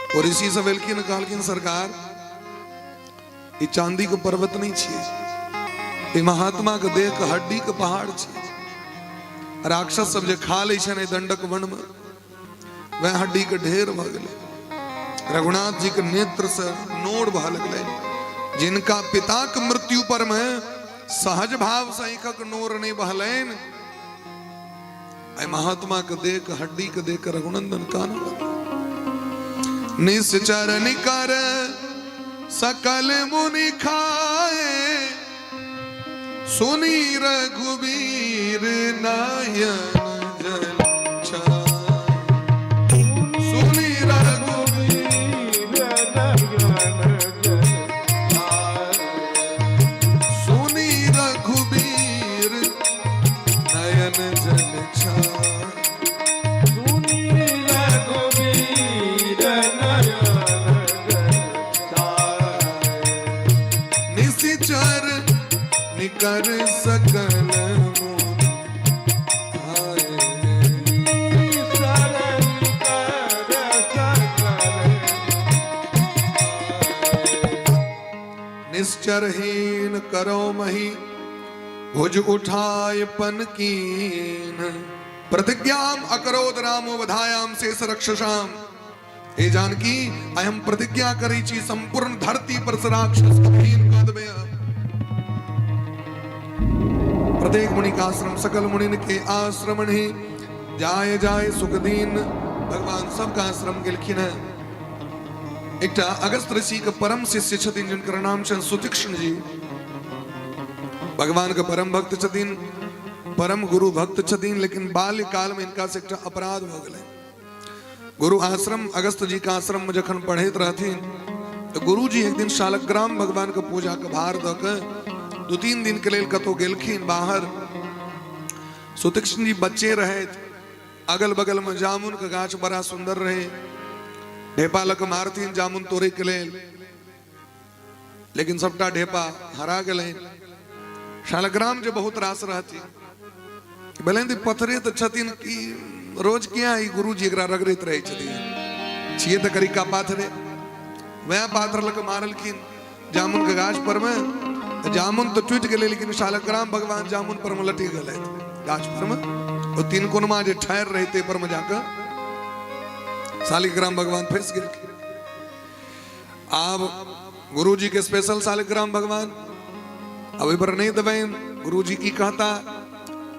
ओ ऋषि सब एलखिन, कहलखिन, सरकार, ई चांदी के पर्वत नहीं छियै, ई महात्मा के देह के हड्डी के पहाड़ छियै। राक्षस सब जे खा लै छै ने दंडक वन में, वह हड्डी के ढेर भऽ गेलै। रघुनाथ जी के नेत्र से नोर बह लगलै। जिनका पिता के मृत्यु पर में सहज भाव से आँखक नोर नहीं बहलनि, एहि महात्मा के देख, हड्डी के देख रघुनंदन कान निश्चर निकर सकल मुनि खाए, सुनी रघुबीर नयन जल छाए। सुनी रघुबीर नयन जल छाए। सुनी रघुबीर नयन जल छाए। सुनी रघुबीर नयन जल छाए। निशिचर निकर सकल मुनि आए। शरण कर सकल निश्चरहीन करो मही भुज उठाय पन कीन, प्रतिज्ञाम अकरोद रामो वधायाम शेष रक्षसाम। हे जानकी, आइ हम प्रतिज्ञा करै छी संपूर्ण धरती पर से राक्षस के हीन कऽ देबै हम। प्रत्येक मुनि का आश्रम सकल मुनि के आश्रम नहीं जाय जाय सुख दीन, भगवान सबका आश्रम गेलखिन हैं। एकटा अगस्त ऋषि के परम शिष्य छथिन जिनकर नाम छनि सुतीक्ष्ण जी। भगवान के परम भक्त छथिन, परम गुरु भक्त छथिन, लेकिन बाल्यकाल में इनका से एकटा अपराध भऽ गेलै। गुरु आश्रम अगस्त जी के आश्रम में जखन पढ़ैत रहथिन तऽ गुरु जी एक दिन शालग्राम भगवान के पूजा के भार दऽ के 2-3 दिन के लेल कतौ गेलखिन बाहर। सुतीक्ष्ण जी बच्चे रहैत, अगल बगल में जामुन के गाछ बड़ा सुंदर रहे, ढेपा लऽ के मारथिन जामुन तोड़े के लेल, लेकिन सबटा ढेपा हरा गेलनि। शालग्राम जे बहुत रास रहथिन, भेलनि तऽ पत्थरे तऽ छथिन कि रोज किया ई गुरुजी एकरा रगड़ैत रहै छथिन, छियै तऽ करिका पाथरे। वएह पाथर लऽ के मारलखिन जामुन के गाछ पर में, जामुन तऽ टूटि गेलै, लेकिन शालग्राम भगवान जामुन पर में लटकि गेलथि गाछ पर में। ओ तीन कोनमा जे ठाढ़ि रहै ताहि पर में जाकऽ शालिग्राम भगवान फँसि गेलखिन। आब गुरुजी के स्पेशल शालिग्राम भगवान, अब ओहि पर नहि देबनि, गुरुजी की कहता,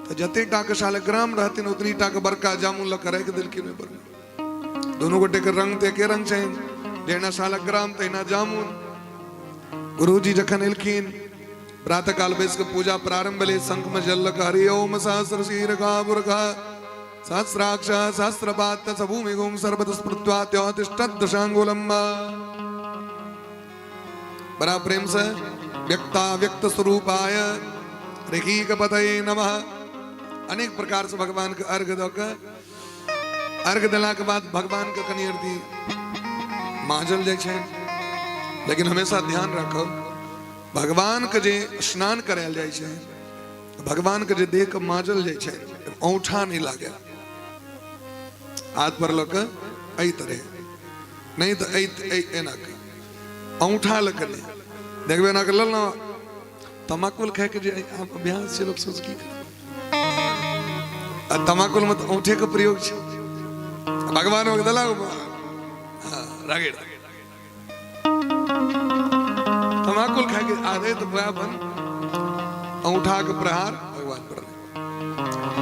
तऽ जते टा के शालिग्राम रहथिन उतनी टा के बड़का जामुन लऽ के राखि देलखिन ओहि पर। दुनू गोटे के रंग तऽ एके रंग छनि, जहिना शालिग्राम तहिना जामुन। गुरुजी जखन एलखिन प्रातः काल बैस के पूजा प्रारंभ भेलै, शंख में जल लऽ के हरि ओम सहस्र शीर पुरख सहस्राक्ष सहस्रपात भूमि गुम सर्वत स्मृत्वात्योतिष्ठदशांगुलम। बड़ा प्रेम से व्यक्ता व्यक्त स्वरूपाय ऋषिक पतये नमः। अनेक प्रकार से भगवान के अर्घ दऽ के, अर्घ देला के बाद भगवान के कनि अरती माजल जाइ छै। लेकिन हमेशा ध्यान राखब, भगवान के जे स्नान करायल जाइ छै, भगवान के जे देह के माजल जाइ छै, औंठा नहीं लागे, हाथ पर लऽ के एहि तरह नहीं तऽ एहि एना के औंठा लऽ के नहि देखबै, एना के लेलहुँ। तमाकुल खायके जे अभ्यास छै लोक सोच की करबै, आ तमाकुल में तऽ औंठे के प्रयोग छै। भगवान देलक रगड़ तमाकुल खाके आदत वएह बन, औंठा के प्रहार भगवान पर।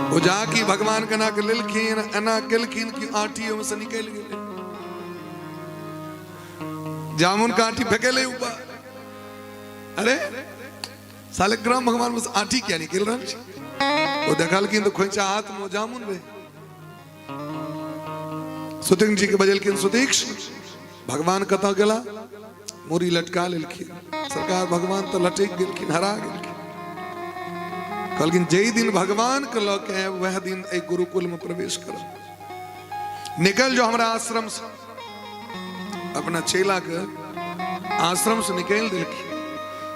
ओ जाकि भगवान के एना के लेलखिन, एना केलखिन कि आठी ओहिमे से निकलि गेलै, जामुन के आठी फेकेलै ऊपर। अरे शालिग्राम भगवान बस आठी किया निकलि रहल छै? ओ देखलखिन तऽ खोइचा हाथ मे जामुन रहै। सुतीक्ष्ण जी के बजेलखिन, सुतीक्ष्ण भगवान कतऽ गेला? मूड़ी लटका लेलखिन। सरकार भगवान तऽ लटकि गेलखिन, हरा गेलखिन। कहलखिन जाहि दिन भगवान के लऽ के आयब वएह दिन एहि गुरुकुल में प्रवेश करब। निकल जो हमरा आश्रम से। अपना चेला के आश्रम से निकलि देलखिन।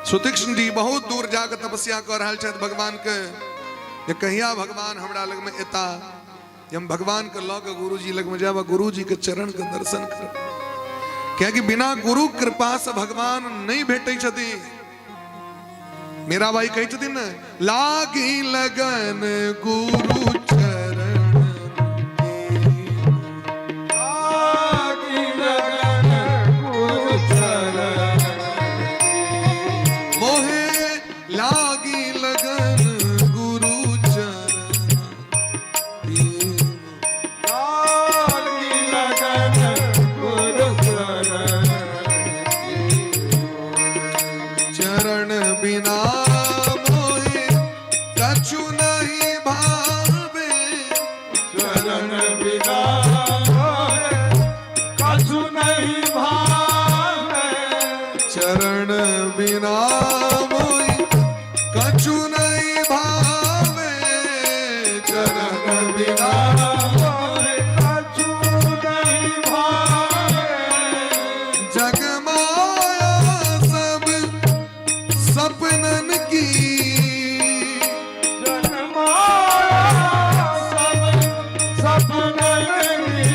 सुतीक्ष्ण जी बहुत दूर जाके तपस्या कऽ रहल छथि भगवान के, जे कहिया भगवान हमरा लग में एता, जे हम भगवान के लऽ के गुरुजी लग में जायब आ गुरुजी के चरण के दर्शन करब। कियाकि बिना गुरु कृपा से भगवान नहीं भेटै छथिन। मीराबाई कहै छथिन ने, लागी लगन गुरु चरण लागी लगन लागी लगन गुरु चरण की। लागी लगन गुरु चरण चरण बिना मोहे कछु नहीं भावे। चरण बिना मोहे कछु नहीं भावे। चरण बिना मोहे कछु नहीं भावे। चरण बिना मोहे कछु नहीं भावे। जग माया सब सपनन की। जग माया सब सपनन की।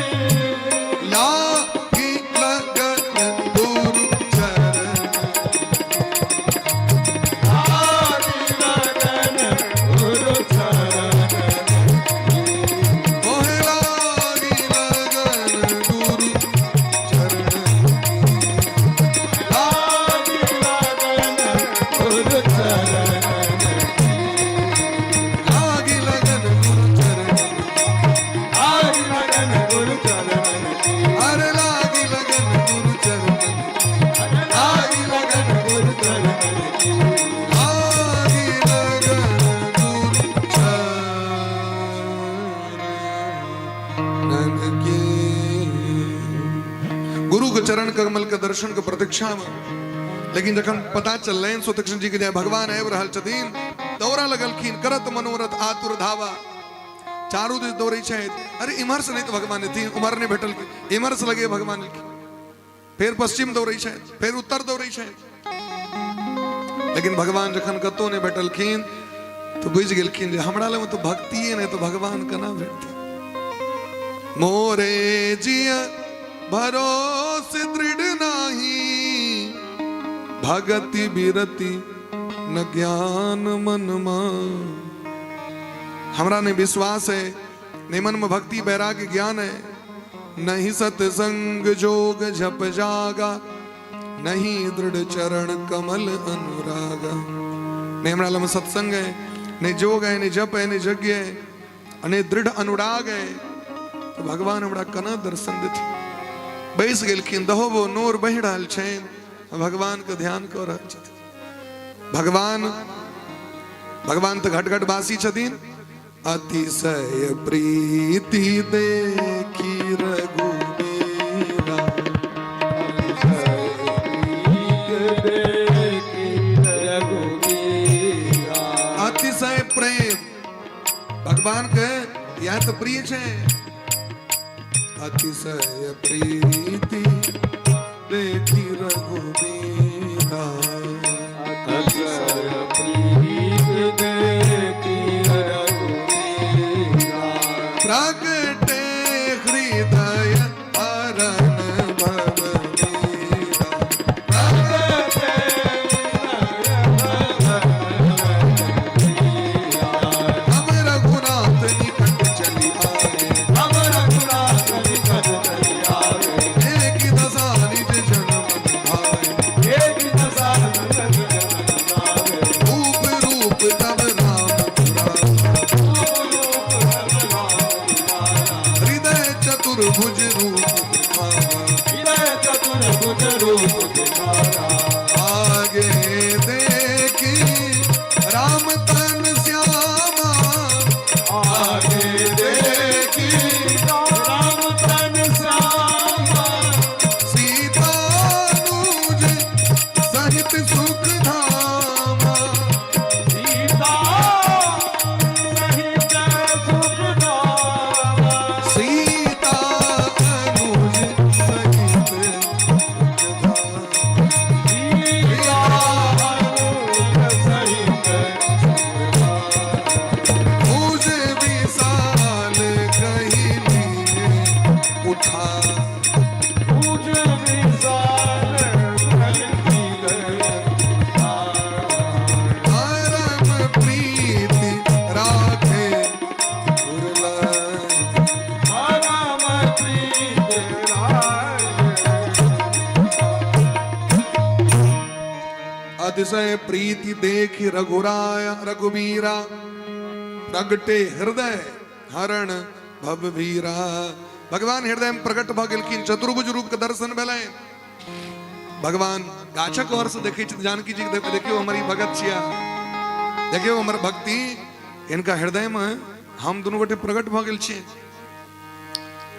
लागी लगन गुरु चरण। लागी लगन गुरु चरण। मोहे लागी लगन गुरु चरण। लागी लगन गुरु चरण। लागी लगन गुरु चरण। लागी लगन गुरु चरण। अरे लागी लगन गुरु चरण। लागी लगन गुरु चरण। लागी लगन गुरु चरण के। गुरु के चरण कमल के दर्शन के प्रतीक्षा में, लेकिन जखन पता चललनि सुतीक्ष्ण जी के जे भगवान आबि रहल छथिन, दौड़ा लगलखिन। करत मनोरथ आतुर धावा, चारू दिस दौड़ै छथि। अरे, इम्हर से नहि तऽ भगवान एथिन, उम्हर नहि भेटलखिन, इम्हर से लगे भगवान एलखिन। फेर पश्चिम दौड़ै छथि, फेर उत्तर दौड़ै छथि, लेकिन भगवान जखन कतहु नहि भेटलखिन तऽ बुझि गेलखिन जे हमरा लगमे तऽ भक्तिए नहि, तऽ भगवान केना भेटतै? मोरे जिय भरोस दृढ़ नाही, भगति बिरति न ज्ञान मन मा। हमरा नहीं विश्वास है, नहीं मन में भक्ति वैराग्य ज्ञान है, नहीं सत्संग जोग जप जागा, नहीं दृढ़ चरण कमल अनुरागा। नहीं हमरा लग में सत्संग है, नहीं जोग है, नहीं जप है, नहीं यज्ञ है और दृढ़ अनुराग है, तो भगवान हमरा केना दर्शन देथिन? बैस गेलखिन, दहोबो नोर बहि रहल छनि, भगवान के ध्यान कऽ रहल छथिन। भगवान, भगवान तऽ घट घट बासी छथिन। अतिशय प्रीति देखी रघुबीरा। देखी रघुबीरा। अतिशय प्रेम भगवान के, यह तो प्रिय छै। अतिशय प्रीति देखी रघुबीरा। अतिशय प्रीति देखी रघुबीरा। प्रगटे हृदय हरन भव नीरा। प्रगटे हम रघुनाथ निकट चली आए। हम रघुनाथ निकट चली आवे। एक दशा अतिशय प्रीति देख रघुराय रघुवीरा, प्रगटे हृदय हरण भव भीरा। भगवान हृदय में प्रकट भऽ गेलखिन, चतुर्भुज रूप के दर्शन भेलै। भगवान गाछक ओर से देखै छथि जानकी जी के, देखियौ हमर ई भगत छिया, देखियौ हमर भक्ति, इनका हृदय में हम दुनू गोटे प्रकट भऽ गेल छियै।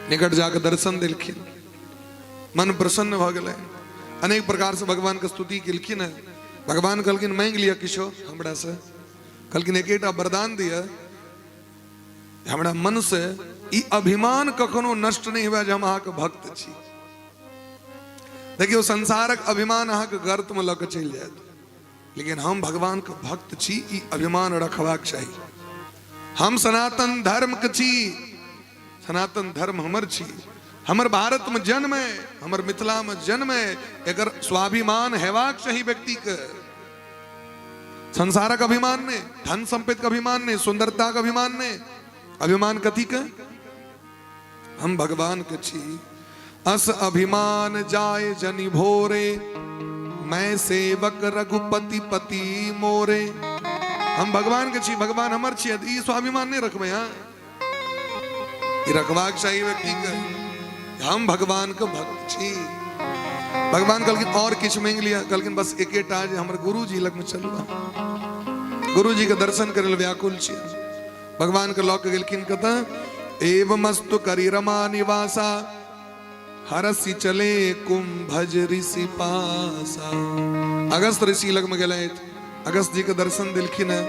निकट जाके दर्शन देलखिन, मन प्रसन्न भऽ गेलै। अनेक प्रकार से भगवान के स्तुति केलखिन है। भगवान कहलखिन मांगि लिअ किछो हमरा से। कहलखिन एकेटा वरदान दिअ, हमरा मन से ई अभिमान कखनो नष्ट नहीं हुए जे हम अहाँके भक्त छी। देखियौ संसारक अभिमान अहाँके गर्त में लऽ के चलि जायत, लेकिन हम भगवान के भक्त छी, ई अभिमान रखबाक चाही। हम सनातन धर्म के छी, सनातन धर्म हमर छी, हमर भारत में जन्म है, हमर मिथिला में जन्म है, एकर स्वाभिमान हेबाक चाही व्यक्ति के। संसारक अभिमान ने, धन संपत्ति के अभिमान ने, सुंदरता के अभिमान ने, अभिमान कथी के? हम भगवान के छी। अस अभिमान जाय जनि भोरे, मैं सेवक रघुपति पति मोरे। हम भगवान के छी, भगवान हमर छी, ई स्वाभिमान नहीं रखबै। हाँ, ई रखबाक चाही व्यक्ति के, हम भगवान के भक्त छी। भगवान कहलखिन और किछु मांगि लिअ। कहलखिन बस एकेटा जे हमर गुरुजी लग में चलू, गुरुजी के दर्शन करे लए व्याकुल छी। भगवान के लऽ के गेलखिन कतऽ? एवमस्तु करी रमा निवासा, हरसि चले कुंभज ऋषि पासा। अगस्त ऋषि लग में गेलथि, अगस्त जी के दर्शन देलखिन है।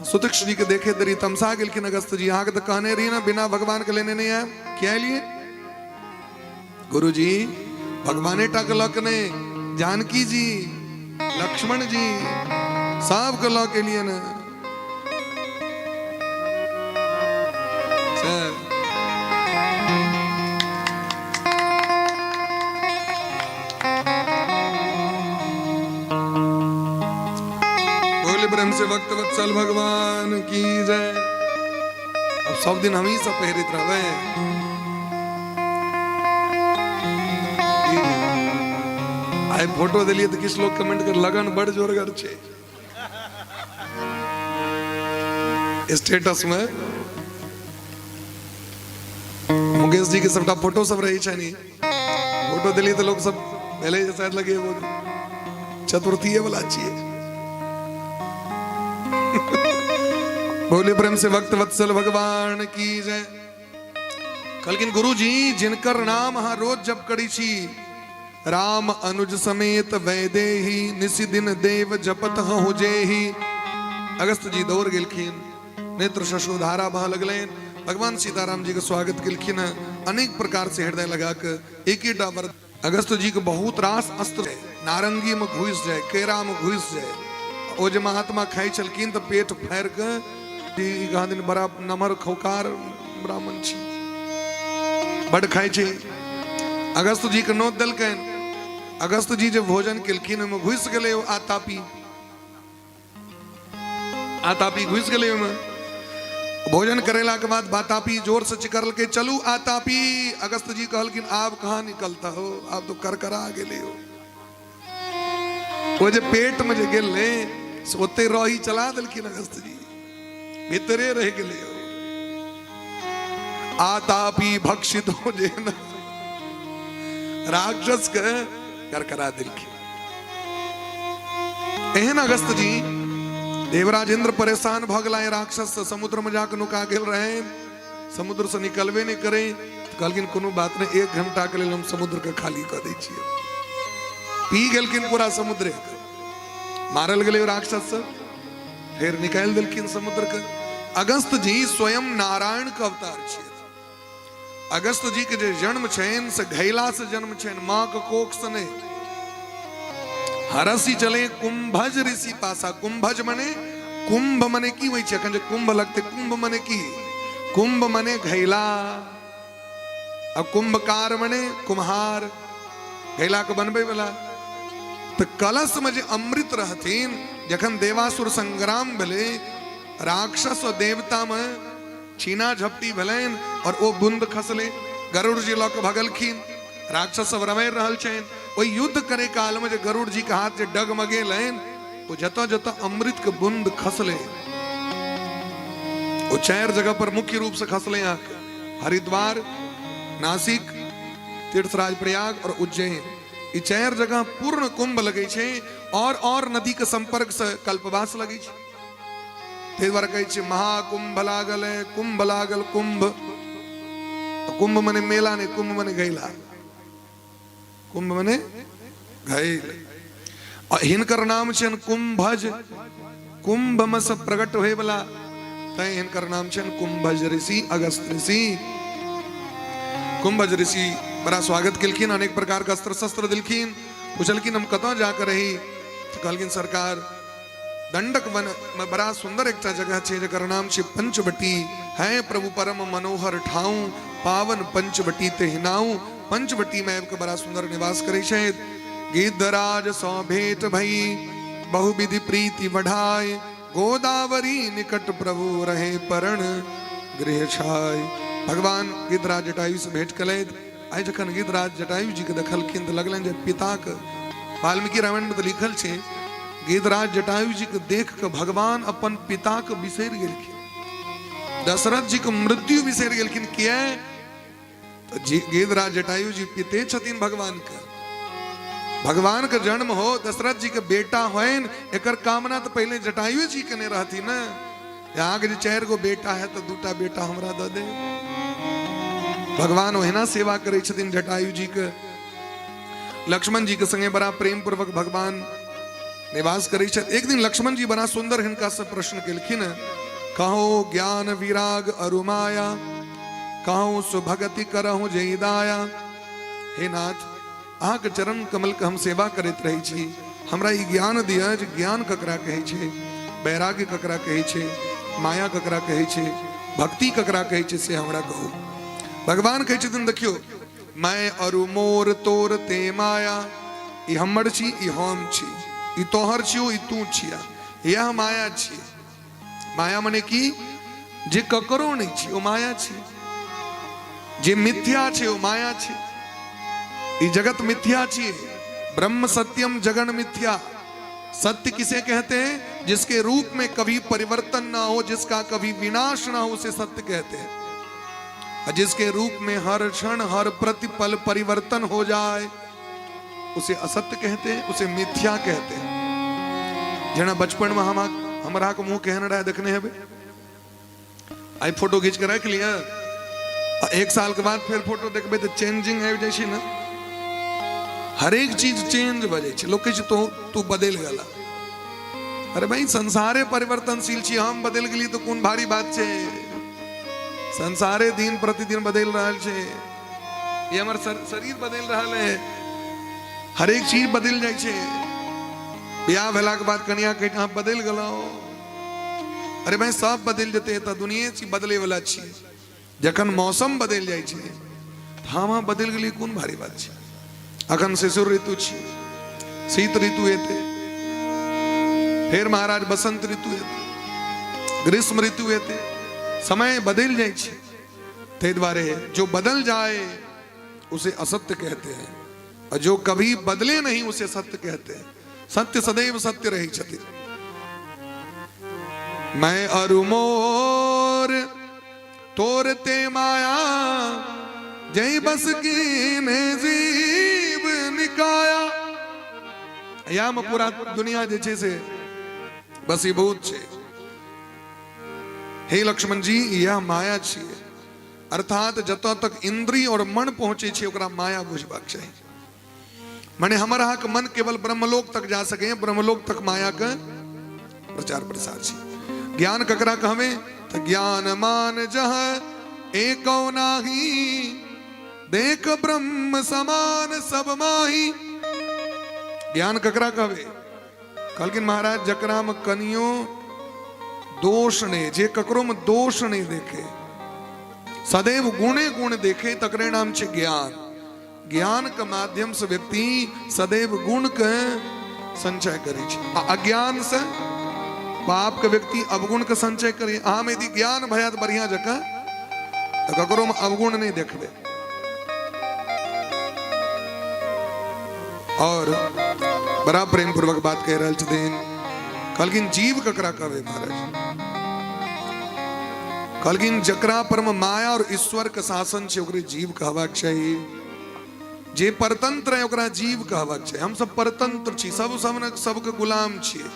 सुतीक्ष्ण जी के देखे देरी तमसा गेलखिन अगस्त जी, अहाँके तऽ कहने रही ना बिना भगवान के लेने नहीं आए, किया एलियै? गुरु जी भगवाने टा के लऽ के नहीं, जानकी जी लक्ष्मण जी सबके लऽ के एलियै ने। बोले प्रेम से भक्त वत्सल भगवान की जय। अब सब दिन हम ही सब पहिरित रहबे। आइ फोटो देलियै तऽ किछु लोग कमेंट कर लगन बड़ जोरगर छै स्टेटस में। मुकेश जी के सबटा फोटो सब रहे छनि, फोटो देलियै तऽ लोग सब भेलै जे शायद लगे वो चतुर्थीये वाला छियै। बोले प्रेम से भक्त वत्सल भगवान की जय। कहलखिन गुरु जी जिनकर नाम अहाँ रोज जप करी छी, राम अनुज समेत वैदेही, निशि दिन देव जपत हूँ जेही। अगस्त जी दौड़ गेलखिन, नेत्र शशुधारा बह लगलनि, भगवान सीताराम जी के स्वागत केलखिन हैं अनेक प्रकार से हृदय लगा के। एक ही वर अगस्त जी के बहुत रास अस्त्र नारंगी में घुस जाए, केरा में घुस जाए। ओ जे महात्मा खाइ छलखिन तऽ पेट फाड़ि के कहाँ दिन बड़ा नमहर खौकार ब्राह्मण छी, बड खाइ छै। अगस्त जी के नोत देलकनि। अगस्त जी जे भोजन केलखिन ओहिमे घुसि गेलै ओ आतापी, आतापी घुसि गेलै ओहिमे। भोजन करेला के बाद बातापी जोर से चिकरलकै चलू आतापी। अगस्त जी कहलखिन आब कहाँ निकलता हो, आब तो करकरा गेलै हो। ओ जे पेट में जे गेलै से ओते रही चला देलखिन अगस्त जी, भीतरे रह गेलै हो। आतापी भक्षित हो जे न राक्षस के करकरा देलखिन। एहन अगस्त जी देवराज इंद्र परेशान भऽ गेला राक्षस से, समुद्र में जाके नुका गेल रहे, समुद्र से निकलबे नहीं करे। तो कहलखिन कोनो बात नहीं, 1 घंटा के लेल हम समुद्र के खाली कऽ दै छियै। पी गेलखिन पूरा समुद्र के, मारल गेलै राक्षस से, फेर निकालि देलखिन समुद्र के। अगस्त जी स्वयं नारायण के अवतार छियै। अगस्त जी के जे जन्म छनि से घैला से जन्म छनि, माँ के कोख से नहीं। हरसी चले कुंभज ऋषि पासा। कुंभज मने कुंभ मने की होइ छै? अखन जे कुंभ लगते, कुंभ मने की? कुंभ मने घैला, आ कुंभकार मने कुम्हार, घैला के बनबै वाला। तऽ कलश में जे अमृत रहथिन, जखन देवासुर संग्राम भेलै, राक्षस और देवता में छीना झपटी भेलनि और ओ बूंद खसलै, गरुड़ जी लऽ के भगलखिन, राक्षस सब रमैर रहल छनि। ओहि युद्ध करे काल में जे गरुड़ जी के हाथ जे डगमगेलनि, ओ जतऽ जतऽ अमृत के बूंद खसले, ओ चारि जगह पर मुख्य रूप से खसले अहाँके, हरिद्वार, नासिक, तीर्थराज प्रयाग और उज्जैन। ई चारि जगह पूर्ण कुंभ लगै छै और नदी के संपर्क से कल्पवास लगै छै। ताहि दुआरे कहै छै महाकुंभ लागल है, कुंभ लागल कुंभ। कुंभ मने मेला नहीं, कुंभ मने घैला, कुंभ मने घैल। आ हिनकर नाम छनि कुंभज, कुंभ में से प्रकट होए वाला, तैं हिनकर नाम छनि कुंभज ऋषि, अगस्त ऋषि। कुंभज ऋषि बड़ा स्वागत केलखिन, अनेक प्रकार के अस्त्र शस्त्र दिलखिन। पुछलखिन हम कतऽ जाकर रही, तो कहलखिन सरकार दंडक वन में बड़ा सुंदर एकटा जगह छै जकर नाम छै पंचवटी। है प्रभु परम मनोहर ठाऊ, पावन पंचवटी तेहनाऊ। पंचवटी में आबि कऽ बड़ा सुंदर निवास करै छथि। गिद्धराज सौ भेट भई, बहुविधि प्रीति बढ़ाए, गोदावरी निकट प्रभु रहे परण गृह छाय। भगवान गिद्धराज जटायु से भेंट कलथि। आइ जखन गिद्धराज जटायु जी के देखलखिन तऽ लगलनि जे पिताक, वाल्मीकि रामायण में तऽ लिखल छै गिद्धराज जटायु जी के देख के भगवान अपन पिता के बिसरि गेलखिन, दशरथ जी के मृत्यु बिसरि गेलखिन। किया? तऽ गिद्धराज जटायु जी पिते छथिन भगवान के। भगवान के जन्म हो, दशरथ जी के बेटा होइन, एकर कामना तऽ पहिले जटायु जी के नहि रहथिन ने। अहाँके जे 4 गो बेटा है तऽ 2टा बेटा हमरा दऽ दे। भगवान ओहिना सेवा करै छथिन जटायु जी के। लक्ष्मण जी के संगे बड़ा प्रेम पूर्वक भगवान निवास करै छथि। एक दिन लक्ष्मण जी बड़ा सुंदर हिनका से प्रश्न केलखिन, कहो ज्ञान विराग अरु माया, कहो सुभगति करहु जय दाया। हे नाथ, अहाँके चरण कमल के हम सेवा करैत रहै छी, हमरा ई ज्ञान दिअ जे ज्ञान ककरा कहै छै, वैराग्य ककरा कहै छै, माया ककरा कहै छै, भक्ति ककरा कहै छै, से हमरा कहू। भगवान कहै छथिन देखियौ, मैं अरु मोर तोर ते माया, ई हमर छी, ई हम छी, ई तोहर छियौ, ई तू छिया, यह माया छी। माया मने की? जे ककरो नहीं छी ओ माया छी, जे मिथ्या छै ओ माया छी। ई जगत मिथ्या छी। ब्रह्म सत्यम जगन मिथ्या। सत्य किसे कहते हैं? जिसके रूप में कभी परिवर्तन ना हो, जिसका कभी विनाश ना हो, उसे सत्य कहते हैं। और जिसके रूप में हर क्षण हर प्रतिपल परिवर्तन हो जाए, उसे असत्य कहते हैं, उसे मिथ्या कहते हैं। जेना बचपन में हम हमरा के मुंह केहन रहे देखने हेबे, आई फोटो खींच के रख लिया, 1 साल के बाद फिर फोटो देखबे तो चेंजिंग आबि जाइ छै ने, हरेक चीज चेंज भऽ जाइ छै। लोक कहै छै तू तू बदलि गेला। अरे भाई, संसारे परिवर्तनशील छी, हम बदलि गेली तऽ कोन भारी बात छै? संसारे दिन प्रतिदिन बदलि रहल छै, ये हमर शरीर बदलि रहल है, हरेक चीज बदलि जाइ छै। बियाह भेलाके बाद कनिया कहै अहाँ बदलि गेलहुँ। अरे भाई, सब बदलि जेतै, तऽ दुनिये छी बदले वाला छी। जखन मौसम बदलि जाइ छै तऽ हम अहाँ बदलि गेलियै, कोन भारी बात छै? अखन शिशुर ऋतु छी, शीत ऋतु एतै, फेर महाराज बसंत ऋतु एतै, ग्रीष्म ऋतु एतै, समय बदलि जाइ छै। ताहि दुआरे जो बदल जाए उसे असत्य कहते हैं, और जो कभी बदले नहीं उसे सत्य कहते हैं। सत्य सदैव सत्य रही छथिन। मैं अरु मोर तोरते माया, जय बस की ने जीव निकाया। या में पूरा दुनिया जे छै से बसीभूत छै। हे लक्ष्मण जी, यह माया छियै। अर्थात जतऽ तक इंद्रिय और मन पहुंचे छै ओकरा माया बुझबाक चाही। माने हमर अहाँके मन केवल ब्रह्मलोक तक जा सके, ब्रह्मलोक तक माया के प्रचार प्रसार छै। ज्ञान ककरा कहवे? तऽ ज्ञान मान जह एको नाही, देख ब्रह्म समान सब माही। ज्ञान ककरा कहवे? कहलखिन महाराज जकरा में कनियो दोष नहीं, जे ककरो में दोष नहीं देखे, सदैव गुणे गुण देखे, तकरे नाम छे ज्ञान। ज्ञान के माध्यम से व्यक्ति सदैव गुण के संचय करे छे। आ अज्ञान से पाप के व्यक्ति अवगुण के संचय करे। अहाँ में यदि ज्ञान भया तऽ बढ़िया जकाँ तऽ ककरो में अवगुण नहीं देखबे। और बड़ा प्रेम पूर्वक बात कहि रहल छथिन। कहलखिन जीव ककरा कहबै महाराज? कहलखिन जकरा पर में माया और ईश्वर के शासन छै ओकरे जीव कहबाक चाही। जे परतंत्र है ओकरा जीव कहबाक छै। हम सब परतंत्र छी, सब सब ने सबके गुलाम छियै।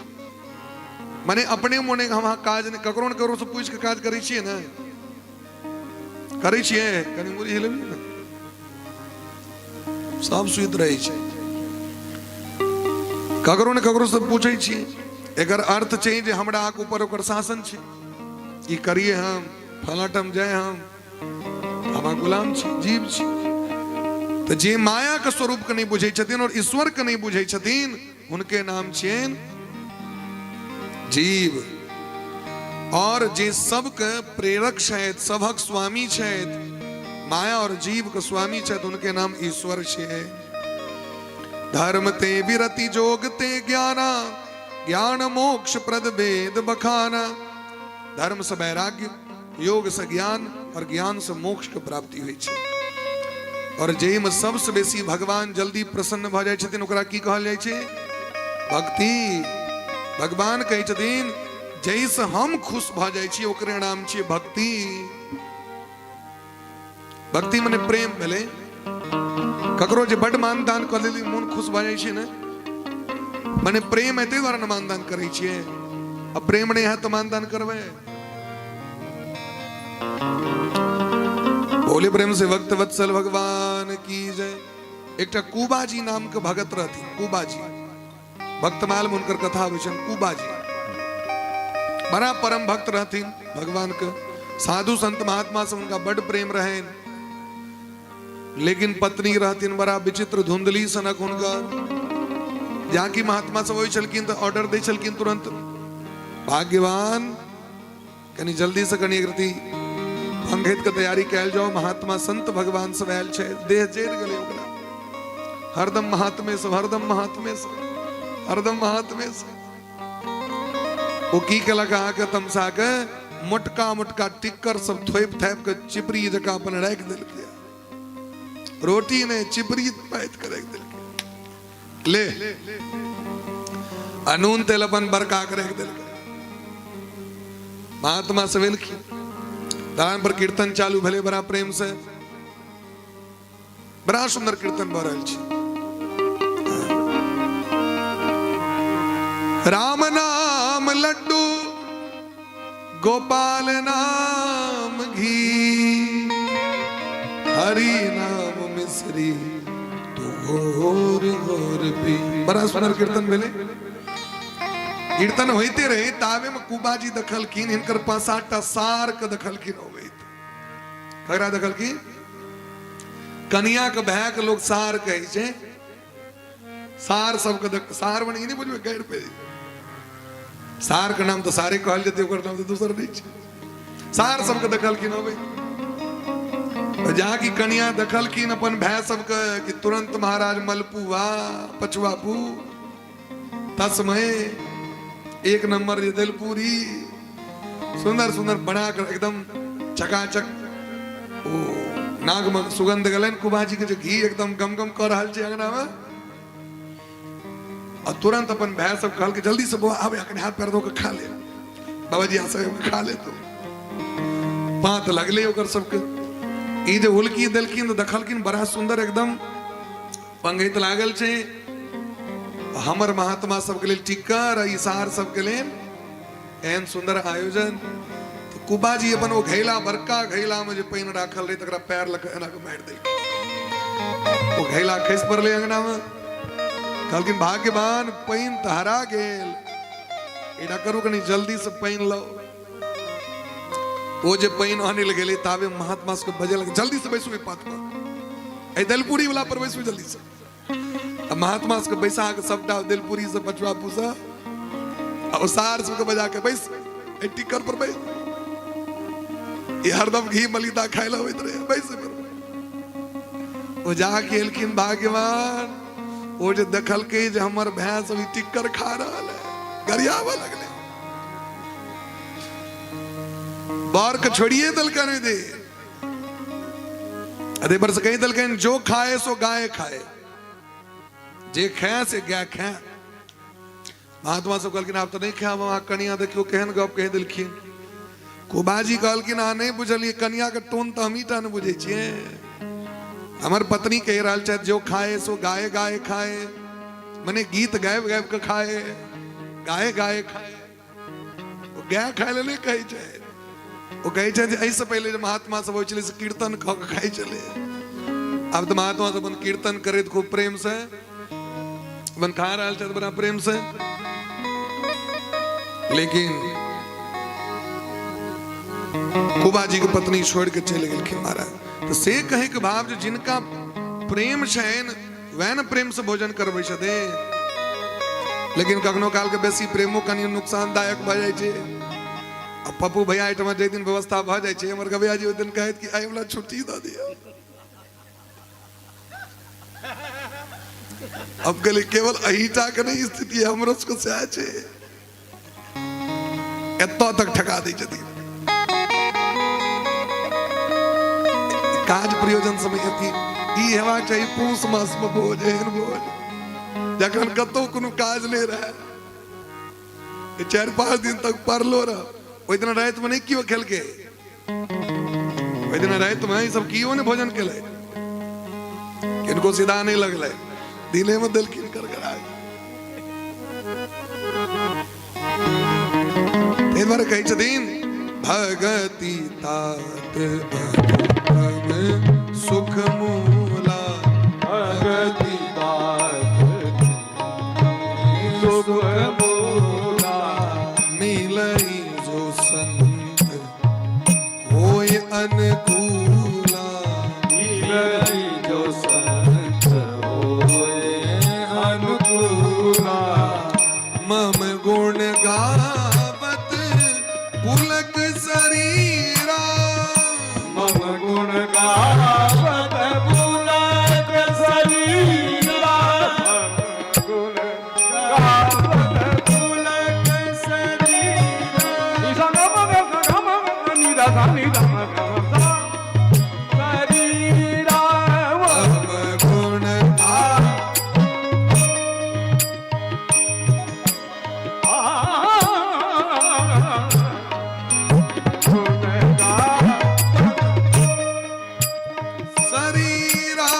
माने अपने मोने हम अहाँ काज नहि, ककरो ने ककरो से पूछि के काज करै छियै ने, करै छियै? कनि मुड़ी हिलेबियै ने, सब सुति रहै छै। ककरो ने ककरो से पूछै छियै। एकर अर्थ छै जे हमरा अहाँके ऊपर ओकर शासन छै। ई करिए हम, फलां ठाम जाय हम अहाँ गुलाम छी, जीव छी। तऽ जे माया के स्वरूप के नहि बुझै छथिन और ईश्वर के नहि बुझै छथिन, हुनके नाम छियनि जीव। और जे सबके प्रेरक छथि, सभक स्वामी छथि, माया और जीव के स्वामी छथि, उनके नाम ईश्वर छै। धर्म ते विरति जोग ते ज्ञाना, ज्ञान मोक्ष प्रद वेद बखाना। धर्म से वैराग्य, योग से ज्ञान और ज्ञान से मोक्ष के प्राप्ति होइ छै। और जाहिमे सबसे बेसी भगवान जल्दी प्रसन्न भऽ जाइ छथिन ओकरा की कहल जाइ छै? भक्ति। भगवान कहै छथिन जाहिसँ हम खुश भऽ जाइ छी ओकरे नाम छियै भक्ति। भक्ति मने प्रेम भेलै। ककरो जे बड मानदान कऽ लेली मोन खुश भऽ जाइ छै ने, मने प्रेम है ताहि दुआरे ने मानदान करै छियै। आ प्रेम नहि है तऽ मानदान करबै? बोले प्रेम से भक्त वत्सल भगवान की जय। एकटा कुबाजी नाम के भगत रहथिन, कुबाजी। भक्तमाल में हुनकर कथा आबै छनि। कुबाजी बड़ा परम भक्त रहथिन भगवान के। साधु संत महात्मा से हुनका बड प्रेम रहनि, लेकिन पत्नी रहथिन बड़ा विचित्र धुंधली सनक हुनका। जाकि महात्मा सब अबै छलखिन तऽ ऑर्डर दै छलखिन तुरंत, भाग्यवान कनि जल्दी से कनि एक रति पंघैत के तैयारी कयल जाओ, महात्मा संत भगवान सब आयल छै। देह जरि गेलै ओकरा, हरदम महात्मे सब, हरदम महात्मे सब, हरदम महात्मे सब। ओ की केलक अहाँके तमसा के मोटका मोटका टिक्कर सब थोपि थापि के चिपरी जकाँ अपन राखि देलकै। रोटी नहि, चिपरी पाति के राखि देलकै। ले आ नून तेल अपन बड़का के राखि देलकै। महात्मा सब एलखिन, दलान पर कीर्तन चालू भेलै बड़ा प्रेम से, बड़ा सुंदर कीर्तन भऽ रहल छै। राम नाम लड्डू गोपाल नाम घी, हरि नाम मिश्री तू घोर घोर पी। बड़ा सुंदर कीर्तन भेलै। कीर्तन होइते रहे ताबे में कुबाजी देखलखिन हिनकर पांच सात टा सार के देखलखिन अबैत। ककरा देखलखिन? कनिया के भाय के लोग सार कहै छै। सार सबके देख, सार मने ई नहि बुझबै गैर पे, सार के नाम तऽ सारे कहल जेतै, ओकर नाम तऽ दोसर नहि छै। सार सबके देखलखिन अबै, जहाँ की कनिया देखलखिन अपन भाय सबके कि तुरंत महाराज मलपुआ पछुआपू तस्मय एक नंबर जे दलपूरी सुंदर सुंदर बना कर एकदम चकाचक, ओ नाग में सुगंध गेलनि कुबाजी के, जे घी एकदम गम गम कऽ रहल छै अंगना में। आ तुरंत अपन भाय सब कहलकै जल्दी से बौआ आबे, अखन हाथ पैर धो के खा ले बाबाजी, यहाँ से खा ले। तो पात लगले ओकर सबके। ई जे हुलकी देलखिन तऽ देखलखिन बड़ा सुंदर एकदम पंगैत लागल छै। हमर महात्मा सबके लेल टिक्कर आ ई सार सबके लेल एहन सुंदर आयोजन। तऽ कुबाजी अपन ओ घैला, बड़का घैला में जे पानि राखल रहै तकरा पैर लऽ कऽ एना कऽ मारि देलखिन। ओ घैला खसि पड़लै अंगना में। कहलखिन भाग्यवान पानि तऽ हरा गेल, एना करू कनि जल्दी से पानि लाउ। ओ जे पानि आनै लए गेलै ताबे महात्मा सबके बजेलक, जल्दी से बैसू एहि पात पर, एहि दलपूरी वाला पर बैसू जल्दी से। आ महात्मा सबके बैसा के सबटा दलपूरी से बचवा पूसा आ ओ सार सबके बजा के बैस एहि टिकर पर बैस, ई हरदम घी मलिदा खाय लए अबैत रहे, बैस एहि पर। ओ जाके एलखिन भाग्यवान, ओ जे देखलकै जे हमर भाय सब ई टिक्कर खा रहल है, गरियाबऽ लगलै। बर के छोड़िए देलकनि दे अरे पर से कही देलकनि जो खाए सो गाय खाए, जे खाए से गाय खाए। महात्मा सब कहलखिन आब तऽ नहि खायब, अहाँ कनिया देखियौ केहन गप कहि देलखिन। कुबाजी कहलखिन अहाँ नहि बुझलियै, कनिया के टोन तऽ हमही टा ने बुझै छियै। हमर पत्नी कहि रहल छथि जो खाए सो गाय गाय खाए, मने गीत गाबि गाबि कऽ खाए, गाय गाय खाए। ओ गाय खाय लए नहि कहै छै, ओ कहै छै जे एहिसँ पहिले जे महात्मा सब होइ छलै से कीर्तन कऽ कऽ खाइ छलै। आब तऽ महात्मा सब अपन कीर्तन करैत खूब प्रेम से अपन खा रहल छथि बड़ा प्रेम से। लेकिन कुबा जी के पत्नी छोड़ के चलि गेलखिन महाराज। तऽ से कहै के भाव जे जिनका प्रेम छनि वएह ने प्रेम से भोजन करबै छथिन। लेकिन कखनो काल के बेसी प्रेमो कनि नुकसानदायक भऽ जाइ छै। आ पप्पू भैया एहिठाम जाहि दिन व्यवस्था भऽ जाइ छै, हमर गवैया जी ओहि दिन कहैत कि आइ हमरा छुट्टी दऽ दिअ। अब कहलियै केवल अहीटा के नहि स्थिति है, हमरो सबके सएह छै, एतऽ तक ठका दै छथिन। काज प्रयोजन समय अथी ई हेबाक चाही पूस मास मे भोज, एहन भोज जखन कतौ कोनो काज नहि रहै, 4-5 दिन तक पड़लो रह। ओहि दिना राति मे नहि केओ खेलकै, ओहि दिना राति मे ई सब केओ नहि भोजन केलै, किनको सीधा नहि लगलै, दिने मे देलखिन करकरा। ताहि दुआरे कहै छथिन भगति तात अनुपम सुख मूला, भगति तात सुख मूला, मिलई जो संत होय अनुकूला, मिलई जो संत होय अनुकूला, मम गुण गावत पुलक शरीरा, मम गुण गावत पुलक शरीरा, गुण गावत पुलक शरीरा, निशा गम गम गम नि दा सा नि दा म ग म सा शरीरा, मम गुण गावत शरीरा,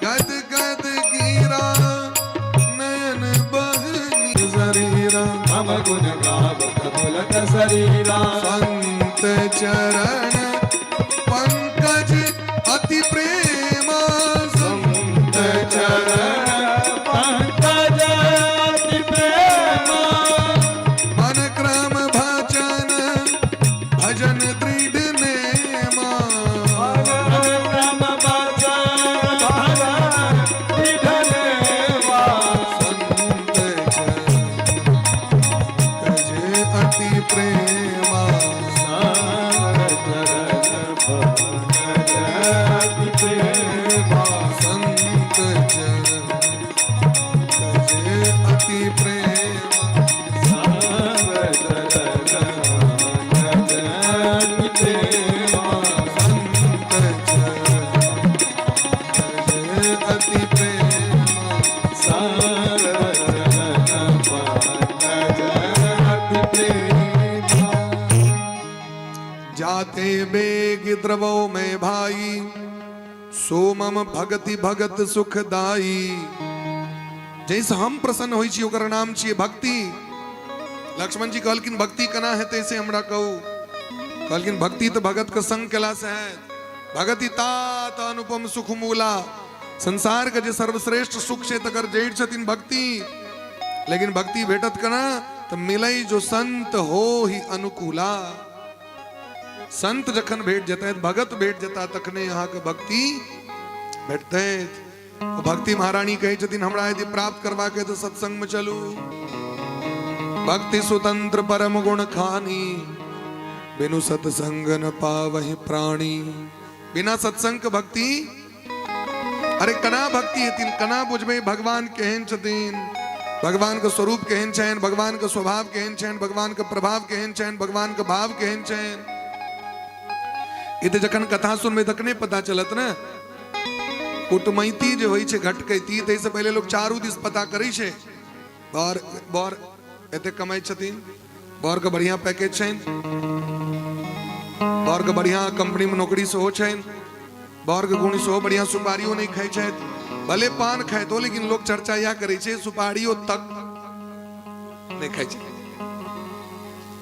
गद गद गिरा नयन बहनी शरीरा, मम गुण गावत पुलक शरीरा, संत चरण पंकज अति प्रेमा, संत चरण पंकज अति प्रेमा, मन क्रम भजन भजन दृढ़ नेमा, मन क्रम भजन भजन दृढ़ नेमा, संत चरण पंकज अति प्रेमा, संत चरण पंकज अति प्रेमा, संत चरण पंकज अति प्रेमा, संत चरण पंकज अति प्रेमा, संत चरण पंकज अति प्रेमा, संत चरण पंकज अति प्रेमा। जाते बेग द्रवो में भाई, सो मम भगति भगत सुखदाई। जैसे हम प्रसन्न होइ छी ओकर नाम छियै भक्ति। लक्ष्मण जी कहलखिन भक्ति केना हेतै से हमरा कहू। कहलखिन भक्ति तऽ भगत के संग केला से हैत। भगति तात अनुपम सुख मूला, संसार के जे सर्वश्रेष्ठ सुख छै तकर जड़ि छथिन भक्ति। लेकिन भक्ति भेटत केना? तऽ मिलै जो संत हो ही अनुकूला। संत जखन भेट जेतै, भगत भेट जेता, तखने अहाँके भक्ति भेटतै। भक्ति महारानी कहै छथिन हमरा यदि प्राप्त करबाक है तऽ सत्संग में चलू। भक्ति स्वतंत्र परम गुण खानी, बिनु सत्संग न पावहि प्राणी। बिना सत्संग के भक्ति, अरे कना भक्ति हेथिन, कना बुझबै भगवान केहन छथिन, भगवान के स्वरूप केहन छनि, भगवान के स्वभाव केहन छनि, भगवान के प्रभाव केहन छनि, भगवान के भाव केहन छनि। ई तऽ जखन कथा सुनबै तखने पता चलत ने। कुटमैती जे होइ छै घटकैती, ताहिसँ पहिले लोक चारू दिस पता करै छै। बर बर एते कमाइ छथिन, बरके बढ़िआँ पैकेज छनि, बरके बढ़िआँ कंपनीमे नौकरी सेहो छनि, बरके गुण सेहो बढ़िआँ, सुपारियो नहि खाइ छथि, भले पान खाइत हो लेकिन लोक चर्चा इएह करै छै सुपारियो तक नहि खाइ छै,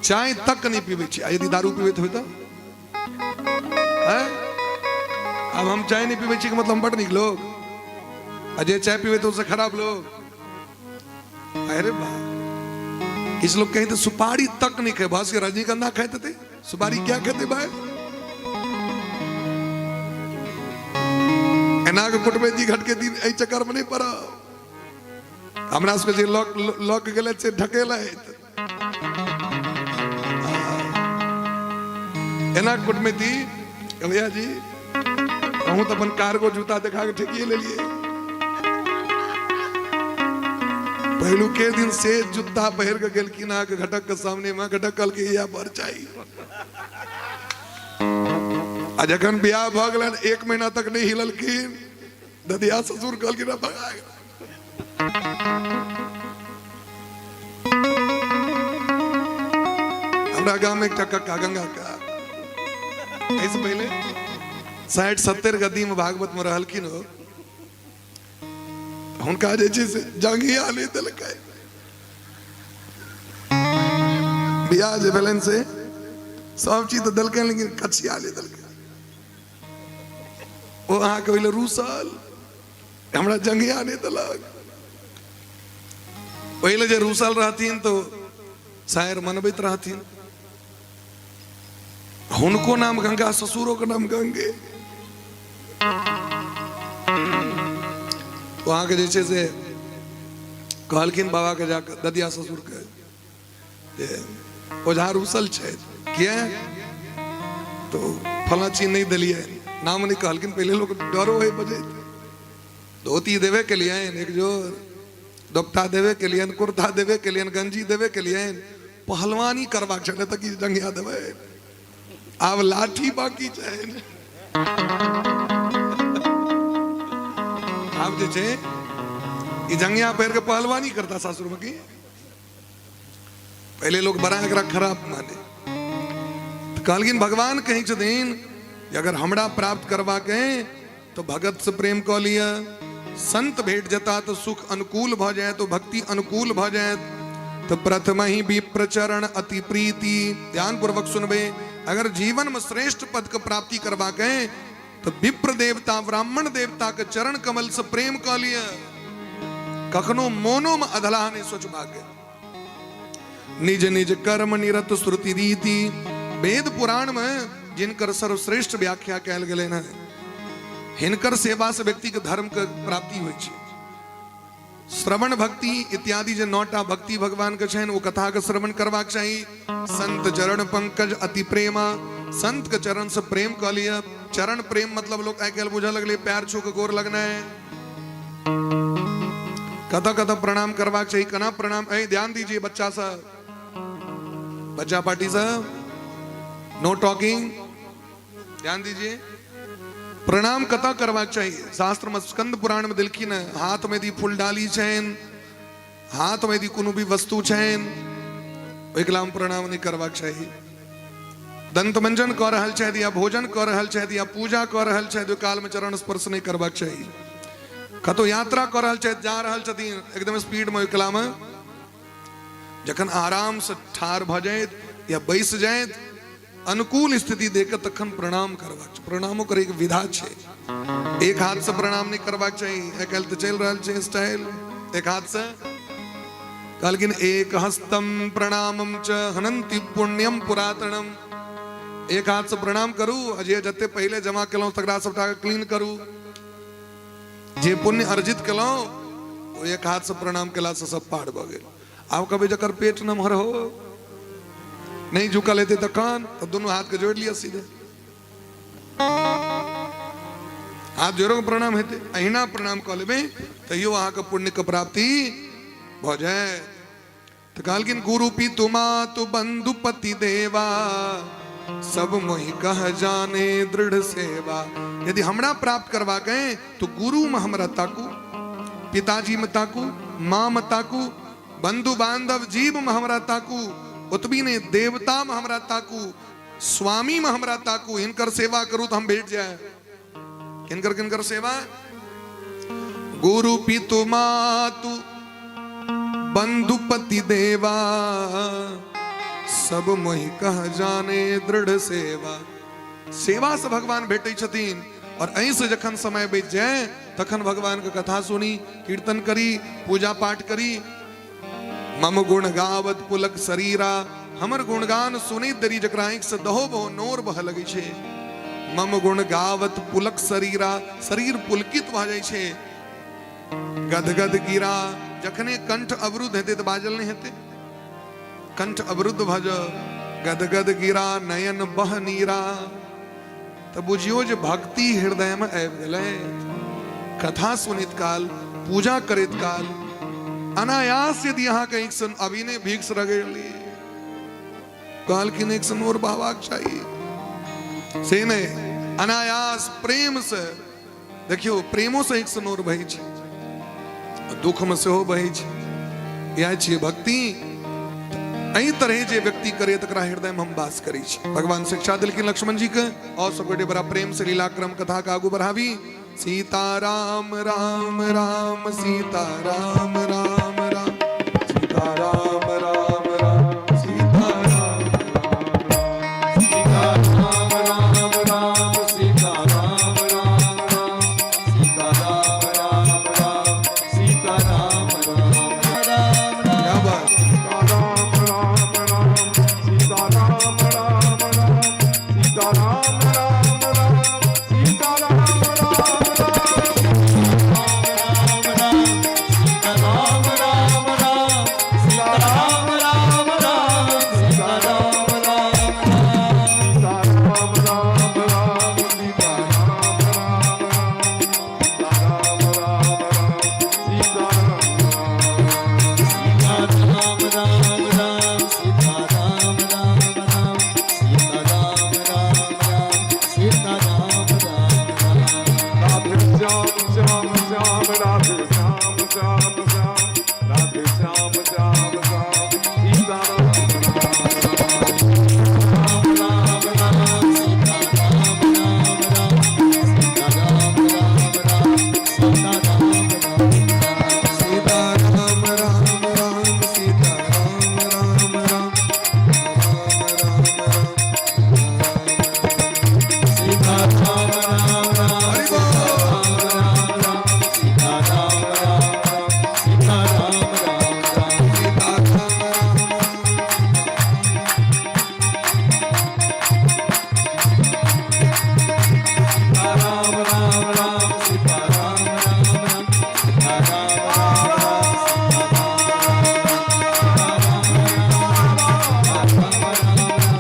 चाय तक नहि पीबै छै। आ यदि दारू पीबैत होइ तऽ आब हम चाय नहि पीबै छी मतलब हम बड नीक लोग, आ जे चाय पीबै तऽ ओहिसँ खराब लोग। अरे बा, किछु लोग कहे तो सुपारी तक नहीं खाए, बस के रजनीगंधा खाते थे, सुपारी क्या खाते भाई? एना के कुटबे दी घटके दिन एहि चक्कर में नहीं पड़ब। हमरा सबके जे लक लक गेलै से ढकेलै। एना कुटमैती भैया जी अहूँ तऽ अपन कार्गो जूता देखा के ठेकिए लेलिए। पहिलुके दिन से जूता पहिर के गेलखिन अहाँके घटक के सामने में, घटक कहलकै इएह बड़ चाही। आ जखन बियाह भऽ गेलनि 1 महीना तक नहि हिललखिन, ददिया ससुर कहलखिन भगा गेल। हमरा गाम में एकटा कक्का गंगा का एहिसँ पहिले 60-70 गद्दी में भागवत में रहलखिन हो, हुनका जे छै से जंघिया नहि देलकै। बियाह जे भेलनि से सब चीज तऽ देलकै लेकिन कछिया नहि देलकै। ओ अहाँके ओहि लए रूसल, हमरा जंघिया नहि देलक। ओहि लए जे रूसल रहथिन तऽ शायर मनबैत रहथिन। हुनको नाम गंगा, ससुरो के नाम गंगे। तो अहाँके जे छै से कहलखिन बाबा के जाके ददिया ससुर के जे ओझा रूसल छै किया तो फला चीज नहीं दिलिए, नाम नहीं कहलखिन। पहले लोग डरो है बजैत, धोती देवे के लिए एक जोर, दोपटा देवे के लिए, कुर्ता देवे के लिए, गंजी देवे के लिए, पहलवानी करबाक छलै तऽ की जंगिया देबै, आब लाठी बाकी छै। आब जे छै ई जंगिया पहिर के पहलवानी करता सासुर में। की पहले लोग बड़ा एकरा खराब माने। तो कहलखिन भगवान कहै छथिन जे अगर हमरा प्राप्त करबाक है तो भगत से प्रेम कऽ लिअ, संत भेट जता तो सुख अनुकूल भऽ जाए, तो भक्ति अनुकूल भऽ जाए। तो प्रथम ही विप्र चरण अति प्रीति, ध्यान पूर्वक सुनबे, अगर जीवन में श्रेष्ठ पद के प्राप्ति करबाक है तो विप्र देवता ब्राह्मण देवता के चरण कमल से प्रेम कऽ लिअ, कखनो मोनो में अधलाह नहीं सोचबाक। निज निज कर्म निरत श्रुति रीति, वेद पुराण में जिनकर सर्वश्रेष्ठ व्याख्या कयल गेलै हन, हिनकर सेवा से व्यक्ति के धर्म के प्राप्ति होइ छै। श्रवण भक्ति इत्यादि जे 9टा भक्ति भगवान के छनि, ओ कथा के श्रवण करबाक चाही। संत चरण पंकज अति प्रेमा, संत के चरण से प्रेम कऽ लिअ। चरण प्रेम मतलब लोग आइ काल्हि बुझऽ लगलै पैर छू के गोर लगनाइ, कतऽ कतऽ प्रणाम करबाक चाही, केना प्रणाम। ऐ ध्यान दीजिए बच्चा सब, बच्चा पार्टी सब, नो टॉकिंग, ध्यान दीजिए। प्रणाम कतऽ करबाक चाही? शास्त्र में स्कंद पुराण में देलखिन हँ, हाथ में यदि फूल डाली छनि, हाथ में यदि कोनो भी वस्तु छनि, ओहिके नाम प्रणाम नहीं करबाक चाही। दंतमंजन कऽ रहल छथि या भोजन कऽ रहल छथि या पूजा कऽ रहल छथि, ओहि काल में चरण स्पर्श नहीं करबाक चाही। कतौ यात्रा कऽ रहल छथि, जा रहल छथिन एकदम स्पीड में, ओहि कला में जखन आराम से ठाढ़ भऽ जाइत या बैस जाइत, अनुकूल स्थिति देख के तखन प्रणाम करबाक चाही। प्रणामो करे के विधा छै, एक हाथ से प्रणाम नहीं करबाक चाही। आइ काल्हि तऽ चलि रहल छै स्टाइल एक हाथ से। कहलखिन एक हस्तम प्रणामम च हनंति पुण्यम पुरातनम, एक हाथ से प्रणाम करू आ जे जते पहिले जमा केलहुँ तकरा सबटा के क्लीन करू। जे पुण्य अर्जित केलहुँ ओ एक हाथ से प्रणाम केला से सब पार भऽ गेल। आब कहबै जकर पेट नमहर हो नहीं झुकल हेतै तखन तऽ दुनू हाथ के जोड़ि लिअ, सीधे हाथ जोड़ो के प्रणाम हेतै। अहिना प्रणाम कऽ लेबै तैयो अहाँके पुण्य के प्राप्ति भऽ जायत। तऽ कहलखिन गुरु पितु मातु बंधु पति देवा, सब मोहि कह जाने दृढ़ सेवा। यदि हमरा प्राप्त करबाक है तो गुरु में हमरा ताकू, पिताजी में ताकू, माँ में ताकू, बंधु बांधव जीव में हमरा ताकू, ओतबी ने देवता में हमरा ताकू, स्वामी में हमरा ताकू, हिनकर सेवा करू तो हम भेट जाए। किनकर किनकर सेवा? गुरु पितु मातु बंधुपति देवा, सब मोहि कह जाने दृढ़ सेवा। सेवा से भगवान भेटै छथिन। और एहिसँ जखन समय बीत जाए तखन भगवान के कथा सुनी, कीर्तन करी, पूजा पाठ करी। मम गुण गावत पुलक शरीरा, हमर गुणगान सुनैत देरी जकरा आँखि से दहो बहो नोर बह लगै छै। मम गुण गावत पुलक शरीरा, शरीर पुलकित भऽ जाइ छै। गदगद गिरा, जखने कंठ अवरुद्ध हेतै तऽ बाजल नहि हेतै, कंठ अवरुद्ध भऽ जाउ, गदगद गिरा नयन बह नीरा, तऽ बुझियौ जे भक्ति हृदयमे आबि गेलै। कथा सुनैत काल, पूजा करैत काल अनायास यदि अहाँके आँखिसँ अभिनय भीक्ष रगड़ि कहलखिन एक नोर बहबाक चाही, से नहि, अनायास प्रेम से देखियौ, प्रेमो से आँखिसँ नोर बहै छै, दुखमे सेहो बहै छै। इएह छियै भक्ति। एहि तरहे जे व्यक्ति करे तकरा हृदयमे हम वास करै छी। भगवान शिक्षा देलखिन लक्ष्मण जी के। और सब गोटे बड़ा प्रेम से लीलाक्रम कथा के आगू बढ़ाबी। सीता राम राम राम, सीता राम राम राम, सीता राम राम राम, सीता राम सीता राम राम राम, सीता राम राम राम, सीता राम राम राम, सीता राम राम राम। क्या बात! सीता राम राम राम, सीता राम राम राम, सीता राम राम राम, सीता राम राम राम, सीता राम राम राम, सीता राम राम राम, सीता राम राम राम, सीता राम राम राम, सीता राम राम राम, सीता राम राम राम, सीता राम सीता राम राम राम, सीता राम राम राम, सीता राम राम राम, सीता राम राम राम। राधे श्याम श्याम श्याम, राधे श्याम श्याम श्याम, राधे श्याम श्याम श्याम, सीता राम राम राम राम, सीता राम राम राम, सीता राम राम राम, सीता राम राम राम, सीता राम राम राम, सीता राम राम राम, राम राम राम, सीता राम राम राम, हरि बोल। राम राम राम, सीता राम राम राम, सीता राम राम राम, सीता राम राम राम, सीता राम राम राम, सीता राम राम राम, सीता राम राम राम, सीता राम राम राम,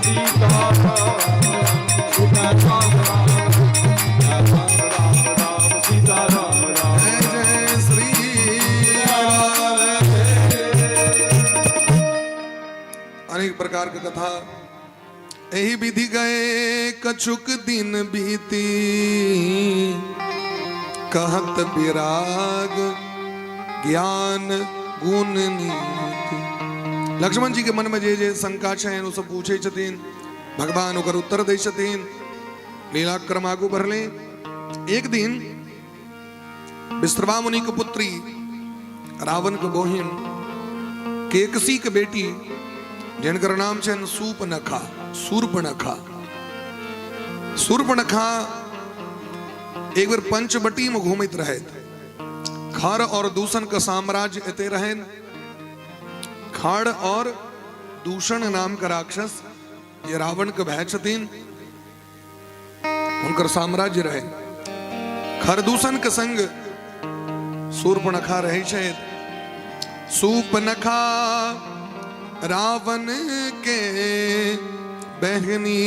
सीता राम सीता राम राम राम राम, सीता राम राम। जय जय श्री राधे। अनेक प्रकार के कथा। एहि विधि गए कछुक दिन बीती, कहत विराग ज्ञान गुण नीति। लक्ष्मण जी के मन में जे जे शंका छनि ओ सब पूछै छथिन, भगवान ओकर उत्तर दै छथिन। लीलाक्रम आगू बढ़ले। एक दिन विश्रवा मुनि के पुत्री, रावण के बहिन, केकसी के बेटी, जिनकर नाम छनि सूपनखा, शूर्पणखा। शूर्पणखा एक बेर पंचवटी में घूमैत रहथि। खर और दूषण के साम्राज्य एते रहनि। खड़ और दूषण नाम के राक्षस, ये रावण के भाई छथिन, हुनकर साम्राज्य रहे। खरदूषण के संग शूर्पणखा रहै छथि। शूर्पणखा रावण के बहनी,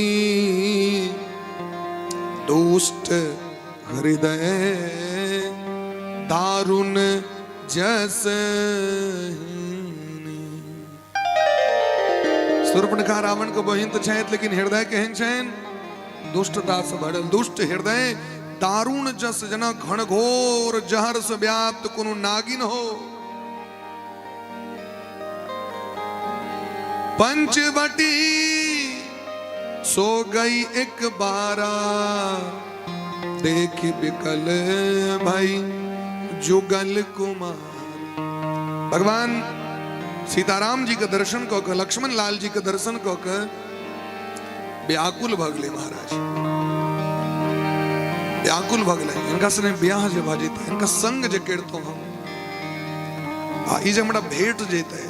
दुष्ट हृदय दारुण जस। शूर्पणखा रावण के बहिन तऽ छथि, लेकिन हृदय केहन छनि? दुष्टता से भरल। दुष्ट हृदय दारुण जस, जेना घनघोर जहर से व्याप्त कोनो नागिन हो। पंचवटी सो गई एक बारा, देख बिकल भाई जुगल कुमार। भगवान सीताराम जी के दर्शन कऽ के, लक्ष्मण लाल जी के दर्शन कऽ के व्याकुल भऽ गेलै महाराज, व्याकुल भऽ गेलै। हिनका सने ब्याह जे भऽ जेतै, हिनका संग जे करितहुँ हम, आ ई जे हमरा भेट जेतै,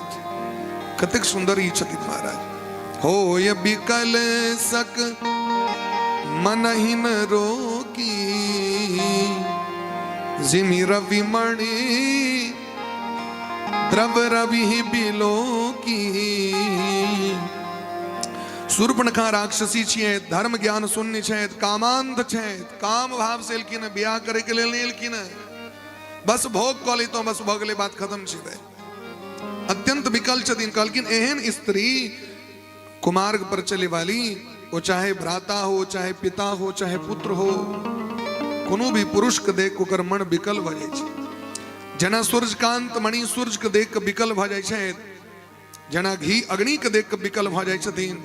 कतेक सुन्दर ई छथिन महाराज। हो ये बिकल सक मनहिन रोकी, जिमि रवि मणि द्रव रवि बिलोकी। शूर्पणखा राक्षसी छियै, धर्म ज्ञान शून्य छथि, कामांध छथि, काम भाव से एलखिन, बियाह करे के लेल नहि एलखिन, बस भोग कऽ लितहुँ, बस भऽ गेलै, बात खत्म छै। अत्यंत विकल छथिन। कहलखिन एहन स्त्री कुमार्ग पर चले वाली, वो चाहे भ्राता हो, चाहे पिता हो, चाहे पुत्र हो, कोनो भी पुरुष के देख ओकर मन विकल भऽ जाइ छै। जेना सूर्यकांत मणि सूर्य के देख के विकल भऽ जाइ छै, जेना घी अग्नि के देख के विकल भऽ जाइ छथिन,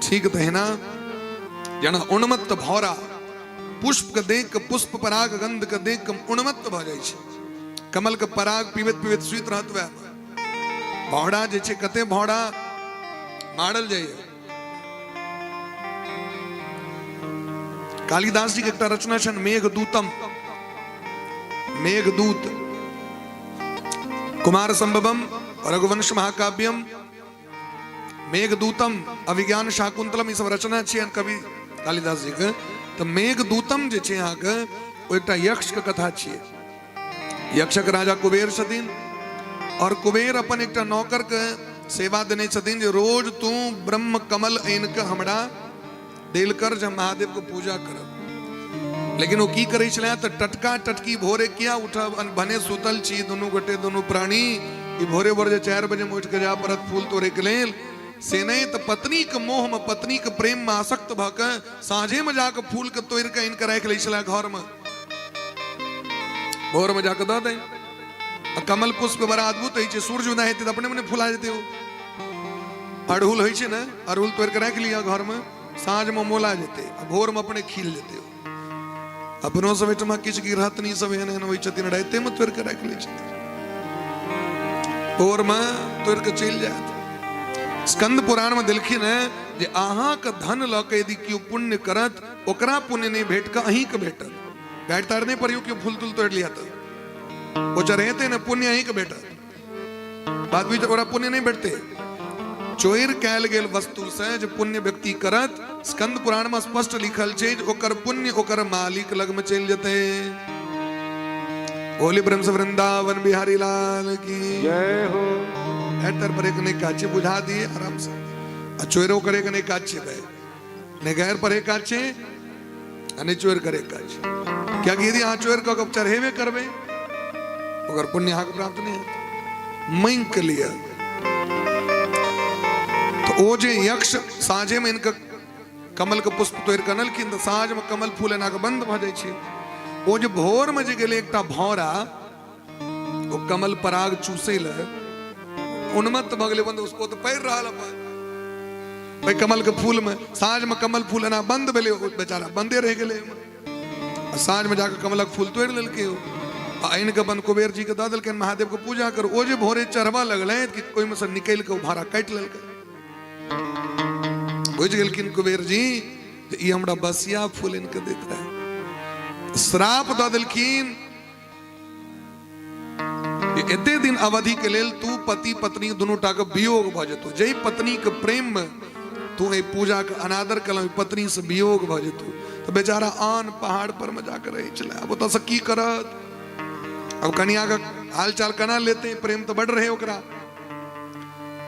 ठीक तहिना जेना उन्मत्त भौरा पुष्प के देख के, पुष्प पराग गंध के देख के उन्मत्त भऽ जाइ छै। कमल के पराग पीबैत पीबैत सुति रहत वएह भौरा जे छै, कते भौरा मारल जाइए। कालिदास जी के एकटा रचना छनि मेघदूतम, मेघदूत, कुमार संभवम, रघुवंश महाकाव्यम, मेघदूतम, अभिज्ञान शाकुंतलम, ई सब रचना छियनि कवि कालिदास जी के। तऽ मेघदूतम जे छै अहाँके, ओ एकटा यक्ष के कथा छियै। यक्षक राजा कुबेर छथिन और कुबेर अपन एकटा नौकर के सेवा देने छथिन जे रोज तू ब्रह्म कमल आनि के हमरा देल कर जे हम महादेव के पूजा करब। लेकिन ओ की करै छलै तऽ टटका टटकी भोरे किया उठब, भने सुतल छी दुनू गोटे दुनू प्राणी, ई भोरे भोरे जे 4 बजे मे उठि के जाय पड़त फूल तोड़े के लेल, से नहि। तऽ पत्नी के मोह मे, पत्नी के प्रेम मे आसक्त भऽ के साँझे मे जाके फूल के तोड़ि के आनि के राखि लै छलै घर मे, भोर मे जाके दऽ दै। आ कमल पुष्प बड़ा अद्भुत होइ छै, सूर्य उदय हेतै तऽ अपने मने फुला जेतै। ओ अड़हुल होइ छै ने, अड़हुल तोड़ि के राखि लिअ घर मे, साँझ मे मोला जेतै आ भोर मे अपने खिल जेतै। ओ अपनो सब एहिठमा किछु गिरहतनी सब एहन एहन होइ छथिन, राइते मे तोड़ि के राखि लै छथिन, भोर मे तोड़ि के चलि जायत। स्कंद पुराण मे देलखिन हेँ जे अहाँके धन लऽ के यदि केओ पुण्य करत, ओकरा पुण्य नहि भेट कऽ अहीँके भेटत। गाड़ि ताड़ि नहि पड़ियौ, केओ फूल तूल तोड़ि लिया तऽ ओ चढ़ेतै ने, पुण्य अहीँके भेटत। बात बुझि, ओकरा पुण्य नहि भेटतै। चोरि कयल गेल वस्तु से जे पुण्य व्यक्ति करत, स्कंद पुराण में स्पष्ट लिखल छै जे ओकर पुण्य ओकर मालिक लग में चलि जेतै। बोली ब्रह्म से वृंदावन बिहारी लाल की जय हो। तर पर एक नहि काज छै, बुझा दिए आराम से। आ चोरो करे के नहि काज छै भाई, नहि गैर पर एक काज छै आ नहि चोर करे के काज छै। कियाकि यदि अहाँ चोर कऽ के चढ़ेबे करबै, ओकर पुण्य अहाँके प्राप्त नहि हेतै। मांगि के लिअ। तऽ ओ जे यक्ष साँझेमे इनके कमल के पुष्प तोड़ि कऽ अनलखिन, तऽ साँझमे कमल फूल एना कऽ बंद भऽ जाइ छै। ओ जे भोरमे जे गेलै एकटा भौरा ओ कमल पराग चूसै लए, उन्मत्त भऽ गेलै बंद, ओ तऽ पड़ि रहल अपन ओहि कमल के फूल में। साँझ में कमल फूल एना बंद भेलै, ओ बेचारा बंदे रहि गेलै ओहिमे। आ साँझ में जाके कमलक फूल तोड़ि लेलकै ओ आ आनि कऽ अपन कुबेर जी के दऽ देलकनि, महादेव के पूजा करू। ओ जे भोरे चढ़बऽ लगलै कि ओहिमे से निकलि कऽ ओ भाड़ा काटि लेलकै। बुझि गेलखिन कुबेर जी जे ई हमरा बसिया फूल आनि कऽ दैत रहै। श्राप दऽ देलखिन, एते दिन अवधि के लेल तू पति पत्नी दुनू टा के वियोग भऽ जेतौ। जाहि पत्नी के प्रेम में तू एहि पूजा के अनादर केलहुँ, पत्नी से वियोग भऽ जेतौ। तऽ बेचारा आन पहाड़ पर में जाके रहै छलै। आब ओतऽ से की करत, अब कनिया के हाल चाल केना लेते, प्रेम तऽ बड रहे ओकरा।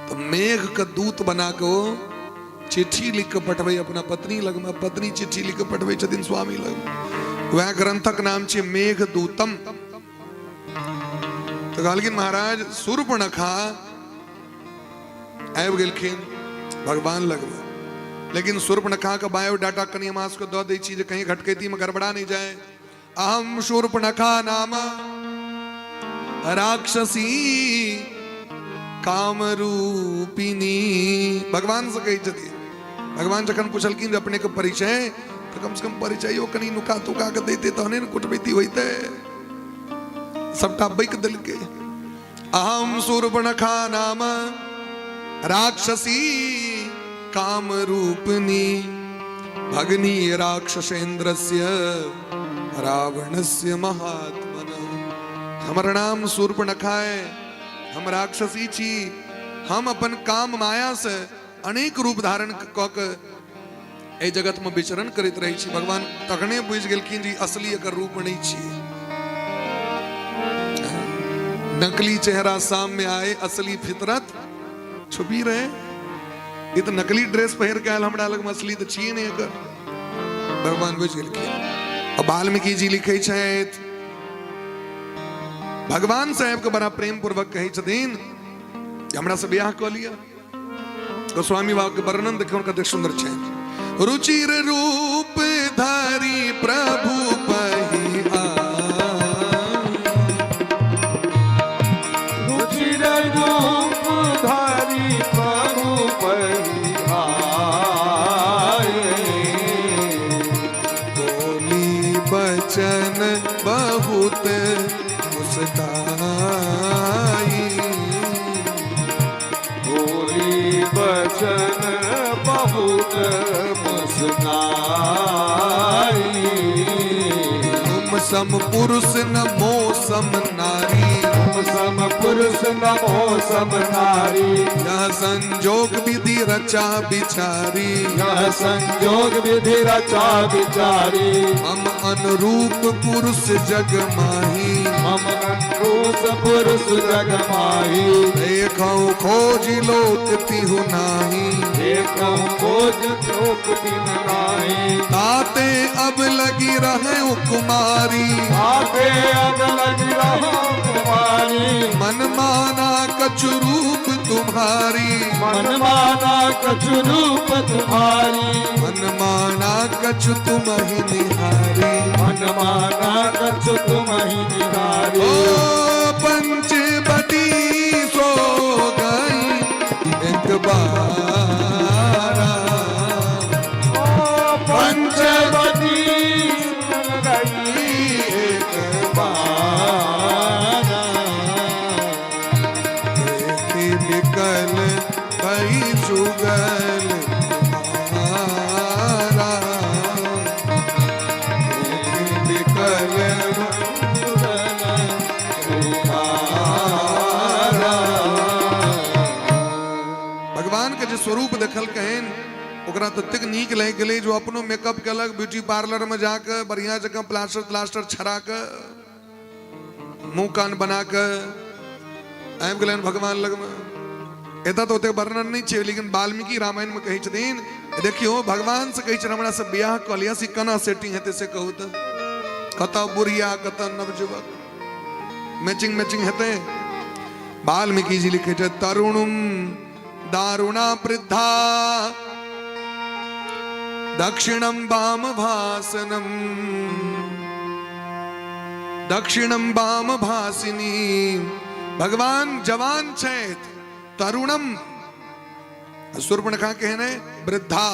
तऽ मेघ के दूत बना के ओ चिट्ठी लिख के पठबै अपना पत्नी लगमे, पत्नी चिट्ठी लिख के पठबै छथिन स्वामी लगमे। वएह ग्रंथक नाम छै मेघदूतम। तऽ कहलखिन महाराज शूर्पणखा आबि गेलखिन, भगवान लगमे। लेकिन शूर्पणखा के बायोडाटा कनि हम अहाँ सबके दऽ दै छी जे कहीं घटकैती में गड़बड़ा नहीं जाए। अहम शूर्पणखा नाम राक्षसी कामरूपिणी। भगवान से कहै छथिन, भगवान जखन पुछलखिन जे अपने के परिचय, तऽ कम से कम परिचयो कनि नुका तुका के दैते तहने ने कुटमैती होइते। सबटा बकि देलकै। अहम शूर्पणखा नाम राक्षसी कामरूपिणी भगनी राक्षसेन्द्रस्य रावणस्य महात्मनः। हमर नाम शूर्पणखा है, हम राक्षसी छी, हम अपन काम माया से अनेक रूप धारण कऽ के एहि जगत में विचरण करैत रहै छी। भगवान तखने बुझि गेलखिन जे असली एकर रूप नहि छी, नकली चेहरा सामने आए, असली फितरत छुपी रहे। ई तऽ नकली ड्रेस पहिर के आयल हमरा लग, असली तऽ छियै नहि एकर। भगवान बुझि गेलखिन। आ वाल्मीकि जी लिखै छथि, भगवान साहेब के बड़ा प्रेम पूर्वक कहै छथिन जे हमरा से बियाह कऽ लिअ। गोस्वामी बाबा के वर्णन देखियौ कतेक सुंदर छै। रुचिर रूप धारी प्रभु पही रुचिर रूप धारी प्रभु पही आए, बोली बचन बहुत मुस्काई, बोली बचन बहुत मुस्काई, तुम सम पुरुष नमो सम नारी, तुम सम पुरुष नमो सम नारी, यह संजोग विधि रचा बिचारी, यह संजोग विधि रचा बिचारी, मम अनुरूप पुरुष जग माही, मम अनुरूप पुरुष जग माही, देखो खोज लोक तिहु नाही, देखो खोज लोक तिहु नाही, ताते अब लगी रहे कुमारी, ताते अब लगी रहो कुमारी, मन माना कछु रूप तुम्हारी, मन माना कछु रूप तुम्हारी, मन माना कछु तुम ही निहारी, मन माना कछु तुम ही निहारी, ओ पंचबटी सो गई एक बारा, ओ पंचवटी सो गई एक बारा, देखी निकल भई जुगल तुम्हारा, देखी निकल भगवान के जे स्वरूप देखल कहन ओकरा ततेक नीक लागि गेलै जो अपनो मेकअप केलक, ब्यूटी पार्लर में जाके बढ़िया जकाँ प्लास्टर त्लास्टर छड़ा के मुंह कान बना के आबि गेलनि भगवान लगमे। एतऽ तऽ ओतेक वर्णन नहि छै, लेकिन वाल्मीकि रामायण में कहै छथिन, देखियौ भगवान से कहै छथिन हमरा से बियाह कऽ लिअ, से केना सेटिंग हेतै से कहू तऽ, कतऽ बुढ़िया कतऽ नवयुवक, मैचिंग मैचिंग हेतै। वाल्मीकि जी लिखै छै, तरुणम दारुणा वृद्धा दक्षिणम वाम भासनम, दक्षिणम वाम भासिनी। भगवान जवान छथि, तरुणम, शूर्पणखा केहन वृद्धा,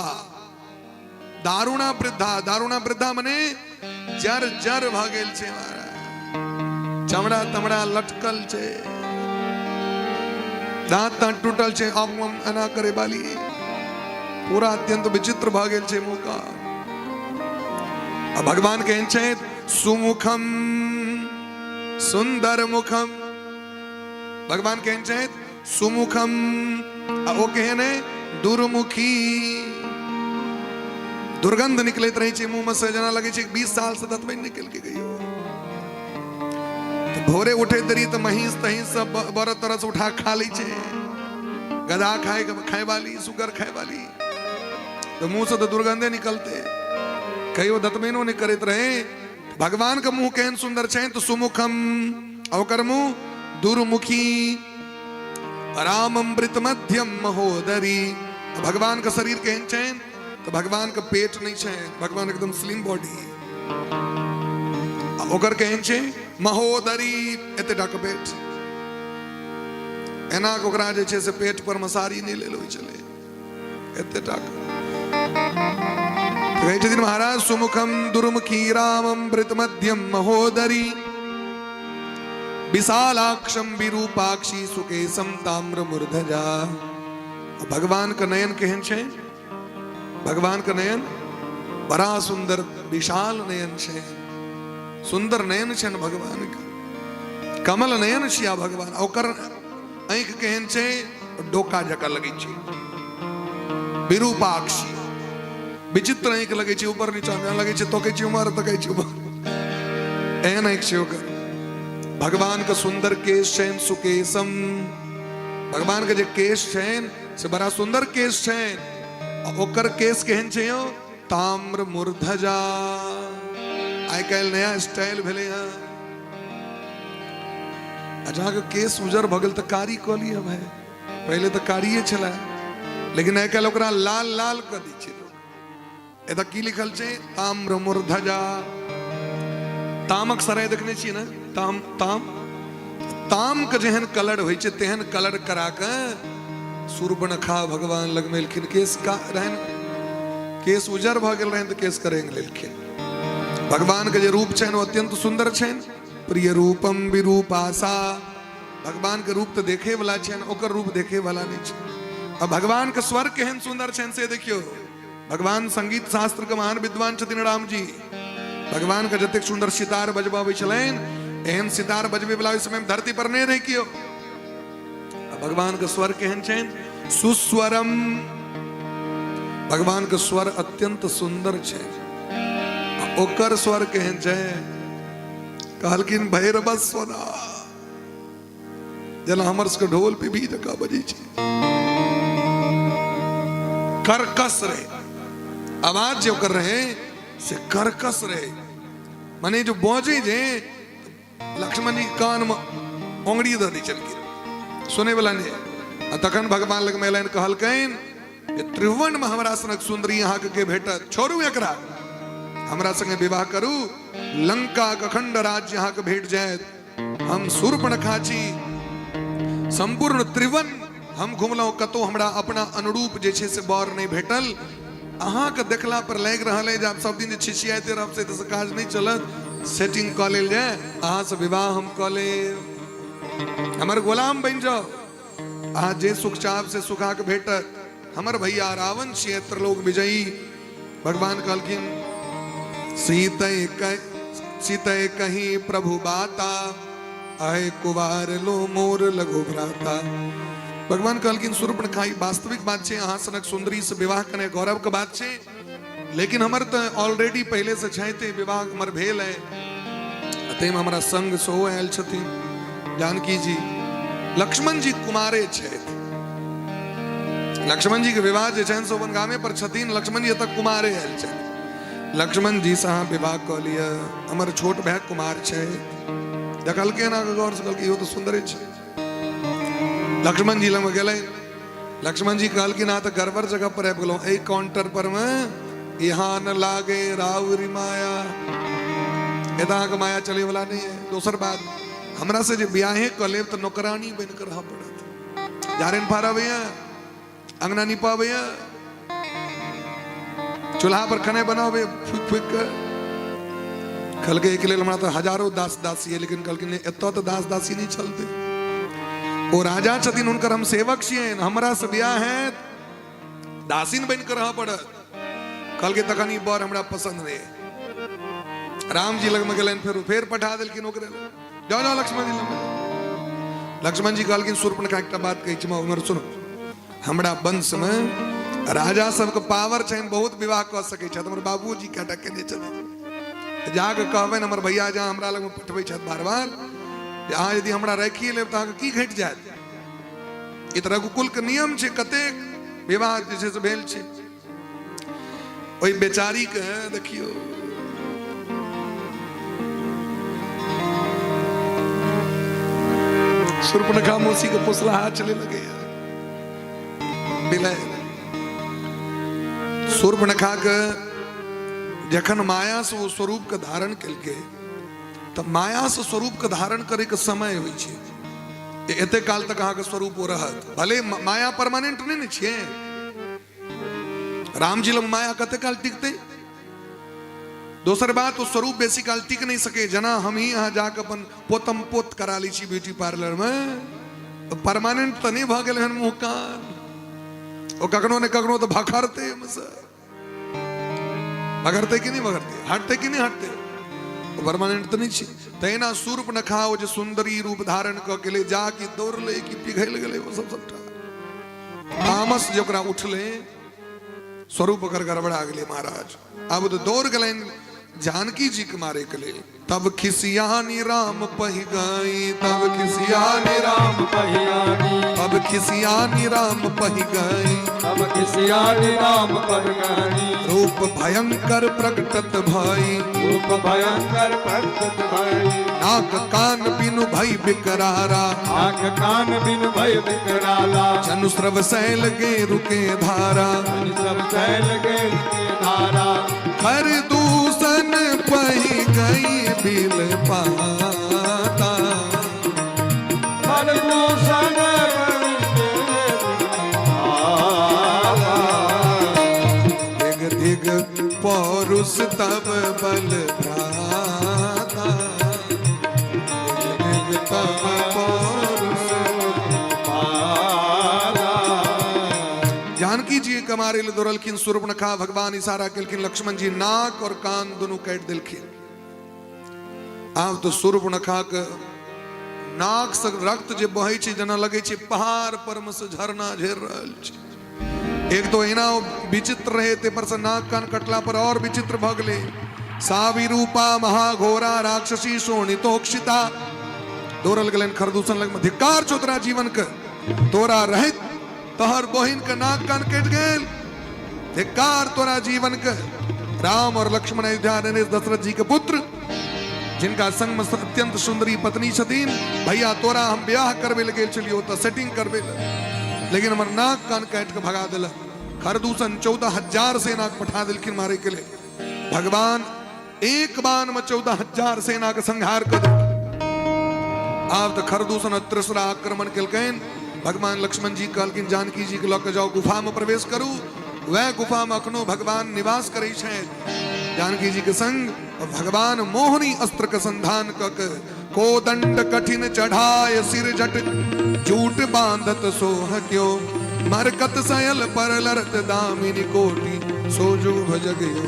दारुणा वृद्धा, दारुणा वृद्धा मने जर जर भऽ गेल छै महाराज, चमड़ा तमड़ा लटकल छै, दांत तांत टूटल छै, आम आम एना करे वाली, पूरा अत्यंत विचित्र भऽ गेल छै मुँह का। आ भगवान केहन छै, सुमुखम सुंदर मुखम, भगवान केहन छै सुमुखम, आ ओ केहन है दुर्मुखी, दुर्गंध निकलैत रहै छै मुंह में से, जेना लगै छै 20 साल से दतमनि निकल के गयो। तऽ भोरे उठैत देरी तऽ महींस तहींस सब बड़ तरस उठा खा लै छै, गधा खाय खाय वाली, सुगर खाय वाली, तऽ मुंह से तऽ दुर्गंधे निकलते, कहियो दतमैनो नहि करैत रहे। भगवान के मुंह केहन सुंदर छै तऽ सुमुखम, आ ओकर मुंह दुर्मुखी। राममृत मध्यम महोदरी, भगवान के शरीर केहन छनि तऽ भगवान के पेट नहि छनि, भगवान एकदम स्लिम बॉडी। आ ओकर केहन छै? महोदरी, एते टा के पेट, एना के ओकरा जे छै से पेट पर मसारी नहि लेल होइ छलै, एते टा के। कहै छथिन महाराज, सुमुखम दुर्मुखी रामम वृत मध्यम महोदरी विशालाक्षम विरूपाक्षी सुकेशम ताम्र मूर्धजा। भगवान के नयन केहन छै? भगवान के नयन बड़ा सुंदर विशाल नयन छै, सुंदर नयन छै भगवान के, कमल नयन छिया भगवान। ओकर आँखि केहन छै? डोका जकाँ लगै छै, विरूपाक्षी, विचित्र आँखि लगै छै, ऊपर नीचा लगै छै, तकै छै उम्हर, तकै छै उम्हर, एहन आँखि छै ओकर। भगवान के सुंदर केश छनि, सुकेशम, भगवान के जे केश छनि से बड़ा सुंदर केश छनि। आ ओकर केश केहन छै यौ? ताम्र मूर्धजा। आइ काल्हि नया स्टाइल भेलै हँ, आ जहाँके केश उजर भऽ गेल तऽ कारी कऽ लिअ भाय, पहिले तऽ कारिये छलै, लेकिन आइ काल्हि ओकरा लाल लाल कऽ दै छै लोक। एतऽ की लिखल छै? ताम्र मूर्धजा। तामक सराय देखने छियै ने? ताम, ताम, ताम के जेहन कलर होइ छै तेहन कलर करा कऽ सूर्पणखा भगवान लग मे एलखिन। केश का रहनि, केश उजर भऽ गेल रहनि तऽ केश के रंग लेलखिन। भगवान के जे रूप छनि ओ अत्यंत सुन्दर छनि। प्रिय रूपम विरूपासा, भगवान के रूप तऽ देखे वाला छनि, ओकर रूप देखे वाला नहि छै। आ भगवान के स्वर केहन सुन्दर छनि से देखियौ। भगवान संगीत शास्त्र के महान विद्वान छथिन राम जी। भगवान के जतेक सुन्दर सितार बजबाबै छलनि, एहन सितार बजबै वाला ओहि समय में धरती पर नहि रहै केओ। आ भगवान के स्वर केहन छनि? सुस्वरम। भगवान के स्वर अत्यंत सुन्दर छै। आ ओकर स्वर केहन छै? कहलखिन भैरव स्वरा, जेना हमर सबके ढोल पीपी जकाँ बजै छै, कर्कश रहे आवाज जे ओकर रहे से कर्कश रहे, माने जो बजै जे लक्ष्मण जी कान में ओंगरी दऽ दै छलखिन, सुनै वाला नहि। आ तखन भगवान लग मे एलनि, कहलकनि जे त्रिभुवन में हमरा सनक सुंदरी अहाँके के भेटत, छोड़ू एकरा, हमरा संगे विवाह करू, लंका के अखंड राज्य अहाँके भेट जायत। हम शूर्पणखा छी, संपूर्ण त्रिवन हम घुमलहुँ, कतौ हमरा अपना अनुरूप जे छै से बर नहि भेटल। अहाँके देखला पर लागि रहल अइ जे आब सब दिन जे छिछियाइते रहब से तऽ काज नहि चलत, सेटिंग कऽ लेल जाय, अहाँसँ विवाह हम कऽ लेब, हमर गुलाम बनि जाउ, अहाँ जे सुख चाहब से सुख अहाँके भेटत। हमर भैया रावण छियै त्रिलोक विजयी। भगवान कहलखिन सीतय कहीं प्रभु बाता, आए कुवार लो मोर लघु भ्राता। भगवान कहलखिन शूर्पणखा ई वास्तविक बात छै, अहाँ सनक सुंदरी से विवाह करने गौरव के बात छै, लेकिन हमर तऽ ऑलरेडी पहले से छै, विवाह हमर भेल है, ताहिमे हमरा संग सेहो आयल छथिन जानकी जी, लक्ष्मण जी कुमारे छथि। लक्ष्मण जी के विवाह जे छनि से अपन गामे पर छथिन, लक्ष्मण जी एतऽ कुमारे आयल छथि। लक्ष्मण जी से अहाँ विवाह कऽ लिअ, हमर छोट भाय कुमार छै। देखलकै एना गौर से, कहलकै इहो तऽ सुन्दरे छै। लक्ष्मण जी लगमे गेलै, लक्ष्मण जी कहलखिन अहाँ तऽ गड़बड़ जगह पर आबि गेलहुँ, एहि काउंटर पर मे यहाँ न लागे राउरी माया, एतऽ अहाँके माया चले वाला नहि है। दोसर बात, हमरा से जे बियाहे कऽ लेब तऽ नौकरानी बनि कऽ रहऽ पड़त, झाड़न फाड़बैया, अंगना निपाबैया, चूल्हा पर खाना बनाबे फूक फूक के। कहलकै एहिके लेल हमरा तऽ हजारो दास दासी है, लेकिन कहलखिन नहि, एतऽ तऽ दास दासी नहि चलतै, ओ राजा छथिन, हुनकर हम सेवक छियनि, हमरा से बियाह हैत दासीन बनि कऽ रहऽ पड़त। कहलकै तखन ई बर हमरा पसन्द नहि। राम जी लगमे गेलनि, फेर फेर पठा देलखिन ओकरे लग, जाओ जाओ लक्ष्मण जी लगमे। लक्ष्मण जी कहलखिन शूर्पणखा एकटा बात कहै छी, हमर सुनो, हमरा वंशमे राजा सबके पावर छनि, बहुत विवाह कऽ सकै छथि, हमर बाबूजी कएटा केने छथिन, जाके कहबनि हमर भैया जहाँ हमरा लगमे पठबै छथि बार बार, जे अहाँ यदि हमरा राखिए लेब तऽ अहाँके की घटि जायत, ई तऽ रघुकुलके नियम छै, कतेक विवाह जे छै से भेल छै। ओहि बेचारीके देखियौ, शूर्पणखा मौसी के पोसलाहा चले लगैया बिलाय। शूर्पणखाके जखन मायासँ ओ स्वरूपके धारण केलकै तऽ मायासँ स्वरूपके धारण करैके समय होइ छै एते काल तक अहाँके स्वरूप ओ रहत। भले माया परमानेंट नहि ने छियै। रामजी लग माया कते काल टिकतै? दोसर बात, ओ स्वरूप बेसी काल टिक नहि सकै। जेना हम ही अहाँ जाके अपन पोतम पोत करा लै छी ब्यूटी पार्लरमे, परमानेंट तऽ नहि भऽ गेल हन मुँह कान, ओ कखनो ने कखनो तऽ भखरतै ओहिमे। भगरतै कि नहि भगरतै? हटतै कि नहि हटतै? ओ परमानेंट तऽ नहि छै। तहिना शूर्पणखा ओ जे सुन्दरी रूप धारण कऽ गेलै, जा कि दौड़लै कि पिघलि गेलै ओ सब सबटा। तामस जे ओकरा उठलै, स्वरूप ओकर गड़बड़ा गेलै महाराज। आब तऽ दौड़ गेलनि जानकी जी के मारे के लेल। तब खिसियानी राम पहि गई, तब खिसियानी राम पहियानी, तब खिसियानी राम पहि गई, तब खिसियानी राम पहि गई। रूप भयंकर प्रकटत भई, रूप भयंकर प्रकटत भई। नाक कान बिनु भई बिकरारा, नाक कान बिनु भई बिकराला। जनु स्रव सैल गे रुके धारा, जनु स्रव सैल गे रुके धारा। खर दूसन पही गई बिल पाता, खर दूसन पही गई। दिग दिग पौरुष तब बल भ्राता, दिग दिग तब पौरुष पाता। जानकी जी के मारे ले दौड़लखिन शूर्पणखा। भगवान इशारा केलखिन, लक्ष्मण जी नाक और कान दुनू काटि देलखिन। आब तऽ शूर्पणखा के नाक से रक्त जे बहै छै, जेना लगै छै पहाड़ पर मे से झरना झरि रहल छै। एक तो एना विचित्र रहे, ते पर से नाक कान कटला पर और विचित्र भऽ गेलै। सावी रूपा महाघोरा राक्षसी शोणितोक्षिता। दौड़ल गेलनि खरदूषण लग मे, धिक्कार छौ तोरा जीवन के, तोरा रहैत तोहर बहिन के नाक कान कटि गेल, धिक्कार तोरा जीवन के। राम और लक्ष्मण अयोध्या नरेश दशरथ जी के पुत्र, जिनका संग में अत्यंत सुंदरी पत्नी छथिन, भैया तोरा हम ब्याह करबे लए गेल छलियौ तऽ सेटिंग करबे लए, लेकिन हमर नाक कान काटि के भगा देलक। खरदूषण 14,000 सेना के पठा देलखिन मारे के लिए। भगवान एक बाण में 14,000 सेना के संहार कर देलखिन। आब तऽ खरदूषण आ त्रिशरा आक्रमण केलकनि। भगवान लक्ष्मण जी कहलखिन जानकी जी के लऽ के जाओ, गुफा में प्रवेश करू। वएह गुफा में अखनो भगवान निवास करै छथि जानकी जी के संग। भगवान मोहनी अस्त्र के संधान क के कोदंड कठिन चढ़ाय सिर जट झूठ बांधत सोह क्यो, मरकत सयल पर लरत दामिनी कोटि सोजू भजगयो।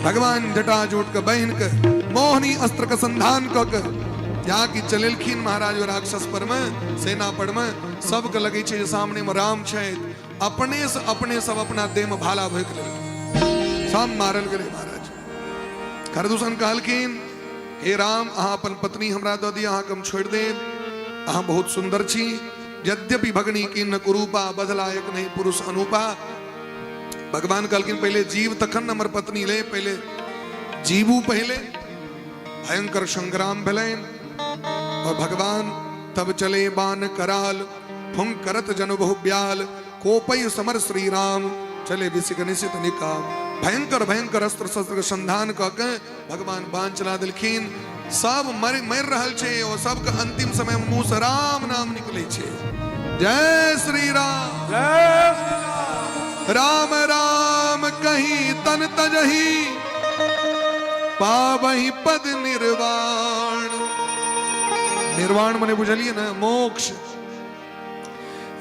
भगवान जटा जूट के बहन के मोहनी अस्त्र के संधान क के जाकि चलेलखिन महाराज राक्षस पर में, सेना पर में। सबके लगे छै जे सामने में राम छथि, अपने से अपने सब अपना देह में भाला भोंकि लेलखिन, सब मारल गेलै महाराज। खरदूषण कहलखिन हे राम, अहाँ अपन पत्नी हमरा दऽ दिअ, अहाँके हम छोड़ि देब, अहाँ बहुत सुन्दर छी। यद्यपि भगनी किन्न कुरूपा बदलायक नहीं पुरुष अनुपा। भगवान कहलखिन पहिले जीव तखन न हमर पत्नी ले, पहिले जीवू पहिले। भयंकर संग्राम भेलनि और भगवान तब चले बान कराल, फुंक करत जनु बहु ब्याल, कोपय समर श्री राम चले विसिक निशित निकाम। भयंकर भयंकर अस्त्र शस्त्र के संधान कऽ के भगवान बाण चला देलखिन। सब मरि मरि रहल छै और सबके अंतिम समय में मुंह से राम नाम निकलै छै, जय श्री राम, जय श्री राम। राम राम कहीं तन तजही पावही पद निर्वाण। निर्वाण मने बुझलिए ने, मोक्ष।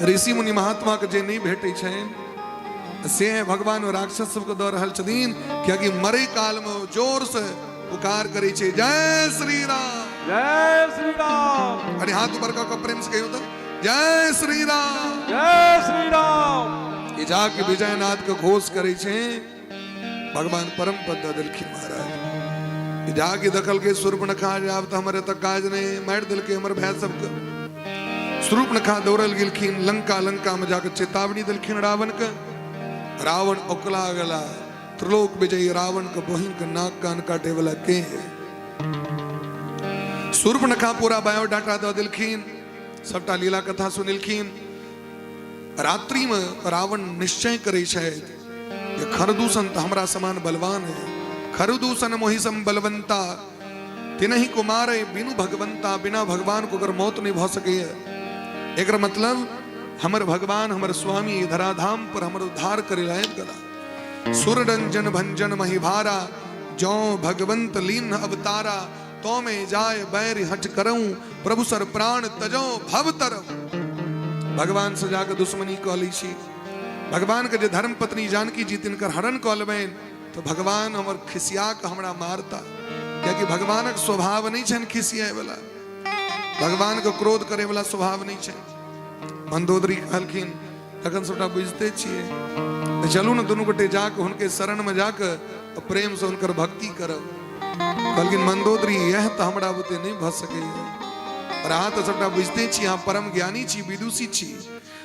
ऋषि मुनि महात्मा के जे नहीं भेटै छनि से भगवान राक्षस सबके दऽ रहल छथिन, कियाकि मरे काल में जोर से पुकार करै छै जय श्री राम, जय श्री राम। अरे हाथ ऊपर कऽ कऽ प्रेम से कहियौ तऽ जय श्री राम, जय श्री राम। ई जाके विजयनाथ के घोष करै छै, भगवान परम पद दऽ देलखिन महाराज। ई जाके देखलकै शूर्पणखा जे आब तऽ हमर एतऽ काज नहि, मारि देलकै हमर भाय सबके। शूर्पणखा दौड़ल गेलखिन लंका, लंका में जाके चेतावनी देलखिन रावण के। रावण ओकला गेला, त्रिलोक विजयी रावण के बहिन के नाक कान काटे वाला के है? शूर्पणखा पूरा बायोडाटा दऽ देलखिन, सबटा लीला कथा सुनेलखिन। रात्रि में रावण निश्चय करै छथि जे खरदूषण तऽ हमरा समान बलवान है। खरदूषण मोहि सम बलवंता तिनहि को मारे बिनु भगवंता। बिना भगवान को अगर मौत नहीं भऽ सकैए, एकर मतलब हमर भगवान हमर स्वामी धराधाम पर हमर उद्धार करे ला आबि गेला। सुर रंजन भंजन महिभारा जौ भगवंत लीन अवतारा तो में जाय बैर हट करऊं प्रभु सर प्राण तजो भव तरऊं। भगवान से जाके दुश्मनी कऽ लै छी, भगवान के जे धर्म पत्नी जानकी जी तिनकर हरण कऽ लेबनि तऽ भगवान हमर खिसिया कऽ हमरा मारता, कियाकि भगवानक स्वभाव नहि छनि खिसियाय वाला, भगवान के क्रोध करे वाला स्वभाव नहि छनि। मंदोदरी कहलखिन तखन सबटा बुझिते छियै, तऽ चलू ने दुनू गोटे जाके हुनके शरण में जाके प्रेम से हुनकर भक्ति करब। कहलखिन मंदोदरी यह तऽ हमरा बुते नहि भऽ सकैए, और अहाँ तऽ सबटा बुझिते छी, अहाँ परम ज्ञानी छी, विदुषी छी।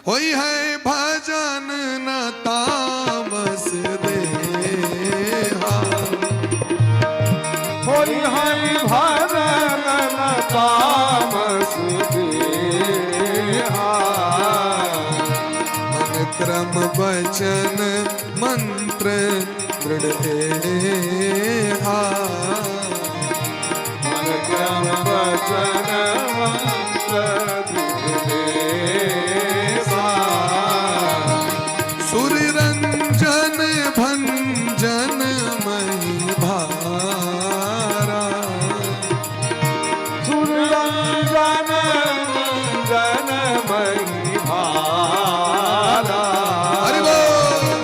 होई है भजन न तामस देहा, होई है भजन न तामस देहा, मन क्रम वचन मंत्र दृढ़ एहा, मन क्रम वचन मंत्र दृढ़ एहा। सुर रंजन भंजन मही भारा, सुर रंजन भंजन मही भारा। हरि बोल।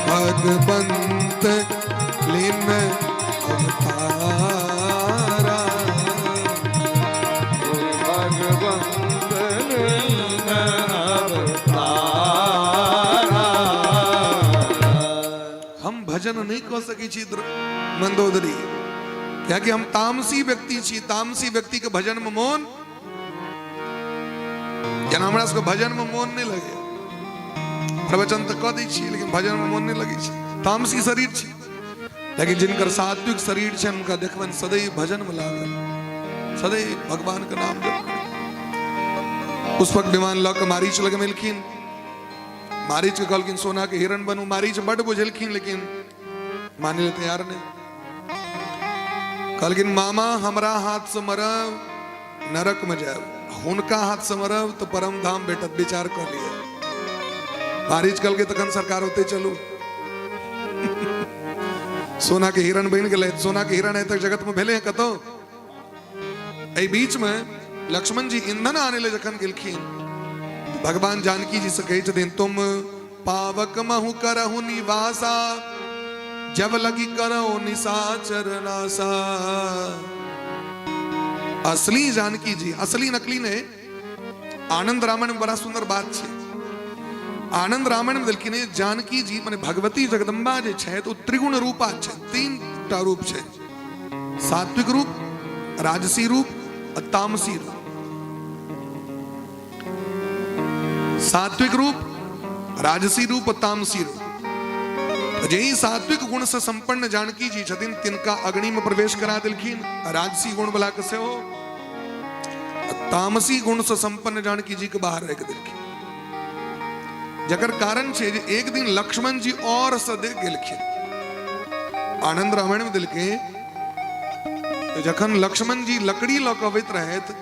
भगवंत लीन अवतारा, भगवंत लीन अवतारा। हम भजन नहीं कह सकै छी मंदोदरी, कियाकि हम तामसी व्यक्ति छी। तामसी व्यक्ति के भजन में मोन, जेना हमरा सबके भजन में मोन नहीं लगे, प्रवचन तऽ कऽ दै छियै लेकिन भजन में मोन नहीं लगै छै, तामसी शरीर छी। लेकिन जिनकर सात्विक शरीर छै हुनका देखबनि सदैव भजन में लागल, सदैव भगवान के नाम जप करैत। पुष्पक विमान लऽ कऽ मारीच लग एलखिन। मारीच के कहलखिन सोना के हिरण बनू। मारीच बड बुझेलखिन लेकिन मानै लए तैयार नहि। कहलखिन मामा हमरा हाथ से मरब नरक में जायब, हुनका हाथ से मरब तो परम धाम भेटत, विचार कऽ लिअ। मारीच कहलकै तखन सरकार ओतै चलू। सोना के हिरण बनि गेलै। सोना के हिरण आइ तक जगत में भेलै कतौ? एहि बीच में लक्ष्मण जी ईंधन आने ले जखन गेलखिन, भगवान जानकी जी से कहै छथिन तुम पावक महु करहु निवासा, जब लगी करहु निशाचर नासा। असली जानकी जी, असली नकली ने। आनंद रामायण में बड़ा सुंदर बात छै। आनंद रामायण में देलखिन जानकी जी माने भगवती जगदम्बा जे छै तो त्रिगुण रूपा छै, तीन टा रूप छै, सात्विक रूप, राजसी रूप और तामसी रूप। सात्विक रूप, राजसी रूप और तामसी रूप। जेहि सात्विक गुण से संपन्न जानकी जी छथिन तिनका अग्नि में प्रवेश करा देलखिन, राजसी गुण वाला के सेहो, तामसी गुण से संपन्न जानकी जी के बाहर राखि देलखिन। जकर कारण छै जे एक दिन लक्ष्मण जी और से देख गेलखिन। आनंद रामायण में देलकै जखन लक्ष्मण जी लकड़ी लऽ कऽ अबैत रहथि,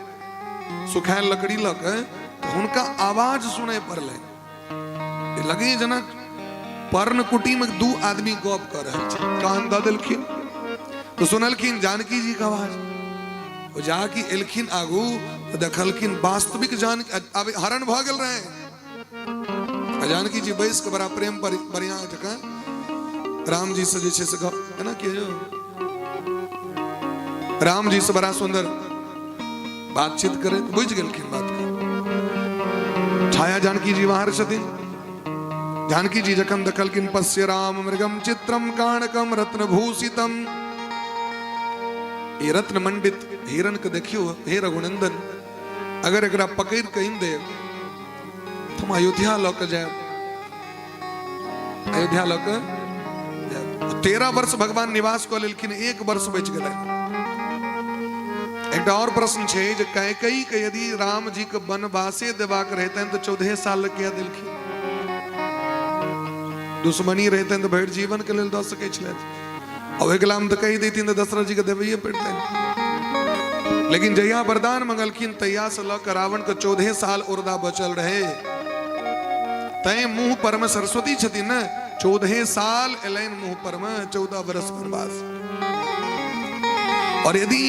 सुखायल लकड़ी लऽ कऽ, तऽ हुनका आवाज सुनय पड़लनि। लगे जेना पर्णकुटी में दू आदमी गप कऽ रहल छै। कान दऽ देलखिन तऽ सुनलखिन जानकी जी के आवाज। ओ जाकि एलखिन आगू तऽ देखलखिन वास्तविक जानकी आब हरण भऽ गेल रहे। आ जानकी जी बैस के बड़ा प्रेम पर बढ़िया जकाँ राम जी से जे छै से गप केना के जो राम जी से बड़ा सुंदर बातचीत करे, बुझि गेलखिन बात के। छाया जानकी जी बाहर छथिन। जानकी जी जखन देखलखिन पश्य राम मृगम चित्रम काणकम रत्न भूषितम, ई रत्न मंडित हिरण के देखियो हे रघुनंदन, अगर एकरा पकड़ के आनि देब तो हम अयोध्या लऽ के जायब, अयोध्या लऽ के जायब। 13 वर्ष भगवान निवास कऽ लेलखिन, 1 वर्ष बचि गेलै। एकटा और प्रश्न छै जे कैकेयी के यदि राम जी के वनवासे देबाक रहितनि तऽ 14 साल किया देलखिन? दुश्मनी रहितनि तऽ भरि जीवनके लेल दऽ सकै छलथि आ ओहि कलामे तऽ कहि दैथिन तऽ दशरथ जीके देबैए पड़ितनि। लेकिन जहिया वरदान मंगलखिन तहियासँ लऽ कऽ रावणके 14 साल औरदा बचल रहे। तैं मुँह परमे सरस्वती छथिन ने, 14 साल एलनि मुँह परमे, 14 वर्ष वनवास। और यदि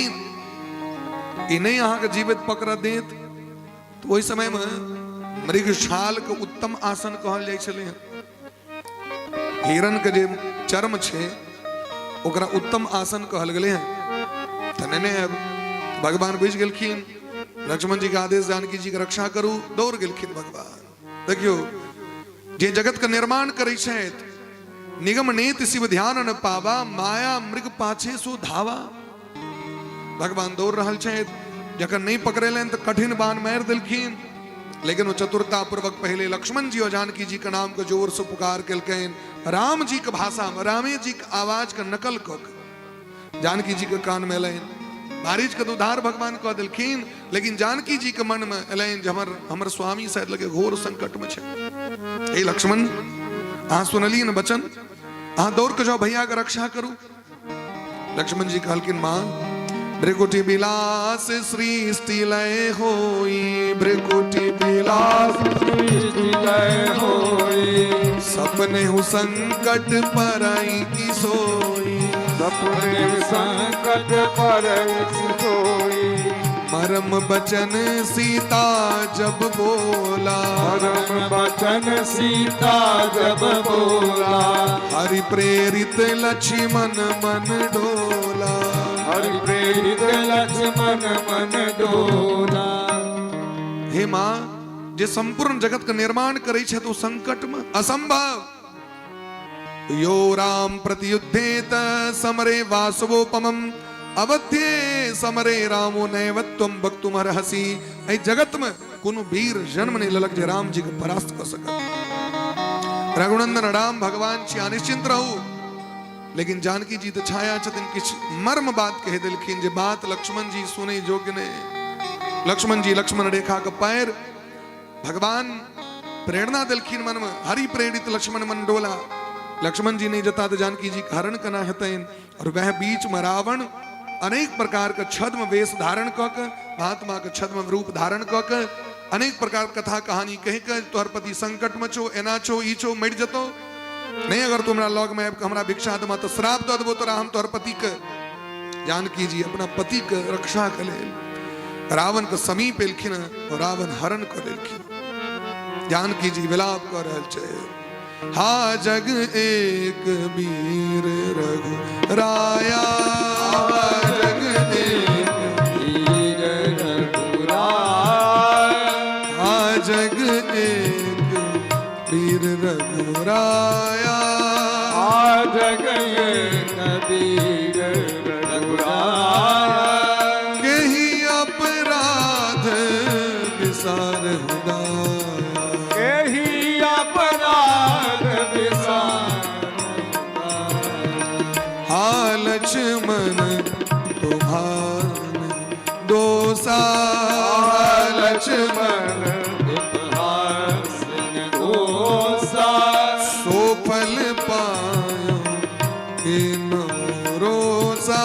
ई नहि अहाँके जीवित पकड़ देत तऽ ओहि समयमे मृगशाल के उत्तम आसन कहल जाइ छलै हँ। हिरण के जे चर्म छै ओकरा उत्तम आसन कहल गेलै हँ। तऽ नहि आयब। भगवान बुझि गेलखिन, लक्ष्मण जी के आदेश जानकी जी के रक्षा करू, दौड़ गेलखिन भगवान। देखियौ जे जगत के निर्माण करै छथि, निगम नेत शिव ध्यान न पावा, माया मृग पाछे सो धावा। भगवान दौड़ रहल छथि, जखन नहि पकड़ेलनि तऽ कठिन बाण मारि देलखिन, लेकिन ओ चतुरता पूर्वक पहले लक्ष्मण जी और जानकी जी के नाम के जोर से पुकार केलकनि, राम जी के भाषा में रामे जी के आवाज के नकल कऽ के जानकी जी के कान में एलनि। मारीच के उद्धार भगवान कऽ देलखिन, लेकिन जानकी जी के मन में एलनि जे हमर हमर स्वामी शायद लगे घोर संकट में छै। हे लक्ष्मण, अहाँ सुनलियै ने वचन, अहाँ दौड़ के जाओ, भैया के रक्षा करू। लक्ष्मण जी कहलखिन, माँ भ्रिकुटी विलास सृष्टि लय होई, भ्रिकुटी विलास सृष्टि लय होई, सपने हूँ संकट परई की सोई, सपने संकट परई की सोई, मरम बचन सीता जब बोला, मरम बचन सीता जब बोला, हरि प्रेरित लक्ष्मण मन डोला, हरि प्रेरित लक्ष्मण मन डोला। हे माँ, जे संपूर्ण जगत के निर्माण करै छै तो संकट में असंभव। यो राम प्रतियुद्धेत समरे वासवोपमम अवध्ये समरे रामो नैवत्वम वक्तुमर्हसि। एहि जगत में कोनो वीर जन्म नहीं लेलक जे राम जी के परास्त कऽ सकत। रघुनंदन राम भगवान छी, अनिश्चिंत रहू। लेकिन जानकी जी तऽ छाया छथिन, किछु मर्म बात कहि देलखिन जे बात लक्ष्मण जी सुनै योग्य नहि। लक्ष्मण जी लक्ष्मण रेखा के पैर भगवान प्रेरणा देलखिन मन में, हरि प्रेरित लक्ष्मण मन डोला। लक्ष्मण जी नहीं जता तो जानकी जी के हरण केना हेतनि। और वह बीच में रावण अनेक प्रकार के छद्म वेश धारण कऽ के, महात्मा के छद्म रूप धारण कऽ के अनेक प्रकार कथा कहानी कहि के, तोहर पति संकट में छो, एना छो, ई छो, मरि जतो नहीं अगर तू हमरा लग में आबि के हमरा भिक्षा देबह तऽ श्राप दऽ देबो तोरा हम तोहर पति के। जानकी जी अपना पति के रक्षा के लेल रावण के समीप एलखिन और रावण हरण कऽ लेलखिन। जानकी जी विलाप कऽ रहल छै, हा जग एक वीर रघु राया, जग एक वीर रघुराया, हा जग एक वीर रघुराया, हा जग एक वीर रघुराया, केहि अपराध विसार हुदाया, केहि अपराध विसार हुदाया। हा लक्ष्मण तुम्हार दोसा, लक्ष्मण उपहासिन दोसा, सो फल पायो इन रोसा।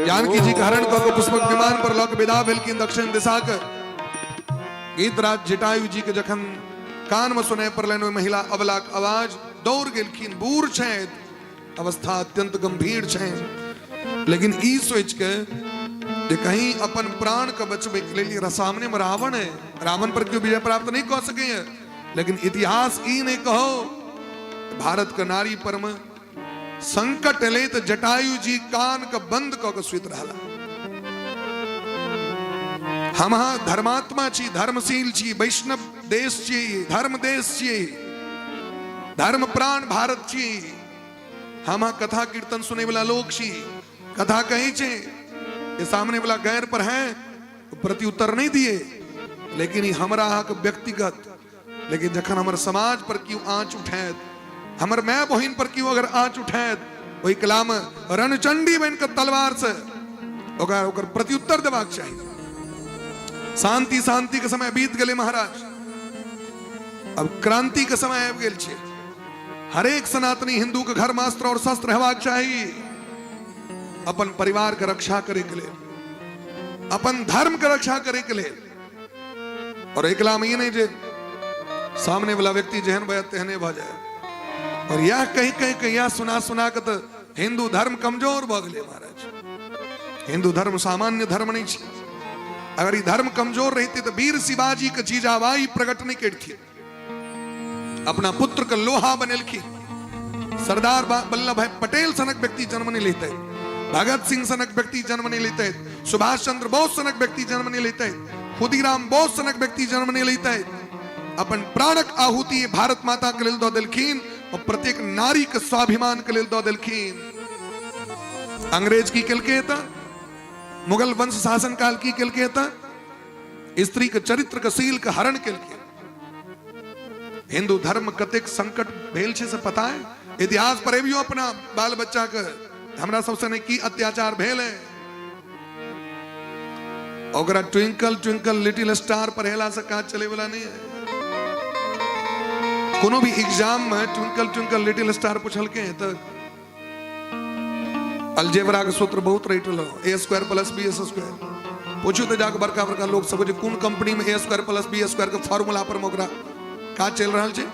जानकी जी के हरण कऽ के पुष्पक विमान पर लऽ के विदा भेलखिन दक्षिण दिशा के। गीतराज जटायु जी के जखन कान में सुनाय पड़लनि ओहि महिला अबलाक आवाज, दौड़ गेलखिन। बूढ़ छथि, अवस्था अत्यंत गंभीर छै, लेकिन ई सोच के जे कहीं अपन प्राण के बचबे के लेल, सामने में रावण है, रावण पर केओ विजय प्राप्त नहीं कऽ सकैए, लेकिन इतिहास ई नहीं कहो भारत के नारी पर में संकट एलै तऽ जटायु जी कान के बंद कऽ के सुति रहला। हम अहाँ धर्मात्मा छी, धर्मशील छी, वैष्णव देश छी, धर्म देश छी, धर्म प्राण भारत छी। हम अहाँ कथा कीर्तन सुनै वाला लोक छी, कथा कहै छै, ये सामने वाला गैर पर है प्रत्युत्तर नहीं दिए, लेकिन ई हमरा अहाँके व्यक्तिगत, लेकिन जखन हमर समाज पर केओ आँच उठायत, हमर माय बहिन पर केओ अगर आँच उठायत, ओहि कलाम रणचंडी बनि कऽ तलवार से ओकरा ओकर प्रत्युत्तर देबाक चाही। शांति शांति के समय बीत गेलै महाराज। अब क्रांति के समय आबि गेल छै। हरेक सनातनी हिंदू के घर में अस्त्र और शस्त्र हेबाक चाही, अपन परिवार के रक्षा करे के लेल, अपन धर्म के रक्षा करे के लेल। और एकला में ई नहीं जे सामने वाला व्यक्ति जेहन भय तेहने भऽ जाए। और यह कहीं कहीं कहीं यह सुना सुना के तो हिंदू धर्म कमजोर भऽ गेलै महाराज। हिंदू धर्म सामान्य धर्म नहीं छै। अगर ई धर्म कमजोर रहिते तो वीर शिवाजी के जीजाबाई प्रकट नहीं करथिन, अपना पुत्र के लोहा बनेलखिन। सरदार वल्लभ भाई पटेल सनक व्यक्ति जन्म नहीं लेते, भगत सिंह सनक व्यक्ति जन्म नहीं लेते, सुभाष चंद्र बोस सनक व्यक्ति जन्म नहीं लेते, खुदीराम बोस सनक व्यक्ति जन्म नहीं लेते। अपन प्राणक आहुति भारत माता के लेल दऽ देलखिन और प्रत्येक नारी के स्वाभिमान के लेल दऽ देलखिन। अंग्रेज की केलकै तऽ, मुगल वंश शासन काल की केलकै तऽ, स्त्री के चरित्र के शील के हरण केलकै। हिंदू धर्म कतेक संकट भेल छै से पता है? इतिहास पढ़ेबियो अपना बाल बच्चा के, हमरा सबसे नहीं की अत्याचार भेल है। ओकरा ट्विंकल ट्विंकल लिटिल स्टार पढ़ेला से काज चले वाला नहीं है। कोनो भी एग्जाम में ट्विंकल ट्विंकल लिटिल स्टार पूछलके हैं तो अलजेब्रा के सूत्र बहुत Ratle, A square plus B S square. पूछू तो जाके बड़का बड़का लोग सब जे कोन कंपनी में A square plus B square के फॉर्मूला पर में ओकरा काज चलि रहल छै।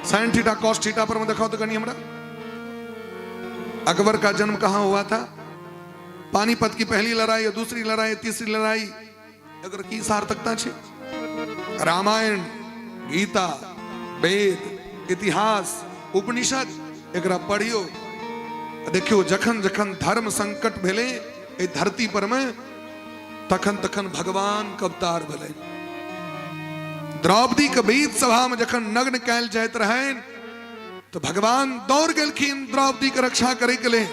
साइन थीटा कॉस थीटा पर में देखाओ तो कनी हमरा। अकबर का जन्म कहाँ हुआ था, पानीपत की पहली लड़ाई और दूसरी लड़ाई तीसरी लड़ाई, एकर की सार्थकता छै? रामायण, गीता, वेद, इतिहास, उपनिषद एकरा पढ़ियो, देखियो जखन जखन धर्म संकट भेलै एहि धरती पर में, तखन तखन भगवान के अवतार भेलै। द्रौपदी के बीच सभा में जखन नग्न कैल जाइत रहनि तो भगवान दौड़ गेलखिन द्रौपदी के रक्षा करे के लिए।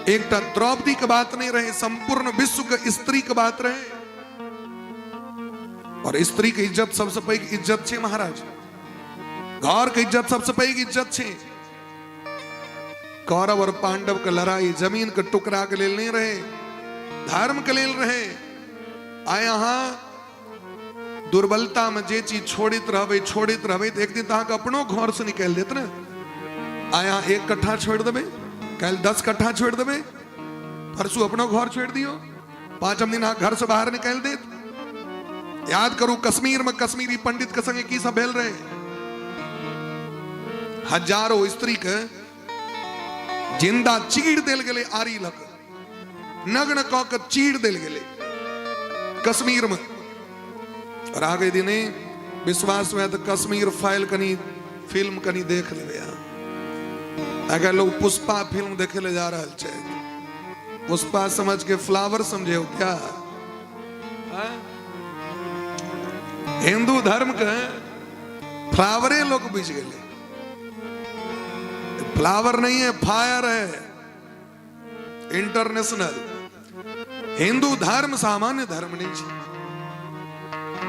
एकटा द्रौपदी के बात नहीं रहे, संपूर्ण विश्व के स्त्री के बात रहे। और स्त्री के इज्जत सबसे पैघ इज्जत छे महाराज, घर के इज्जत सबसे पैघ इज्जत छे। कौरव और पांडव के लड़ाई जमीन के टुकड़ा के लेल नहीं रहे, धर्म के लेल रहे। आय अहाँ दुर्बलता में जे चीज छोड़ित रहबै छोड़ित रहबै तऽ एक दिन तऽ अहाँके अपनो घर से निकालि देत ने। आय अहाँ 1 कट्ठा छोड़ि देबै, काल्हि 10 कट्ठा छोड़ि देबै, परसू अपनो घर छोड़ि दियौ, 5म दिन अहाँ घर से बाहर निकालि देत। याद करू कश्मीर में कश्मीरी पंडित के संगे की सब भेल रहे, हजारों स्त्री के जिंदा चीर देल गेलै, आरी लग नग्न कऽ के चीर देल गेलै कश्मीर में। और आगे यदि नहीं विश्वास में तो कश्मीर फाइल कनी फिल्म कनी देख लेबै अहाँ। अगर लोग पुष्पा फिल्म देखे ले जा रहल छै, पुष्पा समझ के फ्लावर समझे हो क्या? हाँ? हिंदू धर्म के फ्लावरे लोग बुझ गए। फ्लावर नहीं है, फायर है इंटरनेशनल। हिंदू धर्म सामान्य धर्म नहीं छै।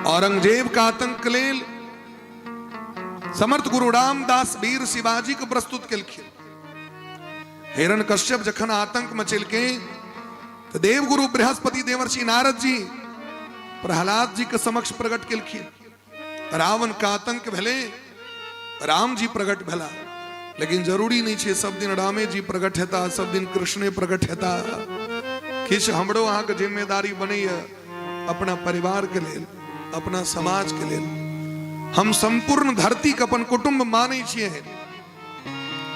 औरंगजेब का आतंक लेल समर्थ गुरु रामदास वीर शिवाजी के प्रस्तुत केलखिन। हिरण कश्यप जखन आतंक मचेलके तो देवगुरु बृहस्पति देवर्षि नारद जी प्रहलाद जी के समक्ष प्रकट केलखिन। रावण का आतंक भेले, राम जी प्रकट भेला। लेकिन जरूरी नहीं छै सब दिन रामे जी प्रकट हेता, सब दिन कृष्णे प्रकट हेता। किछु हमरो अहाँके जिम्मेदारी बनैया अपना परिवार के लेल, अपना समाज के लेल। हम संपूर्ण धरती के अपन कुटुंब मानै छियै।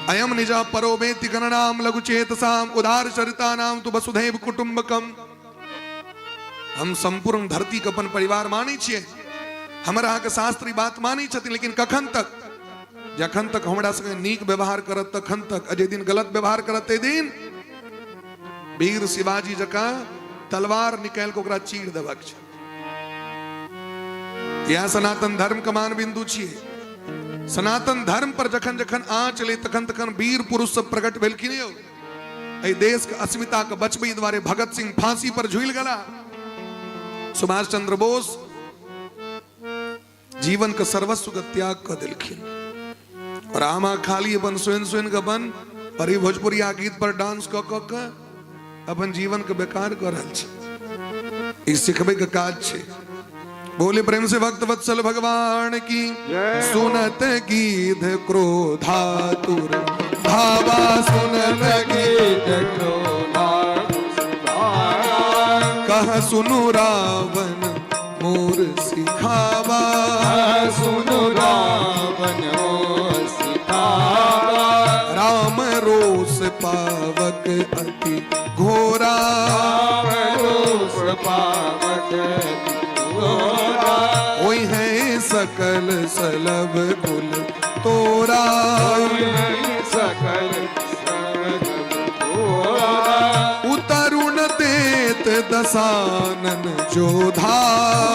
अयम निज परोवेति गणनाम लघु चेतसाम उदार चरितानाम तु वसुधैव कुटुंबकम। हम संपूर्ण धरती के अपन परिवार मानै छियै। हमरा अहाँके शास्त्री बात मानै छथिन, लेकिन कखन तक? जखन तक हमरा संगे नीक व्यवहार करत तखन तक। आ जे दिन गलत व्यवहार करत ते दिन वीर शिवाजी जकाँ तलवार निकालि कऽ ओकरा चीर देबाक छै। इएह सनातन धर्म के मान बिंदु छियै। सनातन धर्म पर जखन जखन आँच एलै तखन तखन वीर पुरुष सब प्रकट भेलखिन। यौ, एहि देश के अस्मिता के बचबै दुआरे भगत सिंह फांसी पर झूलि गेला, सुभाष चंद्र बोस जीवन के सर्वस्व के त्याग कऽ देलखिन। और आमा खाली अपन सुनि सुनि के अपन और ई भोजपुरिया गीत पर डांस कऽ कऽ के अपन जीवन के बेकार कऽ रहल छै। ई सिखबै के काज छै। बोले प्रेम से भक्त वत्सल भगवान की। जय। सुनत गीध क्रोधातुर धावा, सुनत गीध कह सुनु रावण मोर सिखावा। सुनु रावण सिखावा। राम रोस पावक अति घोरा, रोष पावक घोरा। ओहि है सकल सलभ कुल तोरा। सकल सकल तोरा। उतरुण देत दसानन जोधा,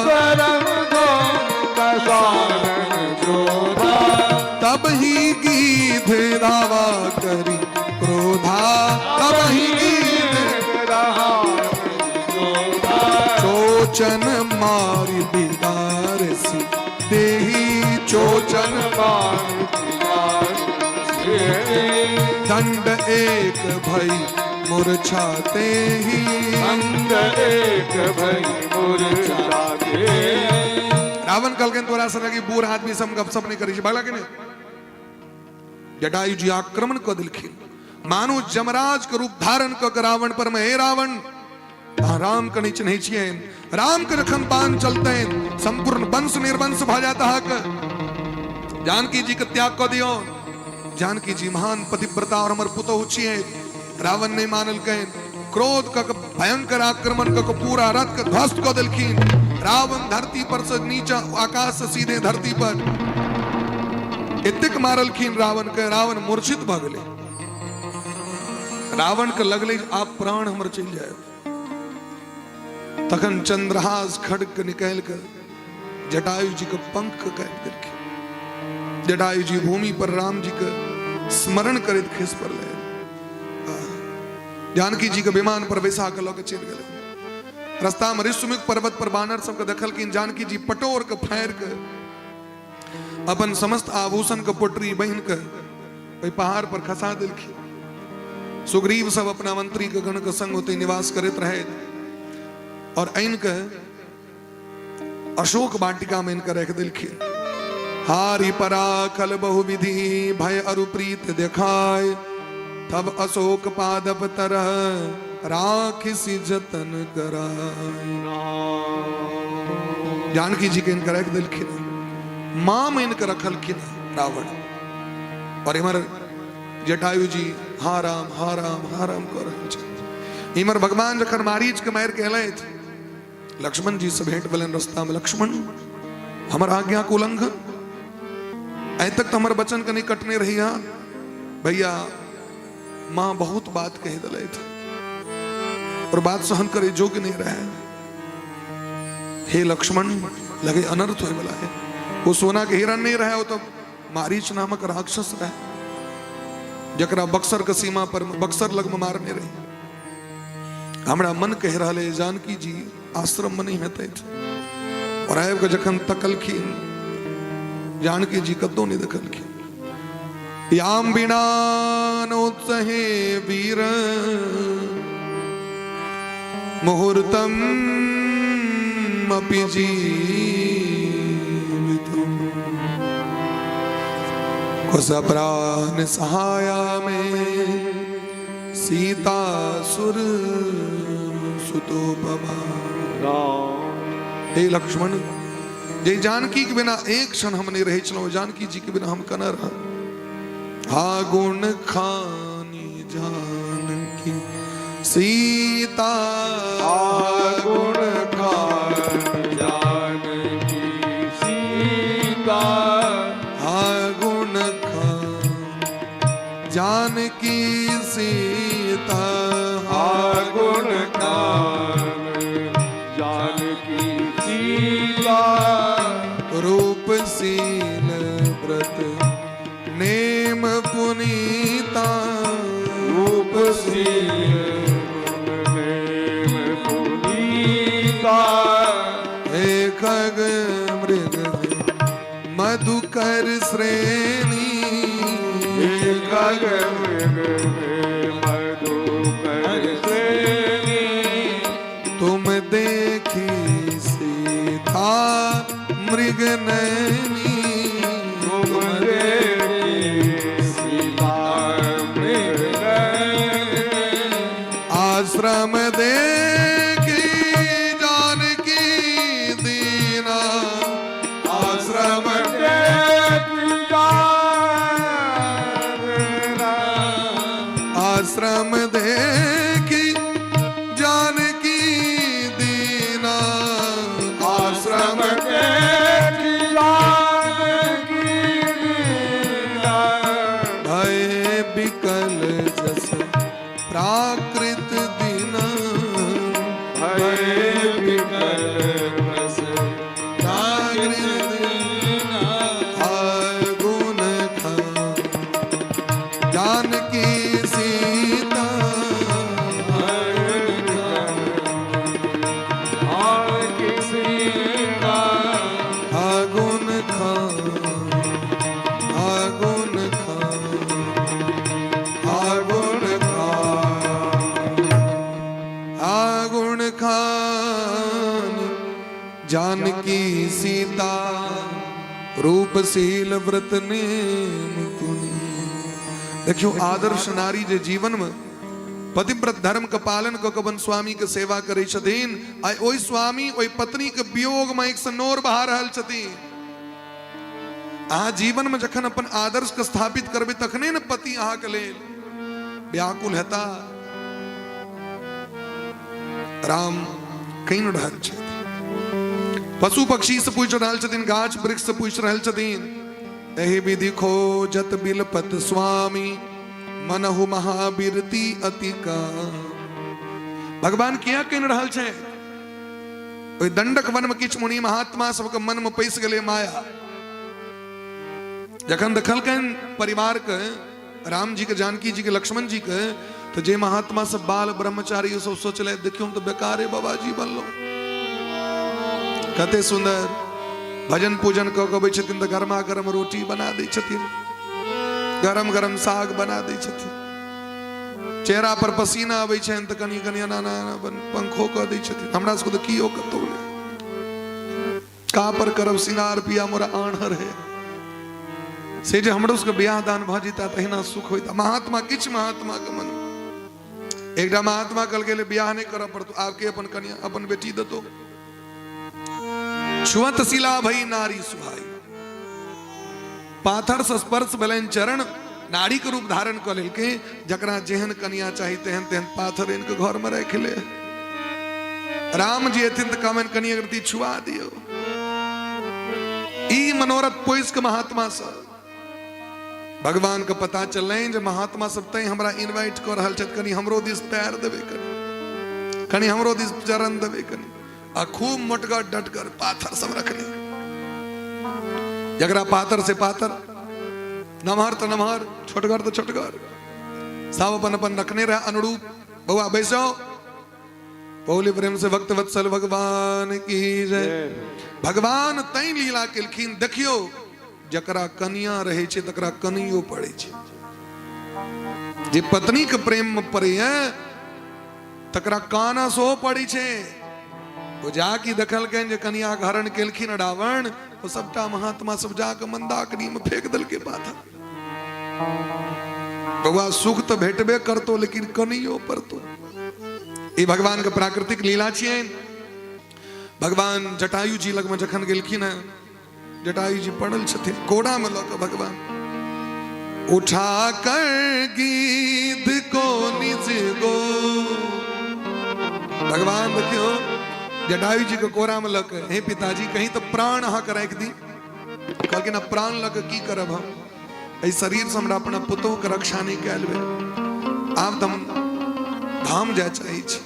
परम दसानन जोधा। तब ही गीध धावा करी क्रोधा, तब ही गीध चोचन मारी बिदार सी देही, चोचन दंड एक भई मुरछाते ही। अंग एक भई मुरझा दे। रावण कहलखिन तोरा सनक ई बूढ़ आदमी सब गपशप नहि करै छै, भगला कि नहि? जटायु जी आक्रमण कऽ देलखिन, मानू जमराज के रूप धारण कऽ के रावण पर में, हे रावण, अहाँ राम के नहि चिन्है छियनि, राम के जखन बाण चलतनि संपूर्ण वंश निर्वंश भऽ जायत अहाँके। जानकी जी के त्याग कऽ दियौ, जानकी जी महान पतिव्रता और हमर पुतोहु छियै। रावण नहि मानलकनि, क्रोध कऽ के भयंकर आक्रमण कऽ के पूरा रथ के ध्वस्त कऽ देलखिन। रावण धरती पर से नीचा, आकाश से सीधे धरती पर एतेक मारलखिन रावण के, रावण मूर्छित भऽ गेलै। रावण के लगलै जे आब प्राण हमर चलि जायत। तखन चंद्रहास खड्ग के निकालि के जटायु जी के पंख के काटि देलखिन। जटायु जी भूमि पर राम जी के स्मरण करैत खसि पड़लै। जानकी जी के विमान पर बैसा के लऽ के चलि गेलै। रास्ता में ऋषिमुख पर्वत पर बानर सबके देखलखिन, जानकी जी पटोर के फाड़ि के अपन समस्त आभूषण के पोटरी बहिन के ओहि पहाड़ पर खसा देलखिन। सुग्रीव सब अपना मंत्री के गण के संग ओतै निवास करैत रहैत और आनि के अशोक वाटिका में इनके रख देलखिन। हारी पराखल बहुविधि भय अरु प्रीत देखाय, तब अशोक पादप तरह राखि सी जतन कराय। जानकी जी के इनके रख देलखिन, माँ में इनके रखलखिन रावण। और इमर जटायु जी हा राम हा राम हा राम कऽ रहल छथि। इमर भगवान जखन मारीच के मारि के एलथि, लक्ष्मण जी से भेंट भेलनि रास्ता में, लक्ष्मण हमर आज्ञा के उल्लंघन, आइ तक तो हमर वचन के नहीं कटने रही। हा भैया, माँ बहुत बात कह दिलथि और बात सहन करे योग्य नहीं रहे। हे लक्ष्मण, लगे अनर्थ होए वाला है। वो सोना के हिरण नहीं रहे, वो तो मारीच नामक राक्षस रहे, जकरा बक्सर के सीमा पर बक्सर लग में मारने रहे। हमरा मन कह रहल है जानकी जी आश्रम में नहीं हेतै। और आबि के जखन तकलखिन जानकी जी कतौ नहीं देखलखिन। याम बिना नोत्सहे वीर मुहूर्तम अपि जीवितुम, कुश प्राण सहाया में सीता सुर सुतोपमा। हे लक्ष्मण, जे जानकी के बिना एक क्षण हम नहीं रहे छलहुँ, जानकी जी के बिना हम केना रहब? हा गुण खानी जानकी सीता, गुण खान जानकी सीता। हा गुण खान जानकी सीता। हा गुण खान जानकी सीता। रूप सील व्रत नेम पुनीता, रूप सील नेम पुनीता। हे खग मृग मधुकर श्रेणी, हे खग मृग मधुकर श्रेणी। तुम देखी सीता रूप शील व्रत नेम पुनि। देखियौ, आदर्श नारी जे जीवन में पतिव्रत धर्म के पालन कऽ के अपन स्वामी के सेवा करै छथिन, आइ ओहि स्वामी ओहि पत्नी के वियोग में एक से नोर बहा रहल छथिन। अहाँ जीवन में जखन अपन आदर्श के स्थापित करबै तखने ने पति अहाँके लेल व्याकुल हेता। राम कहि रहल छथि, पशु पक्षी से पूछि रहल छथिन, गाछ वृक्ष से पूछि रहल छथिन, एहि विधि खोजत बिलपत स्वामी मनहु महावीरती अति का। भगवान किया कहि रहल छै? ओहि दंडक वन में किछु मुनि महात्मा सबके मन में पैस गेलै माया। जखन देखलकनि परिवार के, राम जी के, जानकी जी के, लक्ष्मण जी के, तो जे महात्मा सब बाल ब्रह्मचारी सब सोचले, देखियो हम तो बेकारे बाबा जी बनलो, कते सुंदर भजन पूजन कऽ के अबै छथिन तऽ गरमा गरम रोटी बना दै छथिन, गरम गरम साग बना दै छथिन, चेहरा पर पसीना अबै छनि तऽ कनि कनि एना एना एना पंखो कऽ दै छथिन। हमरा सबके तऽ कियो कतौ नहि। का पर करब सिंगार पिया मोरा आन्हर है। से जे हमरो सबके बियाह दान भऽ जेता तहिना सुख होइत। महात्मा, किछु महात्मा के मन, एकटा महात्मा कहलकै ले बियाह नहि करऽ पड़तौ, आब के अपन कनिया अपन बेटी देतौ। छुअत शिला भई नारी सुहाई, पाथर से स्पर्श भेलनि चरण, नारी के रूप धारण कऽ लेलकै। जकरा जेहन कनिया चाही तेहन तेहन पाथर आनि कऽ घर में राखि ले। राम जी एथिन तऽ कहबनि कनि अगरती छुआ दियौ। ई मनोरथ पोसि के महात्मा सब भगवान के पता चललनि जे महात्मा सब तैं हमरा इनवाइट कऽ रहल छथि, कनि हमरो दिस पैर देबै, कनि कनि हमरो दिस चरण देबै कनि। आ खूब मोटगर डटगर पाथर सब रखने, जकरा पातर से पातर, नमहर तऽ नमहर, छोटगर तऽ छोटगर, सब अपन अपन रखने रहे अनुरूप। बौआ बैसो, बोले प्रेम से भक्त वत्सल भगवान की जय। भगवान तैं लीला केलखिन। देखियो, जकरा कनिया रहै छै तकरा कनियो पड़ै छै। जे पत्नी के प्रेम में पड़ैए तकरा काना सेहो पड़ै छै। ओ जाके देखलकनि जे कनिया के हरण केलखिन रावण, ओ सबटा महात्मा सब जाके मंदाकिनी में फेंक देलकै पाथर। बौआ सुख तऽ भेटबे करतो लेकिन कनियो पड़तो। ई भगवान के प्राकृतिक लीला छियनि। भगवान जटायु जी लगमे जखन गेलखिन हेँ, जटायु जी पड़ल छथिन कोड़ा में लऽ कऽ भगवान उठा कर गीत को निज गो। भगवान देखियो जटायु जी के कोरा में लऽ कऽ, हे पिताजी कहीं तऽ प्राण अहाँके राखि दी। कहलखिन आब प्राण लऽ कऽ की करब हम, एहि शरीर से हमरा अपना पुतोह के रक्षा नहि कयल भेल, आब तऽ हम धाम जाय चाहै छी।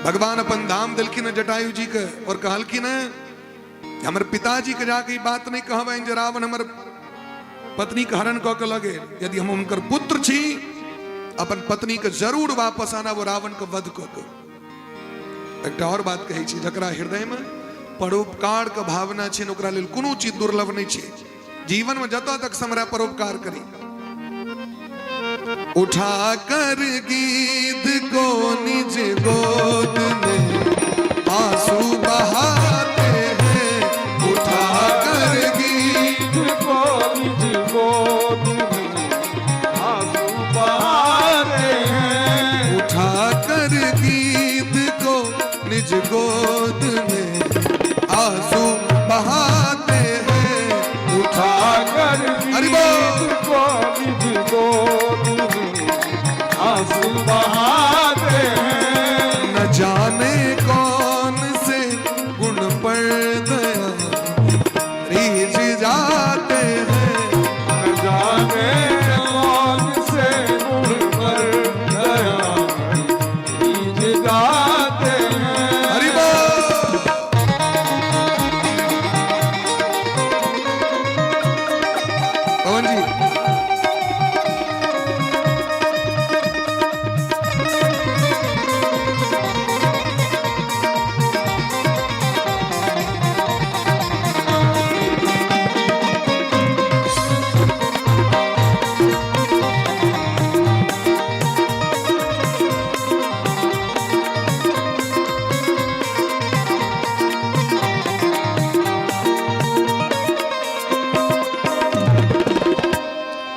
भगवान अपन धाम देलखिन जटायु जी के और कहलखिन हेँ हमर पिताजी के जाके ई बात नहीं कहबनि जे रावण हमर पत्नी के हरण कऽ के लऽ गेल। यदि हम हुनकर पुत्र छी, अपन पत्नी के जरूर वापस आनब रावण के वध कऽ के। एकटा और बात कहै छी, जकरा हृदय में परोपकार के भावना छै ओकरा लेल कोनो चीज दुर्लभ नहीं छै। जीवन में जतऽ तक समय परोपकार करी। उठा कर गीत को निज गोद में आंसू बहाते हैं, उठा कर गीत को निज गोद में आंसू बहाते हैं, उठा कर गीत को निज गोद में आंसू बहाते हैं, उठा कर हरि बोल। गीत को निज गोद में आंसू बहाते हैं, न जाने कौन से गुण पर दया रीझ जाते हैं, न जाने कौन से गुण पर दया रीझ जाते हैं। हरि बोल। पवन जी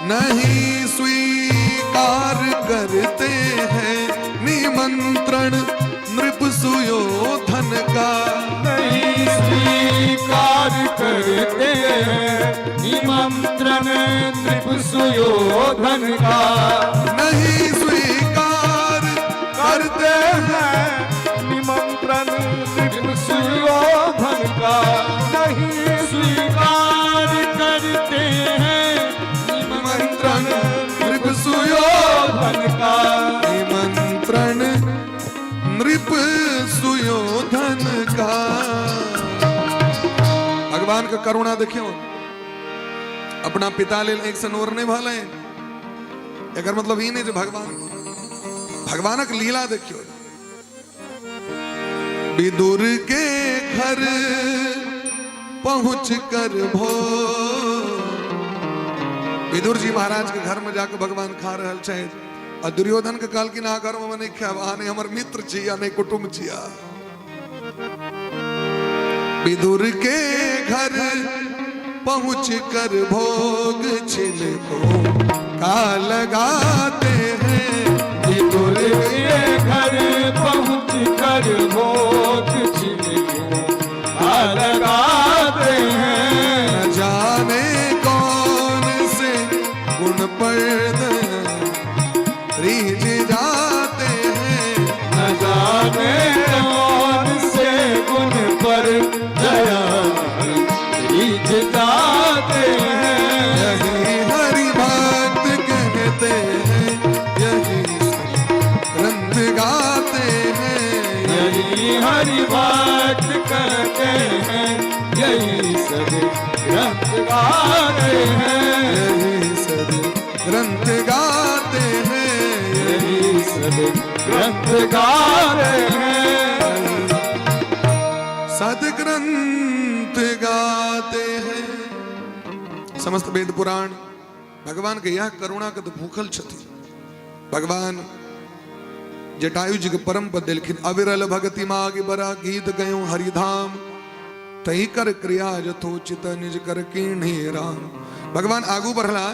नहीं स्वीकार करते हैं निमंत्रण नृप सुयोधन का। नहीं स्वीकार करते हैं निमंत्रण नृप सुयोधन का। नहीं स्वीकार करते हैं निमंत्रण नृप सुयोधन का। नहीं स्वीकार करते हैं निमंत्रण नृप सुयोधन का। निमंत्रण नृप सुयोधन का। भगवान के करुणा देखियो, अपना पिता लेल एक से नोर नहीं भले। एकर मतलब ई नहीं जे भगवान, भगवानक लीला देखियो। विदुर के घर पहुंच कर भो, विदुर जी महाराज के घर में जाके भगवान खा रहल छथि आ दुर्योधन के कहलखिन, अहाँ घर में नहीं खायब, अहाँ नहीं हमर मित्र छी आ नहीं कुटुम्ब छी। आ विदुर के घर पहुंच कर भोग छिलको का लगाते हैं। विदुर के घर पहुंच कर भोग छिलकों का लगाते हैं। न जाने कौन से गुण पर रीझ जाते हैं। न जाने कौन से गुण पर दया रीझ जाते हैं। यही हरि भक्त कहते हैं, यही ग्रंथ गाते हैं। यही हरि भक्त कहते हैं, यही सब ग्रंथ गाते हैं। यही सब ग्रंथ गाते हैं। यही सब ग्रंथ गाते हैं। सदग्रंथ गाते हैं। समस्त वेद पुराण भगवान के यह करुणा के तो भूखल छथि। भगवान जटायु जी के परम पद देलखिन। अविरल भगति माग बरा गीत गयो हरिधाम, तही कर क्रिया जथोचित निज कर कीन्ही राम। भगवान आगू बढ़ला,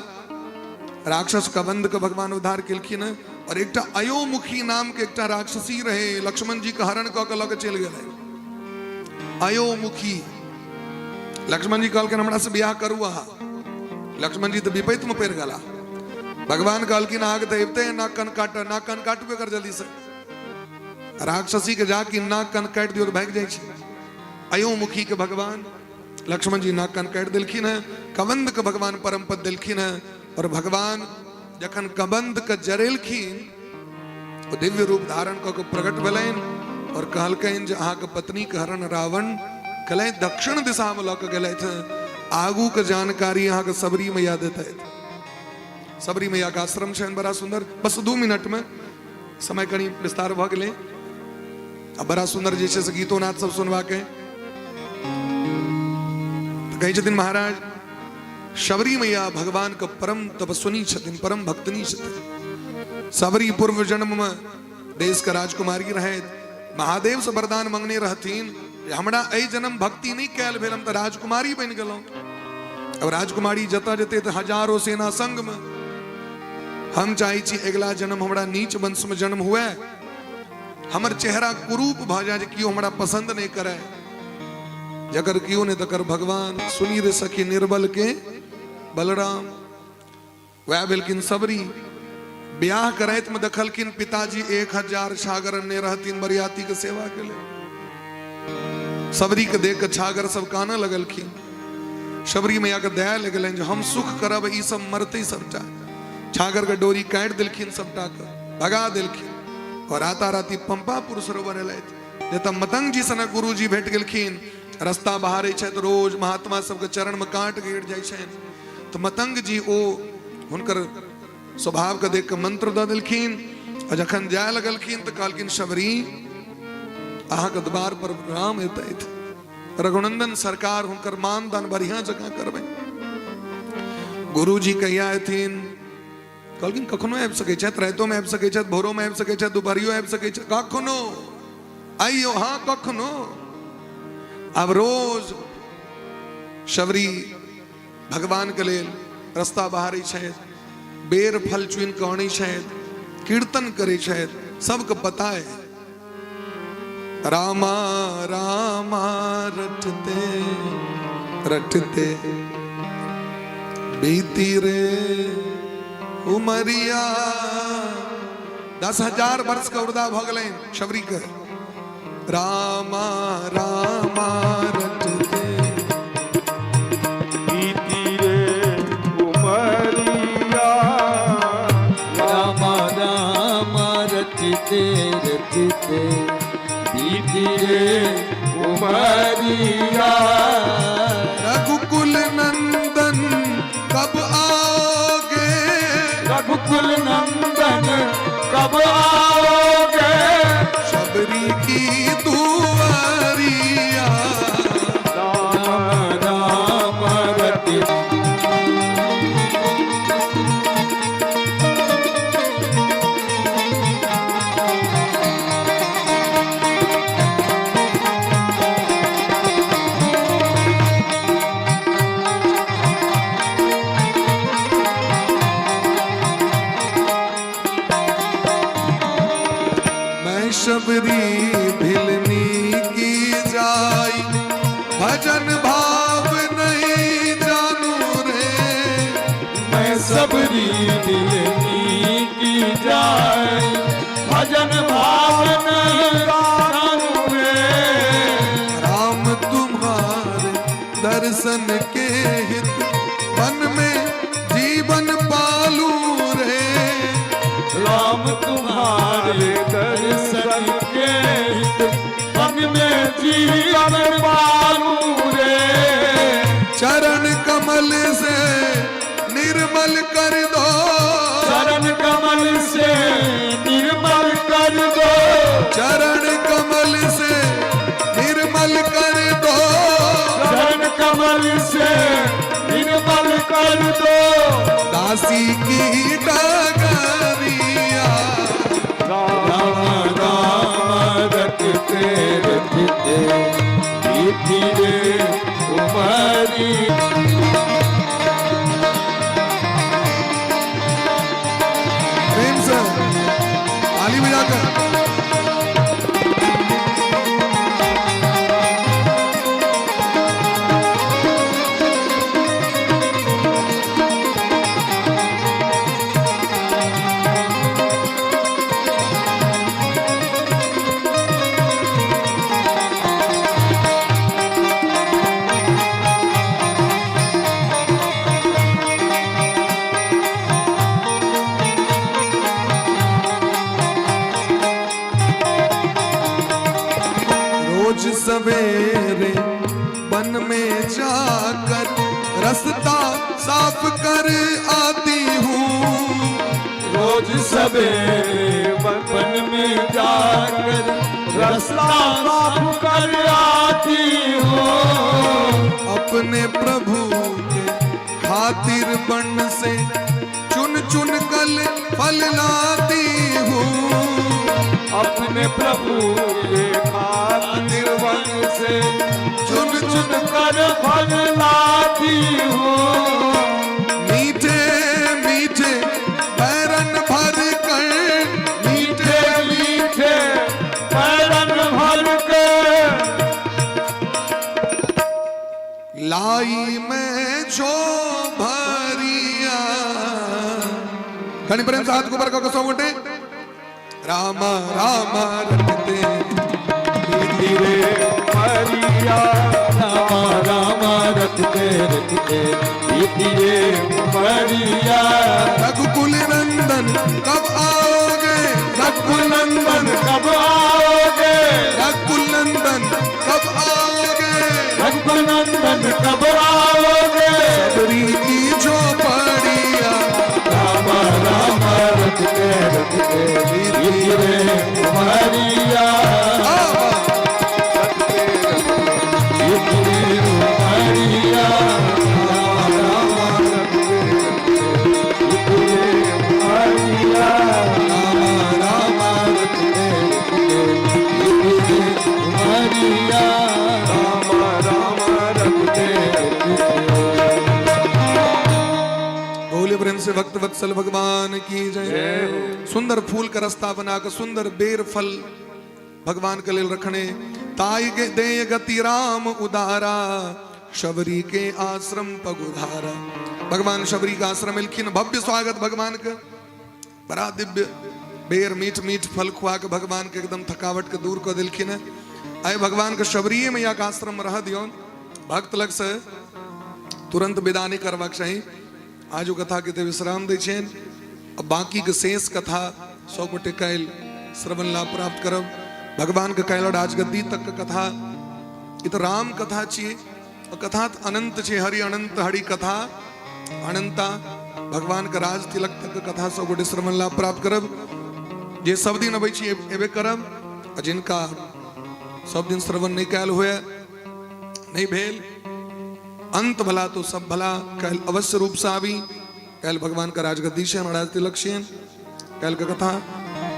राक्षस कबंध के भगवान उद्धार केलखिन और एकटा अयोमुखी नाम के एकटा राक्षसी रहे, लक्ष्मण जी के हरण कऽ के लऽ के चलि गेलै अयोमुखी। लक्ष्मण जी कहलखिन, हमरा से बियाह करू अहाँ। लक्ष्मण जी तऽ विपैत में पड़ि गेला। भगवान कहलखिन, अहाँके तऽ अबिते नाक कान काट, नाक कान काटू एकर जल्दी से। राक्षसी के जाके नाक कान काटि दियौ तऽ भागि जाइ छै। अयोमुखी के भगवान लक्ष्मण जी नाक कान काटि देलखिन हेँ। कबंध के भगवान परम पद देलखिन हेँ और भगवान जखन कबंध के जरेलखिन, ओ दिव्य रूप धारण कऽ के प्रकट भेलनि और कहलकनि जे अहाँके पत्नी के हरण रावण कलनि, दक्षिण दिशा में लऽ के गेलथि। आगू के जानकारी अहाँके सबरी मैया देतथि। सबरी मैया के आश्रम छनि बड़ा सुंदर। बस 2 मिनट में, समय कनी विस्तार भऽ गेलै आ बड़ा सुंदर जे छै से गीतो नाद सब सुनबाके। तऽ कहै छथिन महाराज, शबरी मैया भगवान के परम तपस्विनी छथिन, परम भक्तनी छथिन। सबरी पूर्व जन्म में देश के राजकुमारी रहे, महादेव से वरदान मंगने रहथिन, हमरा एहि जन्म भक्ति नहीं कैल भेल, हम तऽ राजकुमारी बनि गेलहुँ। अब राजकुमारी जतऽ जेतै तऽ हजारो सेना संग में। हम चाहै छी अगिला जन्म हमरा नीच वंश में जन्म हुए, हमर चेहरा कुरूप भऽ जाय, जे केओ हमरा पसंद नहीं करे। जकर केओ नहीं तकर भगवान। सुनी रे सखी निर्बल के बलराम। वह भेलखिन सबरी। ब्याह करैत में देखलखिन पिताजी 1000 छागर ने रहथिन बरियाती के सेवा के लिए। सबरी के देख के छागर सब कानऽ लगलखिन। सबरी मैया के दया लगलनि जे हम सुख करब, ई सब मरते सबटा। छागर के डोरी काटि देलखिन, सबटा के भगा देलखिन और राता राती पंपापुर सरोवर एलथि, जतऽ मतंग जी सनक गुरुजी भेट गेलखिन। रास्ता बहारै छथि रोज, महात्मा सबके चरण में कांट गिर जाइ छनि, तऽ मतंग जी ओ हुनकर स्वभाव के देख के मंत्र दऽ देलखिन आ जखन जाय लगलखिन तऽ कहलखिन, शबरी, अहाँके द्वार पर राम एतथि, रघुनंदन सरकार, हुनकर मान दान बढ़िया जकाँ करबै। गुरुजी कहिया एथिन? कहलखिन, कखनो आबि सकै छथि, रातिोमे आबि सकै छथि, भोरोमे आबि सकै छथि, दुपहरियो आबि सकै छथि, कखनो आइयो। हाँ, कखनो। आब रोज शबरी भगवान के लेल रास्ता बहारै छथि। बेर फल चुनि कऽ अनै छथि, कीर्तन करै छथि, सबके पता है। रामा रामा रटते रटते बीती रे उमरिया। 10,000 वर्ष के उर्दा भऽ गेलनि शबरी के। रामा रामा रटते बीती रे उमरिया। रामा रामा रटते रटते बीती रे उमरिया। रघुकुल नंदन कब आओगे, रघुकुल नंदन कब आओगे, शबरी की दुआरिया। राम राम रटते। मैं शबरी भिलनी की जाई, भजन भाव नहीं जानू रे। मैं सबरी दिलनी की जाय, भजन भावन जानू रे। राम तुम्हारे दर्शन के हित वन में जीवन पालू रे। राम तुम्हारे दर्शन के हित वन में जीवन पालू रे। चरण कमल से निर्मल कर दो, चरण कमल से निर्मल कर दो, चरण कमल से निर्मल कर दो, चरण कमल से निर्मल कर दो। दासी की डगरिया। राम राम रटते रटते बीती रे उमरी। प्रेम से ताली बजाकर। रोज सवेरे वन में जाकर रास्ता साफ कर आती हूँ। रोज सवेरे वन में जाकर रास्ता साफ कर आती हूँ। अपने प्रभु के खातिर वन से चुन चुन कल फल लाती हूँ। अपने प्रभु के खातिर वन से चुन चुन कर फल लाती हूँ। मीठे मीठे बैरन भर कर, मीठे मीठे बैरन भर के, लाई मैं जो भरिया। कनि प्रेम से हाथ को ऊपर कऽ सब गोटे राम राम रटते बीती रे उमरिया। राम राम रटते रटते बीती रे उमरिया। रघुकुल नंदन कब आओगे, रघुकुल नंदन कब आओगे, रघुकुल नंदन कब आओगे, रघुकुल नंदन कब आओगे, शबरी की झोपड़िया। राम राम रटते रटते बीती रे उमरिया। बीती रे उमरिया। राम राम रटते रटते बीती रे उमरिया। राम राम रटते रटते बीती रे उमरिया। राम राम रटते रटते बोलिए प्रेम से भक्त वत्सल भगवान की जय। सुंदर फूल का रास्ता बना के सुंदर बेर फल भगवान के लेल रखने। ताई के दे गति राम उदारा, शबरी के आश्रम पगुधारा। भगवान शबरी का आश्रम एलखिन, भव्य स्वागत भगवान के, बड़ा दिव्य बेर मीठ मीठ फल खुआ के भगवान के एकदम थकावट के दूर कर दिलखिन है। आए भगवान के शबरीये मैया के आश्रम रह दियौन। भक्त लग से तुरंत विदा नहीं करबाक चाही। आजू कथा के विश्राम दै छियनि, बाकी के शेष कथा सब गोटे काल्हि श्रवण लाभ प्राप्त करब। भगवान के काल्हि राजगद्दी तक के कथा, ई तऽ राम कथा छियै, कथा तऽ अनंत छै, हरि अनंत हरि कथा अनंता। भगवान के राज तिलक तक के कथा सब गोटे श्रवण लाभ प्राप्त करब। जे सब दिन अबै छी एबे करब, आ जिनका सब दिन श्रवण नहि कयल हुए, नहि भेल, अंत भला तो सब भला। काल्हि अवश्य रूप से आबी। काल्हि भगवान का राजगद्दी छियनि, राज तिलक छियनि काल्हि के कथा।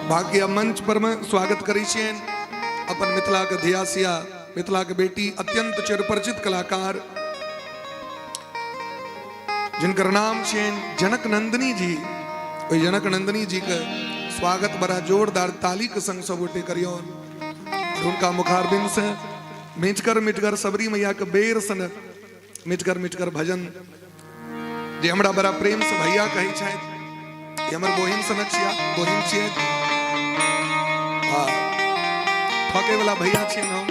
बाकी अब मंच पर में स्वागत करै छियनि अपन मिथिला के धिया सिया, मिथिला के बेटी, अत्यंत चिरपरिचित कलाकार, जिनकर नाम छियनि जनक नंदिनी जी। ओहि जनक नंदिनी जी के स्वागत बड़ा जोरदार ताली के संग सब गोटे करियौन। उनका मुखारबिंद से मिटकर मिटकर सबरी मैया के बेर सन मिटकर मिटकर भजन, जे हमरा बड़ा प्रेम से भैया कहै छथि, हमर बहिन सनक छिया, बहिन छियै, आ ठके वाला भैया छियन हम।